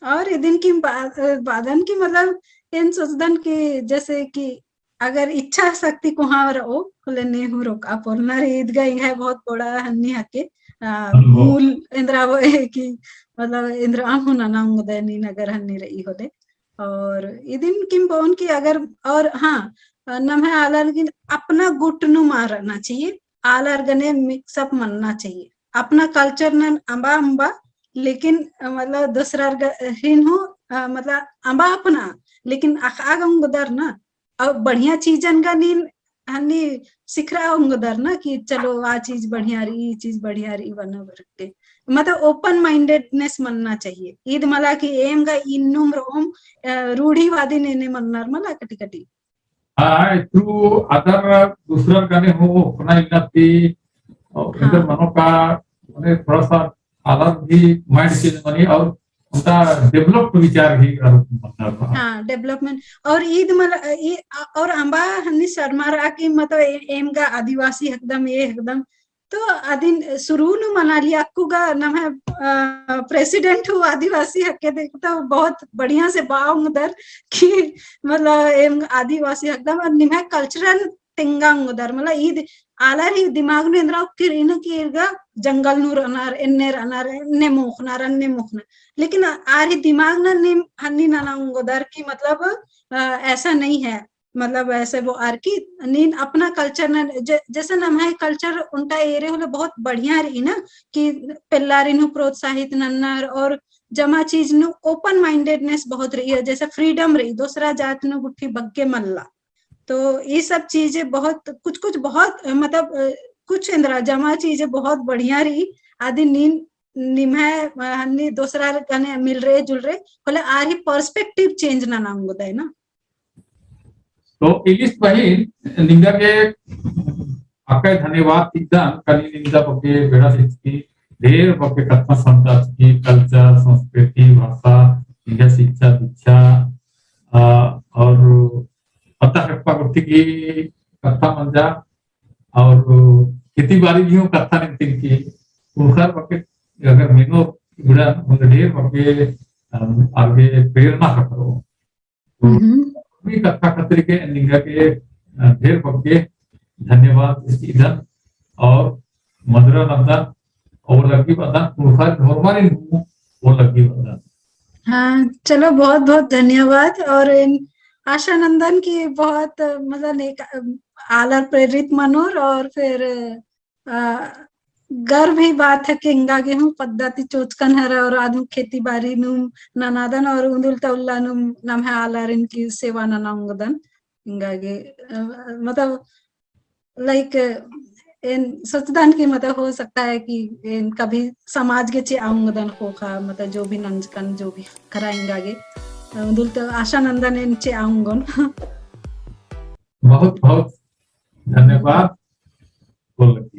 और इदिन की बा-, बादन की मतलब एन सोचदन कि जैसे कि अगर इच्छा शक्ति कोहाँ रओ, होले ने हूँ रोकआ पोरना रई। ईद गा एंग्है बहुत बड़ा हन्नी हके, अ, अनुभव। मूल एन्द्रा बओय कि मतलब एन्द्रा हूँ नना ओंगदय नीन अगर हन्नी रई होले। और इदिन किम बओन कि अगर, और हाँ, नम्है आलर गे अपना गुट नू मा रअना चाहिए, आलर गने mix up मन्ना चाहिए। अपना culture नन अम्बा अम्बा, लेकिन, अ, मतलब दूसरार ग-, हिन हूँ, अ, मतलब अम्बा अपना, लेकिन अख़आ गा ओंगदर ना, और बढ़िया चीजन गा नीन हन्नी सिखरआ ओंगदर ना कि चलो आ चीज बढ़िया रई, ई चीज बढ़िया रई बअना बरके। मतलब open mindedness मन्ना चाहिए। ईद मला कि एम गा इन्नुम रओम, अ, रूढ़िवादी नेने मन्नर मला कटी कटी। हाँ, इतरू अदर दूसरर गने हूँ ओक्कना इन्ना ती, और हाँ। इधर मनो का, मने थोड़ा सा अलग भी mind change मनी और उनका developed विचार भी अलग मन्ना। हाँ, development। और ईद मला, ई, और अम्बा हन्नी सरमारआ कि मतलब ए-, एम गा आदिवासी हिकदम, ए हिकदम, तो अदिन शुरू नू मनाली अक्कु गा नम्है, अ, president हूँ आदिवासी हके, देख तो बहुत बढ़िया से बआ ओंगदर कि मतलब एम आदिवासी हिकदम और निम्है cultural तेंगा ओंगदर, मतलब ईद आलर ही दिमाग नू एन्द्रा उक्किर इन्ना कि ईर गा जंगल नू रअनर, एन्ने रअनर, एन्ने मोख़नर, अन्ने मोख़नर। लेकिन आर ही दिमाग नू नीम हन्नी नना ओंगदर कि मतलब, अ, ऐसा नहीं है। मतलब ऐसे बओर की नीन अपना culture न, ज-, जैसे नम्है culture ओन्टा एरे होले बहुत बढ़िया रई ना, कि पेल्लारिन हूँ प्रोत्साहित नन्नर और जमा चीज नू open mindedness बहुत रई, जैसे freedom रई, दूसरा जात नू गुट्ठी बग्गे मल्ला। तो ई सब चीजें बहुत, कुछ कुछ बहुत, मतलब, अ, कुछ एन्द्रा जमा चीजें बहुत बढ़िया रई, अदिन नीन, निम्है, अ, हन्नी दूसरा गने मिलरे जुलरे होले आर ही perspective change नना ओंगदय ना। तो इलिस बहिन, निंगा गे अक्कय धन्यवाद चिअदन, का नीन निंगा बग्गे बेड़ा चिचकी, ढेर बग्गे कत्था समझाचकी, culture, संस्कृति, भाषा, निंगा शिक्षा, दीक्षा, अ, और पता है पा गुट्ठी की कत्था मंजा, और खेती बारी भी हूँ कत्था निंतिन की, उनकर बग्गे अगर मेनो गुड़ा, उनके ढेर बग्गे, अम, आगे प्रेरणा खतरो। तो हम्म। भी कत्था खतरी के निंगा के, अ, ढेर बग्गे धन्यवाद चिअदन और मदरा नंदन और लग्गी बअदन, पुरखर होरमारिन हूँ और लग्गी बअदन। हाँ, चलो, बहुत बहुत धन्यवाद। और एन आशा नंदन की बहुत, मतलब, नेक, अ, आलर प्रेरित मनोर और फिर अ, गर्व ही बात है कि एंगा गे हूँ पद्दा ती चोचकन हरा और आद हूँ खेती बारी नू ननादन और उन्दुल ता उल्ला नू नम्है आलारिन की सेवा नना ओंगदन एंगा गे, अ, मतलब, like, एन सोचदन कि, मतलब, हो सकता है कि एन कभी समाज गे चिआ ओंगदन ख़ोख़ा, मतलब, जो भी नंजकन, जो भी ख़क्खरा एंगा गे, अ, उन्दुल ता आशा नंदन एन चिआ ओंगोन। बहुत, बहुत धन्यवाद। बोल।